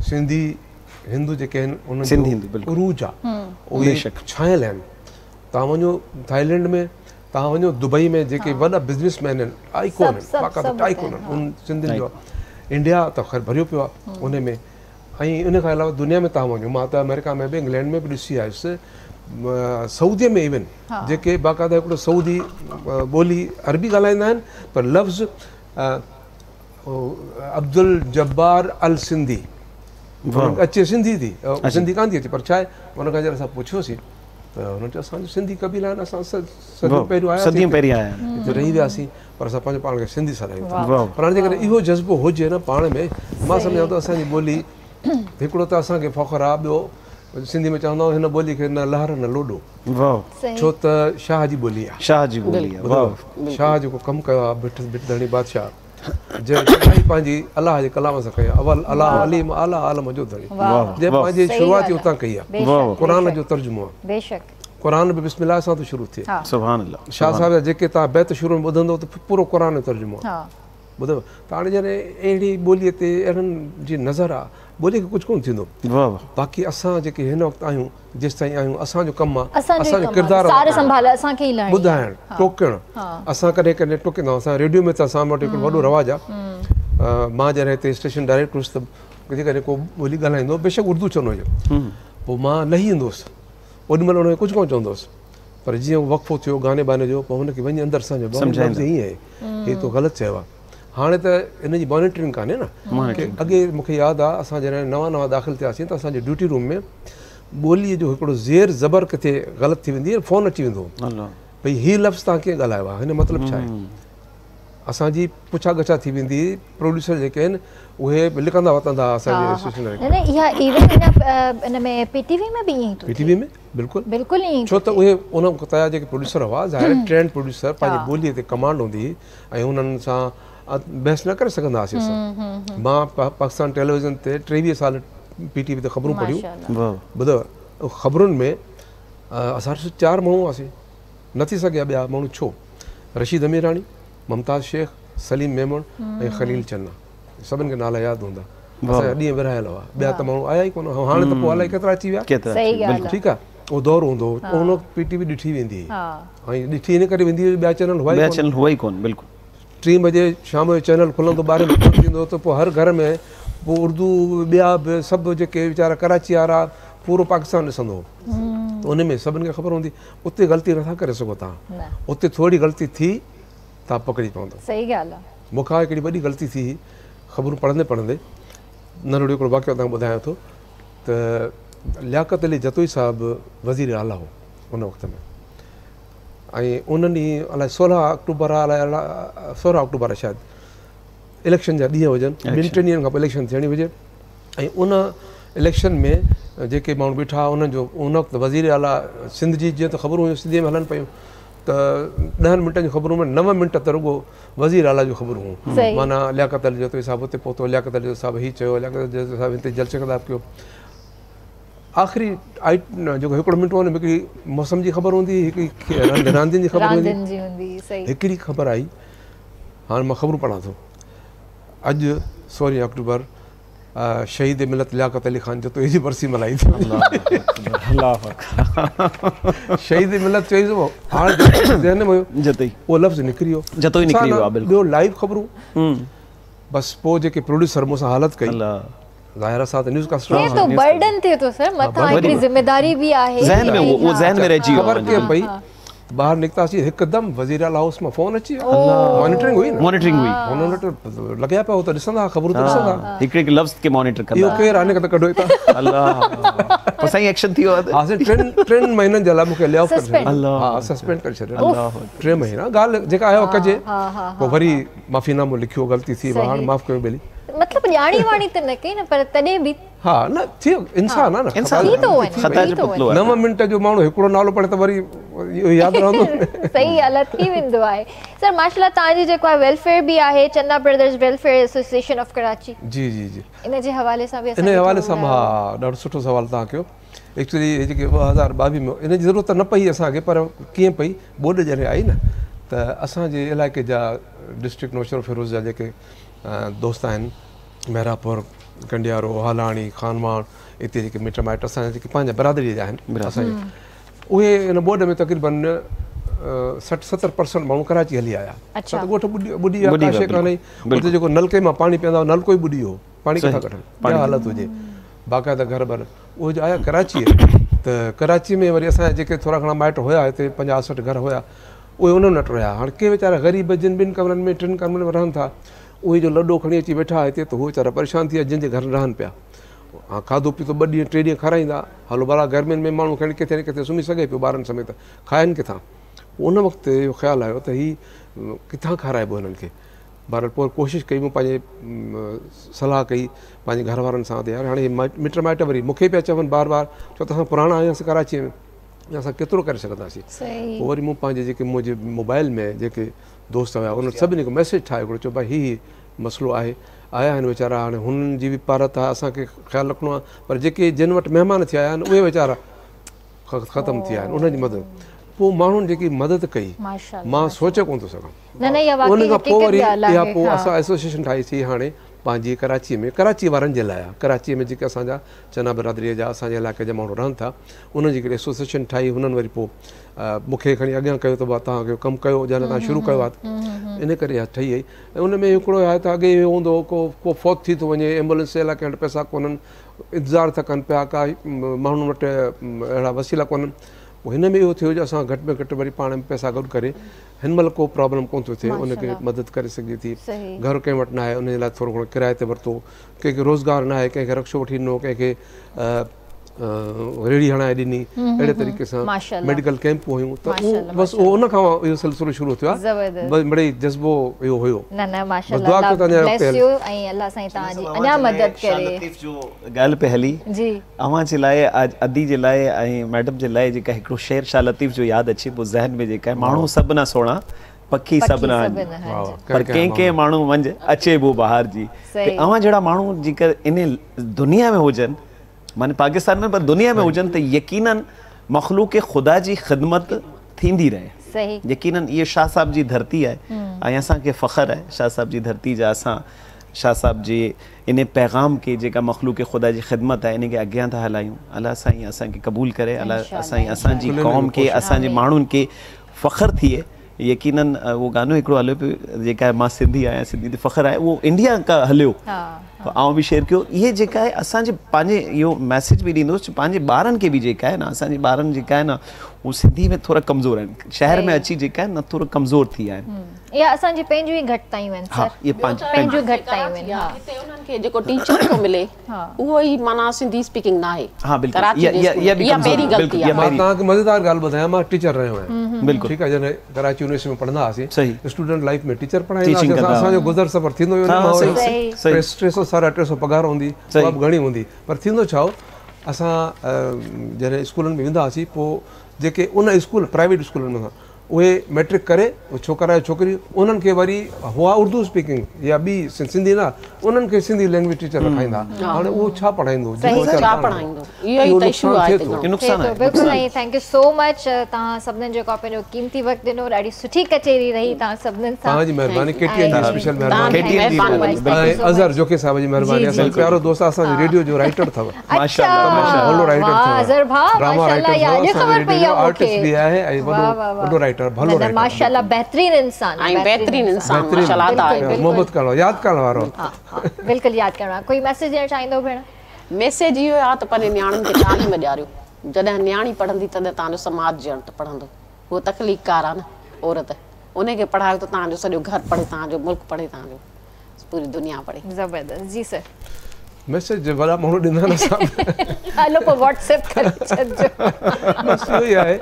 سنڌي هندو جيڪي آهن انهن جو عروج آهي اهي ڇانيل آهن توهان وڃو ٿائيلينڊ ۾ توهان وڃو دبئي ۾ جيڪي وڏا بزنس مين آهن ٽائيڪون آهن باقاعده ٽائيڪون آهن ان سنڌين جو انڊيا ته خير ڀريو پيو آهي ان ۾ ۽ ان کان علاوه دنيا ۾ توهان وڃو مان ته آمريڪا ۾ به انگلينڊ ۾ به ڏسي آيس سعودي ۾ ايون جيڪي باقاعده هڪڙو سعودي ٻولي عربي ڳالهائيندا آهن پر لفظ عبدالجبار السنڌي اچي سنڌي ٿي سنڌي ڪانه ٿي اچي پر ڇا آهي ان کان جڏهن اسان پڇيوسين ته هنن چيو اسان جو سنڌي قبيلا آهن اسان صديون پهريون آيا صديون پهريون آيا هتي رهي وياسين پر اسان پنهنجو پاڻ کي سنڌي سڏايون ٿا پر هاڻي جيڪڏهن اهو جذبو هجي نه پاڻ ۾ مان سمجهان ٿو اسان جي ٻولي هڪڙو ته اسان کي فخر آهي ٻيو سنڌي ۾ چوندا آهيون هن ٻولي کي نه لهر نه لوڏو ڇو ته شاهه جي ٻولي آهي شاهه جي ٻولي آهي شاهه جيڪو ڪم ڪيو آهي ڀٽ ڀٽ ڌڻي بادشاهه جنهن چڱائي پنهنجي الله جي ڪلام سان ڪئي آهي اول الله عليم اعليٰ عالم جو ڌڻي جنهن پنهنجي شروعات ئي اتان ڪئي آهي قرآن جو ترجمو آهي قرآن به بسم الله سان ٿو شروع ٿئي سبحان الله شاهه صاحب جا جيڪي توهان بيت شروع ۾ ٻڌندو ته پورو قرآن جو ترجمو آهي ٻڌو ته هاڻي جڏهن اهڙي ٻوليء تي اهڙن جي نظر آهي ٻوليء کي ڪجهه ڪونه ٿيندو باقي اسان جيڪي هن وقت آهيون جيستائين آهيون اسان جو ڪم آ اسان جو ڪردار سار سنڀال اسان کي ئي لهڻي ٻڌائڻ ٽوڪڻ اسان ڪڏهن ڪڏهن ٽوڪيندا اسان ريڊيو ۾ ته اسان وٽ هڪڙو وڏو رواج آ مان جڏهن هتي اسٽيشن ڊائريڪٽر هوس ته جيڪڏهن ڪو ٻولي ڳالهائيندو بيشڪ اردو چوندو هجي پوء مان لهي ايندو هوس اوڏي مهل ان کي ڪجهه ڪونه چوندو هوس پر جيئن وقفو ٿيو گاني باني جو پوء هن کي وڃي اندر سمجهايو هيئن آهي هي تو غلط چيو آ هاڻي ته ان جي مانيٽرنگ ڪانهي نه اڳي مون کي ياد آ اسان جڏهن نوان نوان داخل ٿياسين ته اسان جي ڊيوٽي روم ۾ ٻوليء جو هڪڙو زير زبر ڪٿي غلط ٿي ويندي هئي فون اچي ويندو هو ڀئي هي لفظ توهان ڪيئن ڳالهايو آهي هن جو مطلب ڇا آهي اسان جي پڇا ڳڇا ٿي ويندي هئي پروڊيوسر جيڪي آهن اهي به لکندا وتندا هئا اسان جي اسٽيشن نه نه اها ايون ان ۾ پي ٽي وي ۾ به ائين ئي ٿو پي ٽي وي ۾ بلڪل بلڪل ائين ڇو ته اهي ان وقت جا جيڪي پروڊيوسر هئا ظاهر ٽرينڊ پروڊيوسر پنهنجي ٻوليء تي ڪمانڊ هوندي هئي ۽ انهن سان بحث نه ڪري سگهندا هئاسين اسان. مان پاڪستان ٽيليويزن تي 23 سال پي ٽي وي تي خبرون پڙهيون. ٻڌو خبرن ۾ اسان چار ماڻهو هئاسين، نه ٿي سگهيا ٻيا ماڻهو ڇو؟ رشيد اميراڻي، ممتاز شيخ، سليم ميمڻ ۽ خليل چنا، سڀن کي نالا ياد هوندا. اسان جا ڏينهن ورهايل هئا، ٻيا ته ماڻهو آيا ئي ڪونه. هاڻي ته پوء الائي ڪيترا اچي ويا. ٺيڪ آهي، اهو دور هوندو هو، ان وقت پي ٽي وي ڏٺي ويندي هئي ۽ ڏٺي ان ڪري ويندي هئي ٻيا چينل هئا ئي ڪونه. هئا ئي ڪونه. بلڪل. 3 بجي شام جو چينل کلندو، 12 بجي بند ٿيندو ته پوء هر گهر ۾ پوء اردو ٻيا به سڀ جيڪي ويچارا ڪراچي وارا پورو پاڪستان ڏسندو هو ته ان ۾ سڀن کي خبر هوندي. اتي غلطي نٿا ڪري سگهو توهان، اتي ٿوري غلطي ٿي توهان پڪڙجي پوندو. صحيح ڳالهه آهي. مون کان هڪڙي وڏي غلطي ٿي هئي خبرون پڙهندي پڙهندي. ننڍڙو هڪڙو واقعو توهان کي ٻڌايان ٿو ته لياقت علي جتوئي صاحب وزير اعليٰ هو ان وقت ۾ ۽ ان ڏينهن الائي 16 آڪٽوبر آهي الائي 16 آڪٽوبر آهي شايد اليڪشن جا ڏينهن هجن، ٻن ٽن ڏينهن کان پوء اليڪشن ٿيڻي هجي ۽ ان اليڪشن ۾ جيڪي ماڻهو بيٺا هئا انهن جو ان وقت وزير اعليٰ سنڌ جي جيئن ته خبرون هيون سنڌيء ۾ هلن پيون ته 10 منٽن جون خبرون ۾ 9 منٽ ته رڳو وزير اعليٰ جون خبرون هيون، معنيٰ لياقت علي جتوئي صاحب اتي پهتو، لياقت علي جتوئي صاحب هي چيو، لياقت علي جتوئي صاحب هتي جلسي خطاب ڪيو. آخري جيڪو هڪڙو منٽ هو ان ۾ هڪڙي موسم جي خبر هوندي هئي، هڪڙي راندين جي خبر هوندي هئي، هڪڙي خبر آئي. هاڻي مان خبرون پڙهان ٿو. اڄ 16 آڪٽوبر شهيد ملت لياقت علي خان جتوئي جي برسي ملهائي ٿي وڃي. شهيد ملت چئي ٿو هاڻي ذهن ۾ هيو جتوئي اهو لفظ نڪري ويو، جتوئي نڪري ويو بلڪل. ٻيو لائيو خبرون بس پوء جيڪي پروڊيوسر مون سان حالت ڪئي، ظاهر اسان ته نيوز ڪاسٽر ٿئي ٿو، برڊن ٿئي ٿو سر، مٿان هڪڙي ذميداري به آهي، ذهن ۾ اهو ذهن ۾ رهجي ويو. خبر ڪيئن پئي ٻاهر نڪتاسين هڪدم وزير اعليٰ هائوس مان فون اچي ويو. مانيٽرنگ هئي نه، مانيٽرنگ هئي، هنن وٽ لڳيا پيا هو ته ڏسندا خبرون ته ڏسندا، هڪ هڪ لفظ کي مانيٽر ڪندا. اهو ڪير آهي هن کي ته ڪڍو هتان. الله پوء سائين ايڪشن ٿي ويو. ها سائين ٽن مهينن جي لاء مون کي لي آف ڪري ڇڏيو. ها سسپينڊ ڪري ڇڏيو 3 مهينا. ڳالهه جيڪا آهي اها ڪجي. پوء وري معافي نامو لکيو، غلطي ٿي هاڻ معاف ڪيو ٻيلي. مطلب ڄاڻي واڻي ته نه ڪئي نه پر تڏهن به ها نه ٿي انسان آ نه، انسان ٿي ٿو وڃي، خطا جو پتلو آهي. 9 منٽ جو ماڻهو هڪڙو نالو پڙهي ته وري اهو ياد رهندو. صحيح ڳالهه آهي، ٿي ويندو آهي. سر ماشاءالله توهان جي جيڪو آهي ويلفيئر به آهي، Channa brothers welfare association of Karachi. جي جي جي ان جي حوالي سان به ان جي حوالي سان ها ڏاڍو سٺو سوال توهان ڪيو. ايڪچوئلي هي جيڪي 2022 ۾ ان جي ضرورت نه پئي اسان کي پر ڪيئن پئي، ٻوڏ جڏهن آئي نه ته اسان جي علائقي جا ڊسٽرڪٽ نوشهروفيروز جا جيڪي دوست آهن، محرابپور، ڪنڊيارو، هالاڻي، خانواهڻ، اتي جيڪي مٽ مائٽ اسان جا جيڪي پنهنجا برادريء جا آهن اسان جي، اهي ان ٻوڏ ۾ تقريبن 60 70% ماڻهو ڪراچي هلي آيا. ڇو ته ڳوٺ ٻڏي ويا، ڪا شيء ڪانه هئي. اتي جيڪو نلڪي مان پاڻي پيئندا هئا، نلڪو ئي ٻڏي ويو، پاڻي ڪٿان ڪڍن، اها حالت هجي. باقاعده گهر بر اهي جو آيا ڪراچيء ته ڪراچيء ۾ وري اسان جا جيڪي ٿورا گهڻا مائٽ هيا هتي 50 60 گهر هيا، اهي انهن وٽ رهيا. هاڻ ڪي ويچارا غريب جن ٻن ڪمرن ۾ ٽن ڪمرن ۾ رهن ٿا، اهي جو لڏو کڻي اچي ويٺا هتي ته هو ويچارا پريشان ٿي ويا، جن جي گهر رهن پيا. ها کاڌو پيتو ٻه ڏينهن ٽي ڏينهن کارائيندا، هلو ڀلا گرمين ۾ ماڻهو کڻي ڪٿي نه ڪٿي سمهي سگهي پيو ٻارن سميت، کائن ڪٿان؟ پوء ان وقت اهو خيال آيو ته هي ڪٿان کارائبو هنن کي؟ بهرحال پوء ڪوشش ڪئي مون پنهنجي صلاح ڪئي پنهنجي گهر وارن سان ته يار هاڻي هي مٽ مائٽ وري مون کي پيا چون بار بار، ڇو ته اسان پراڻا آهياسين ڪراچيء ۾ اسان ڪيترو ڪري سگهنداسين. پوء وري مون پنهنجي جيڪي منهنجي موبائل ۾ جيڪي دوست هيا انهن سڀني کي ميسيج ٺاهي هڪڙو چيو ڀائي هي هي مسئلو آهي، آيا آهن ويچارا هاڻي هنن جي به پارت آهي اسان کي خيال رکڻو آهي پر جيڪي جن وٽ مهمان ٿي آيا آهن اهي ويچارا ختم ٿي ويا آهن انهن جي مدد پوء ماڻهن جيڪي مدد ڪئي مان سوچي ڪونه ٿو سگهان. ان کان پوء وري اها پوء اسان ايسوسيئيشن ٺاهي سي هاڻي پنهنجي ڪراچي ۾ ڪراچي وارن جي لاء آهي ڪراچي ۾ جيڪي اسان جا چنا برادري جا اسان جي علائقي جا ماڻهو رهن ٿا انهن جي هڪڙي ايسوسيئيشن ٺاهي هنن وري پوء مون کي کڻي اڳيان ڪيو ته بابا توهان اهو ڪم ڪيو جنهن توهان شروع ڪيو آهي ان ڪري اها ٺهي وئي ۽ ان ۾ هڪڙو آهي ته اڳي اهو هوندو هو ڪو ڪو فوت ٿي ٿو وڃي ايمبولينس جي لاء ڪنهن وٽ پئسا ڪونهن انتظار ٿا ڪن پيا ڪا ماڻهن وٽ اهڙا وسيلا ڪونهن پوء هن ۾ اهو ٿيو جو اسان گهٽ ۾ گهٽ وري پاڻ ۾ پئسا گڏ ڪري هن مهل ڪو پرابلم ڪونه ٿو ٿئي ان کي مدد ڪري سگهجي ٿي گهر ڪنهن وٽ ناهي ان جي لاء ٿورو گهڻو ڪرائي تي ورتو ڪنهن کي روزگار ناهي ڪنهن کي رڪشو وٺي ڏنو ڪنهن کي ريڙهي هڻائي ڏني اهڙي طريقي سان ميڊيڪل ڪيمپون هيون ته اهو بس اهو ان کان اهو سلسلو شروع ٿيو آهي مڙئي جذبو اهو هيو. نه نه ماشاءالله الله بليس يو ۽ الله سائين توهان جي اڃا مدد ڪري. شاهه لطيف جو ڳالهه پئي هلي اوهان جي لاء ادي جي لاء ۽ ميڊم جي لاء جيڪا هڪڙو شعر شاهه لطيف جو ياد اچي پيو ذهن ۾ جيڪا ماڻهو سڀ نه سهڻا پکي سڀ نه هنج پر ڪنهن ڪنهن ماڻهو منجهه اچي بوء بهار جي ته اوهان جهڙا ماڻهو جيڪر ان دنيا ۾ هجن معني پاڪستان ۾ پر دنيا ۾ هجن ته يقينن مخلوق خدا جي خدمت ٿيندي رهي يقينن اهي شاهه صاحب جي ڌرتي آهي ۽ اسان کي فخر آهي شاهه صاحب جي ڌرتي جا اسان شاهه صاحب جي انهي پيغام کي جيڪا مخلوق خدا جي خدمت آهي انهي کي اڳيان ٿا هلايون الله سائين اسان کي قبول ڪري الله سائين اسان جي قوم کي اسان جي ماڻهن کي فخر ٿئي يقينن اهو گانو هڪڙو هليو پيو جيڪا مان سنڌي آهيان سنڌي تي فخر آهي اهو انڊيا کان هليو آئون به شيئر ڪيو اهي جيڪا آهي اسان جي پنهنجي اهو ميسيج به ڏيندوس پنهنجي ٻارن کي به جيڪا آهي نه اسان جي ٻارن جيڪا آهي نه هو سنڌي ۾ ٿورا ڪمزور آهن شهر ۾ اچي جيڪا آهن نه ٿورو ڪمزور ٿي ويا آهن. اها اسان جي پنهنجون ئي گهٽتايون آهن سر. اهي پنهنجون گهٽتايون آهن ها. هتي انهن کي جيڪو ٽيچر ٿو ملي اهو ئي معنيٰ سنڌي اسپيڪنگ ناهي. ها بلڪل اها اها به ڪمزوري بلڪل اها مان توهان کي مزيدار ڳالهه ٻڌايان مان ٽيچر رهيو آهيان ٺيڪ آهي جڏهن ڪراچي يونيورسٽي ۾ پڙهندا هئاسين اسٽوڊنٽ لائيف ۾ ٽيچر پڙهائيندا هئاسين اسان جو گذر سفر ٿيندو هيو ٽي سو ساڍا ٽي سو پگهار هوندي اها به گهڻي هوندي پر ٿيندو ڇا هو اسان جڏهن اسڪولن ۾ ويندا هئاسين پوء جيڪي ان اسڪول پرائيويٽ اسڪولن ۾ اهي مئٽرڪ ڪري ڇوڪرا يا ڇوڪري انهن کي وري هئا اردو اسپيڪنگ يا ٻي سنڌي نه انهن کي سنڌي لينگويج ٽيچر رکائيندا هاڻي اهو ڇا پڙهائيندو ڇا پڙهائيندو اهو ئي ته اشو آهي نقصان آهي بلڪل سائين thank you so مچ توهان سڀنن جيڪو پنهنجو قيمتي وقت ڏنو ڏاڍي سٺي ڪچهري رهي توهان سڀنن سان توهان جي مهرباني ڪي ٽي اين جي اسپيشل مهرباني ڪي ٽي اين جي ۽ اظهر جوکي صاحب جي مهرباني اسان جو پيارو دوست اسان جو ريڊيو جو رائيٽر اٿو ماشاءالله وڏو رائيٽر اٿو اظهر ڀاء ماشاءالله اها اڄ خبر پئي آ مونکي آرٽسٽ به آهي ۽ وڏو وڏو رائيٽر ڀلو رائيٽر ماشاءالله بهترين انسان ۽ بهترين انسان ماشاءالله ادا محبت ڪرڻ وارو ياد ڪرڻ وارو ها ها بلڪل ياد ڪرڻ وارو ڪوئي ميسيج ڏيڻ چاهيندو ڀيڻ؟ ميسيج اهو آ ته پنهنجي نياڻين کي تعليم ڏياريو جڏهن نياڻي پڙهندي تڏهن توهان جو سماج ڄڻ ته پڙهندو هوء تخليقڪار آ نه عورت انهي کي پڙهايو ته توهان جو سڄو گهر پڙهي توهان جو ملڪ پڙهي توهان جو پوري دنيا پڙهي. زبردست جي سر. ميسيج وڏا ماڻهو ڏيندا آهن اسان هلو پوء واٽس ايپ ڪري ڇڏجو. بس اهو ئي آهي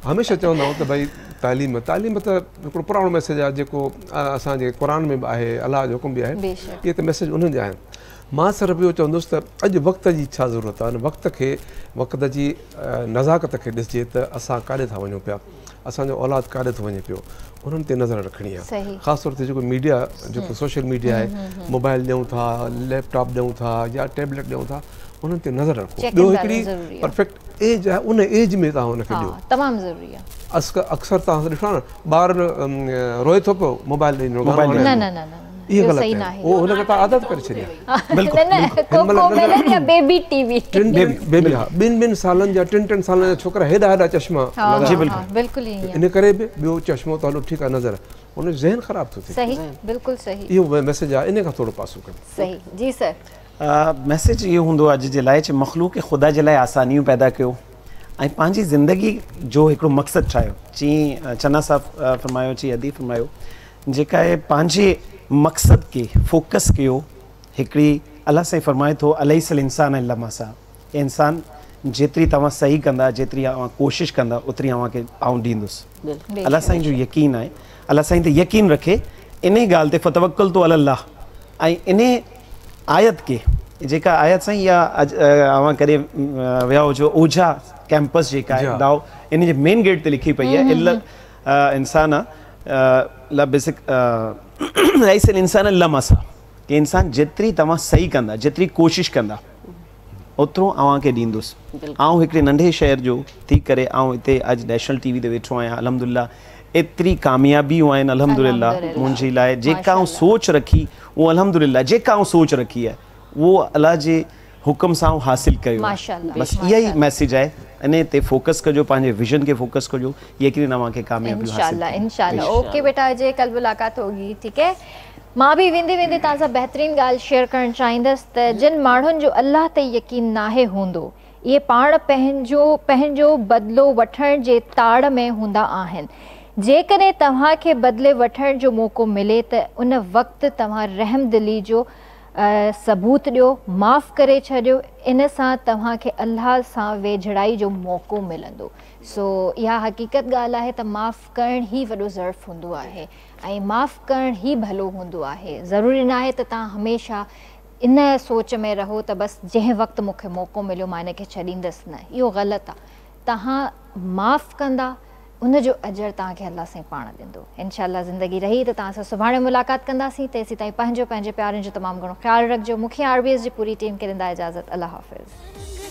هميشه چوندا آهيون ته ڀئي تعليم تعليم ته هڪڙو پراڻو ميسيج آهي جيڪو اسان جي قرآن ۾ به آهي الله جو حڪم به آهي اهي ته ميسيج انهن جا آهن مان صرف اهو چوندس ته اڄ وقت جي ڇا ضرورت آهي وقت کي وقت جي نزاڪت کي ڏسجي ته اسان ڪاڏي ٿا وڃون پيا اسان جو اولاد ڪاڏي ٿو وڃي پيو انهن تي نظر رکڻي آهي خاص طور تي جيڪو ميڊيا جيڪو سوشل ميڊيا آهي موبائل ڏيون ٿا ليپ ٽاپ ڏيون ٿا يا ٽيبليٽ ڏيون ٿا انهن تي نظر رکو ٻيو هڪڙي پرفيڪٽ ايج آهي ان ايج ۾ توهان ان کي ڏيو تمام ضروري آهي اڪثر توهان ڏٺو آهي نه ٻار روئي ٿو پيو موبائل ڏئي ڏنو گانو نه نه نه اهو غلط آهي اهو هن کي توهان عادت ڪري ڇڏي آهي بلڪل نه نه ڪوڪو ميلن يا بيبي ٽي وي ٽن بيبي ها ٻن ٻن سالن جا ٽن ٽن سالن جا ڇوڪرا هيڏا هيڏا چشما لڳا جي بلڪل بلڪل ائين ان ڪري به ٻيو چشمو ته هلو ٺيڪ آهي نظر ان جو ذهن خراب ٿو ٿئي صحيح بلڪل صحيح اهو ميسج آهي ان کان ٿورو پاسو ڪن صحيح جي سر ميسج اهو هوندو اڄ جي لاء چې مخلوق خدا جي لاء آسانيون پيدا ڪيو ۽ پنهنجي زندگي جو هڪڙو مقصد ٺاهيو جي چنا صاحب فرمايو جي ادي فرمايو جيڪا آهي پنهنجي مقصد کي فوڪس ڪيو هڪڙي الله سائين فرمائي ٿو اليس الانسان الا ما سعي اي انسان جيتري توهان سعي ڪندا جيتري اوهان ڪوشش ڪندا اوتري اوهان کي آئون ڏيندس الله سائين جو يقين آهي الله سائين تي يقين رکي انهي ڳالهه تي فتوڪلت علي الله ۽ انهي آيت کي جيڪا آيت سائين اها اوهان ڪڏهن ويا هجو اوجها ڪيمپس جيڪا آهي دائو ان جي مين گيٽ تي لکي پئي آهي الا انسان لا بيسڪ ليس الانسان الا ما سعي ڪي انسان جيتري توهان سعي ڪندا جيتري ڪوشش ڪندا اوترو اوهان کي ڏيندس آئون هڪڙي ننڍي شهر جو ٿي ڪري آئون هتي اڄ نيشنل ٽي وي تي ويٺو آهيان الحمدلله ايتري ڪاميابيون آهن الحمدلله منهنجي لاء جيڪا آئون سوچ رکي اهو الحمدلله جيڪا آئون سوچ رکي آهي اهو الله جي حڪم سان آئون حاصل ڪيو آهي بس اها ئي ميسيج آهي انهي تي فوڪس ڪجو پنهنجي ويزن کي فوڪس ڪجو يقينن اوهان کي ڪاميابيون حاصل انشاءالله انشاءالله اوڪي بيٽا اجي ڪل ملاقات هوگي ٺيڪ هي مان به ويندي ويندي توهان سان بهترين ڳالهه شيئر ڪرڻ چاهيندس ته جن ماڻهن جو الله تي يقين ناهي هوندو اهي پاڻ پنهنجو پنهنجو بدلو وٺڻ جي تاڙ ۾ هوندا آهن جيڪڏهن توهان کي بدلي وٺڻ جو موقعو ملي ته ان وقت توهان رحم دلي جو ثبوت ڏيو، معاف ڪري ڇڏيو، ان سان توهان کي الله سان ويجهڙائي جو موقعو ملندو. سو اها حقيقت ڳالهه آهي ته معاف ڪرڻ ئي وڏو ظرف هوندو آهي ۽ معاف ڪرڻ ئي ڀلو هوندو آهي. ضروري ناهي ته توهان هميشه ان سوچ ۾ رهو ته بس جنهن وقت مون کي موقعو مليو مان ان کي ڇڏيندس نه، اهو غلط آهي. توهان معاف ڪندا ان جو اجر توهان کي الله سائين پاڻ ڏيندو. انشاء الله زندگي رهي ته توهان سان سڀاڻي ملاقات ڪنداسين تيسين تائين پنهنجو پنهنجي پيارن جو تمام گهڻو خيال رکجو مون کي آر بي ايس جي پوري ٽيم کي ڏيندا اجازت الله حافظ.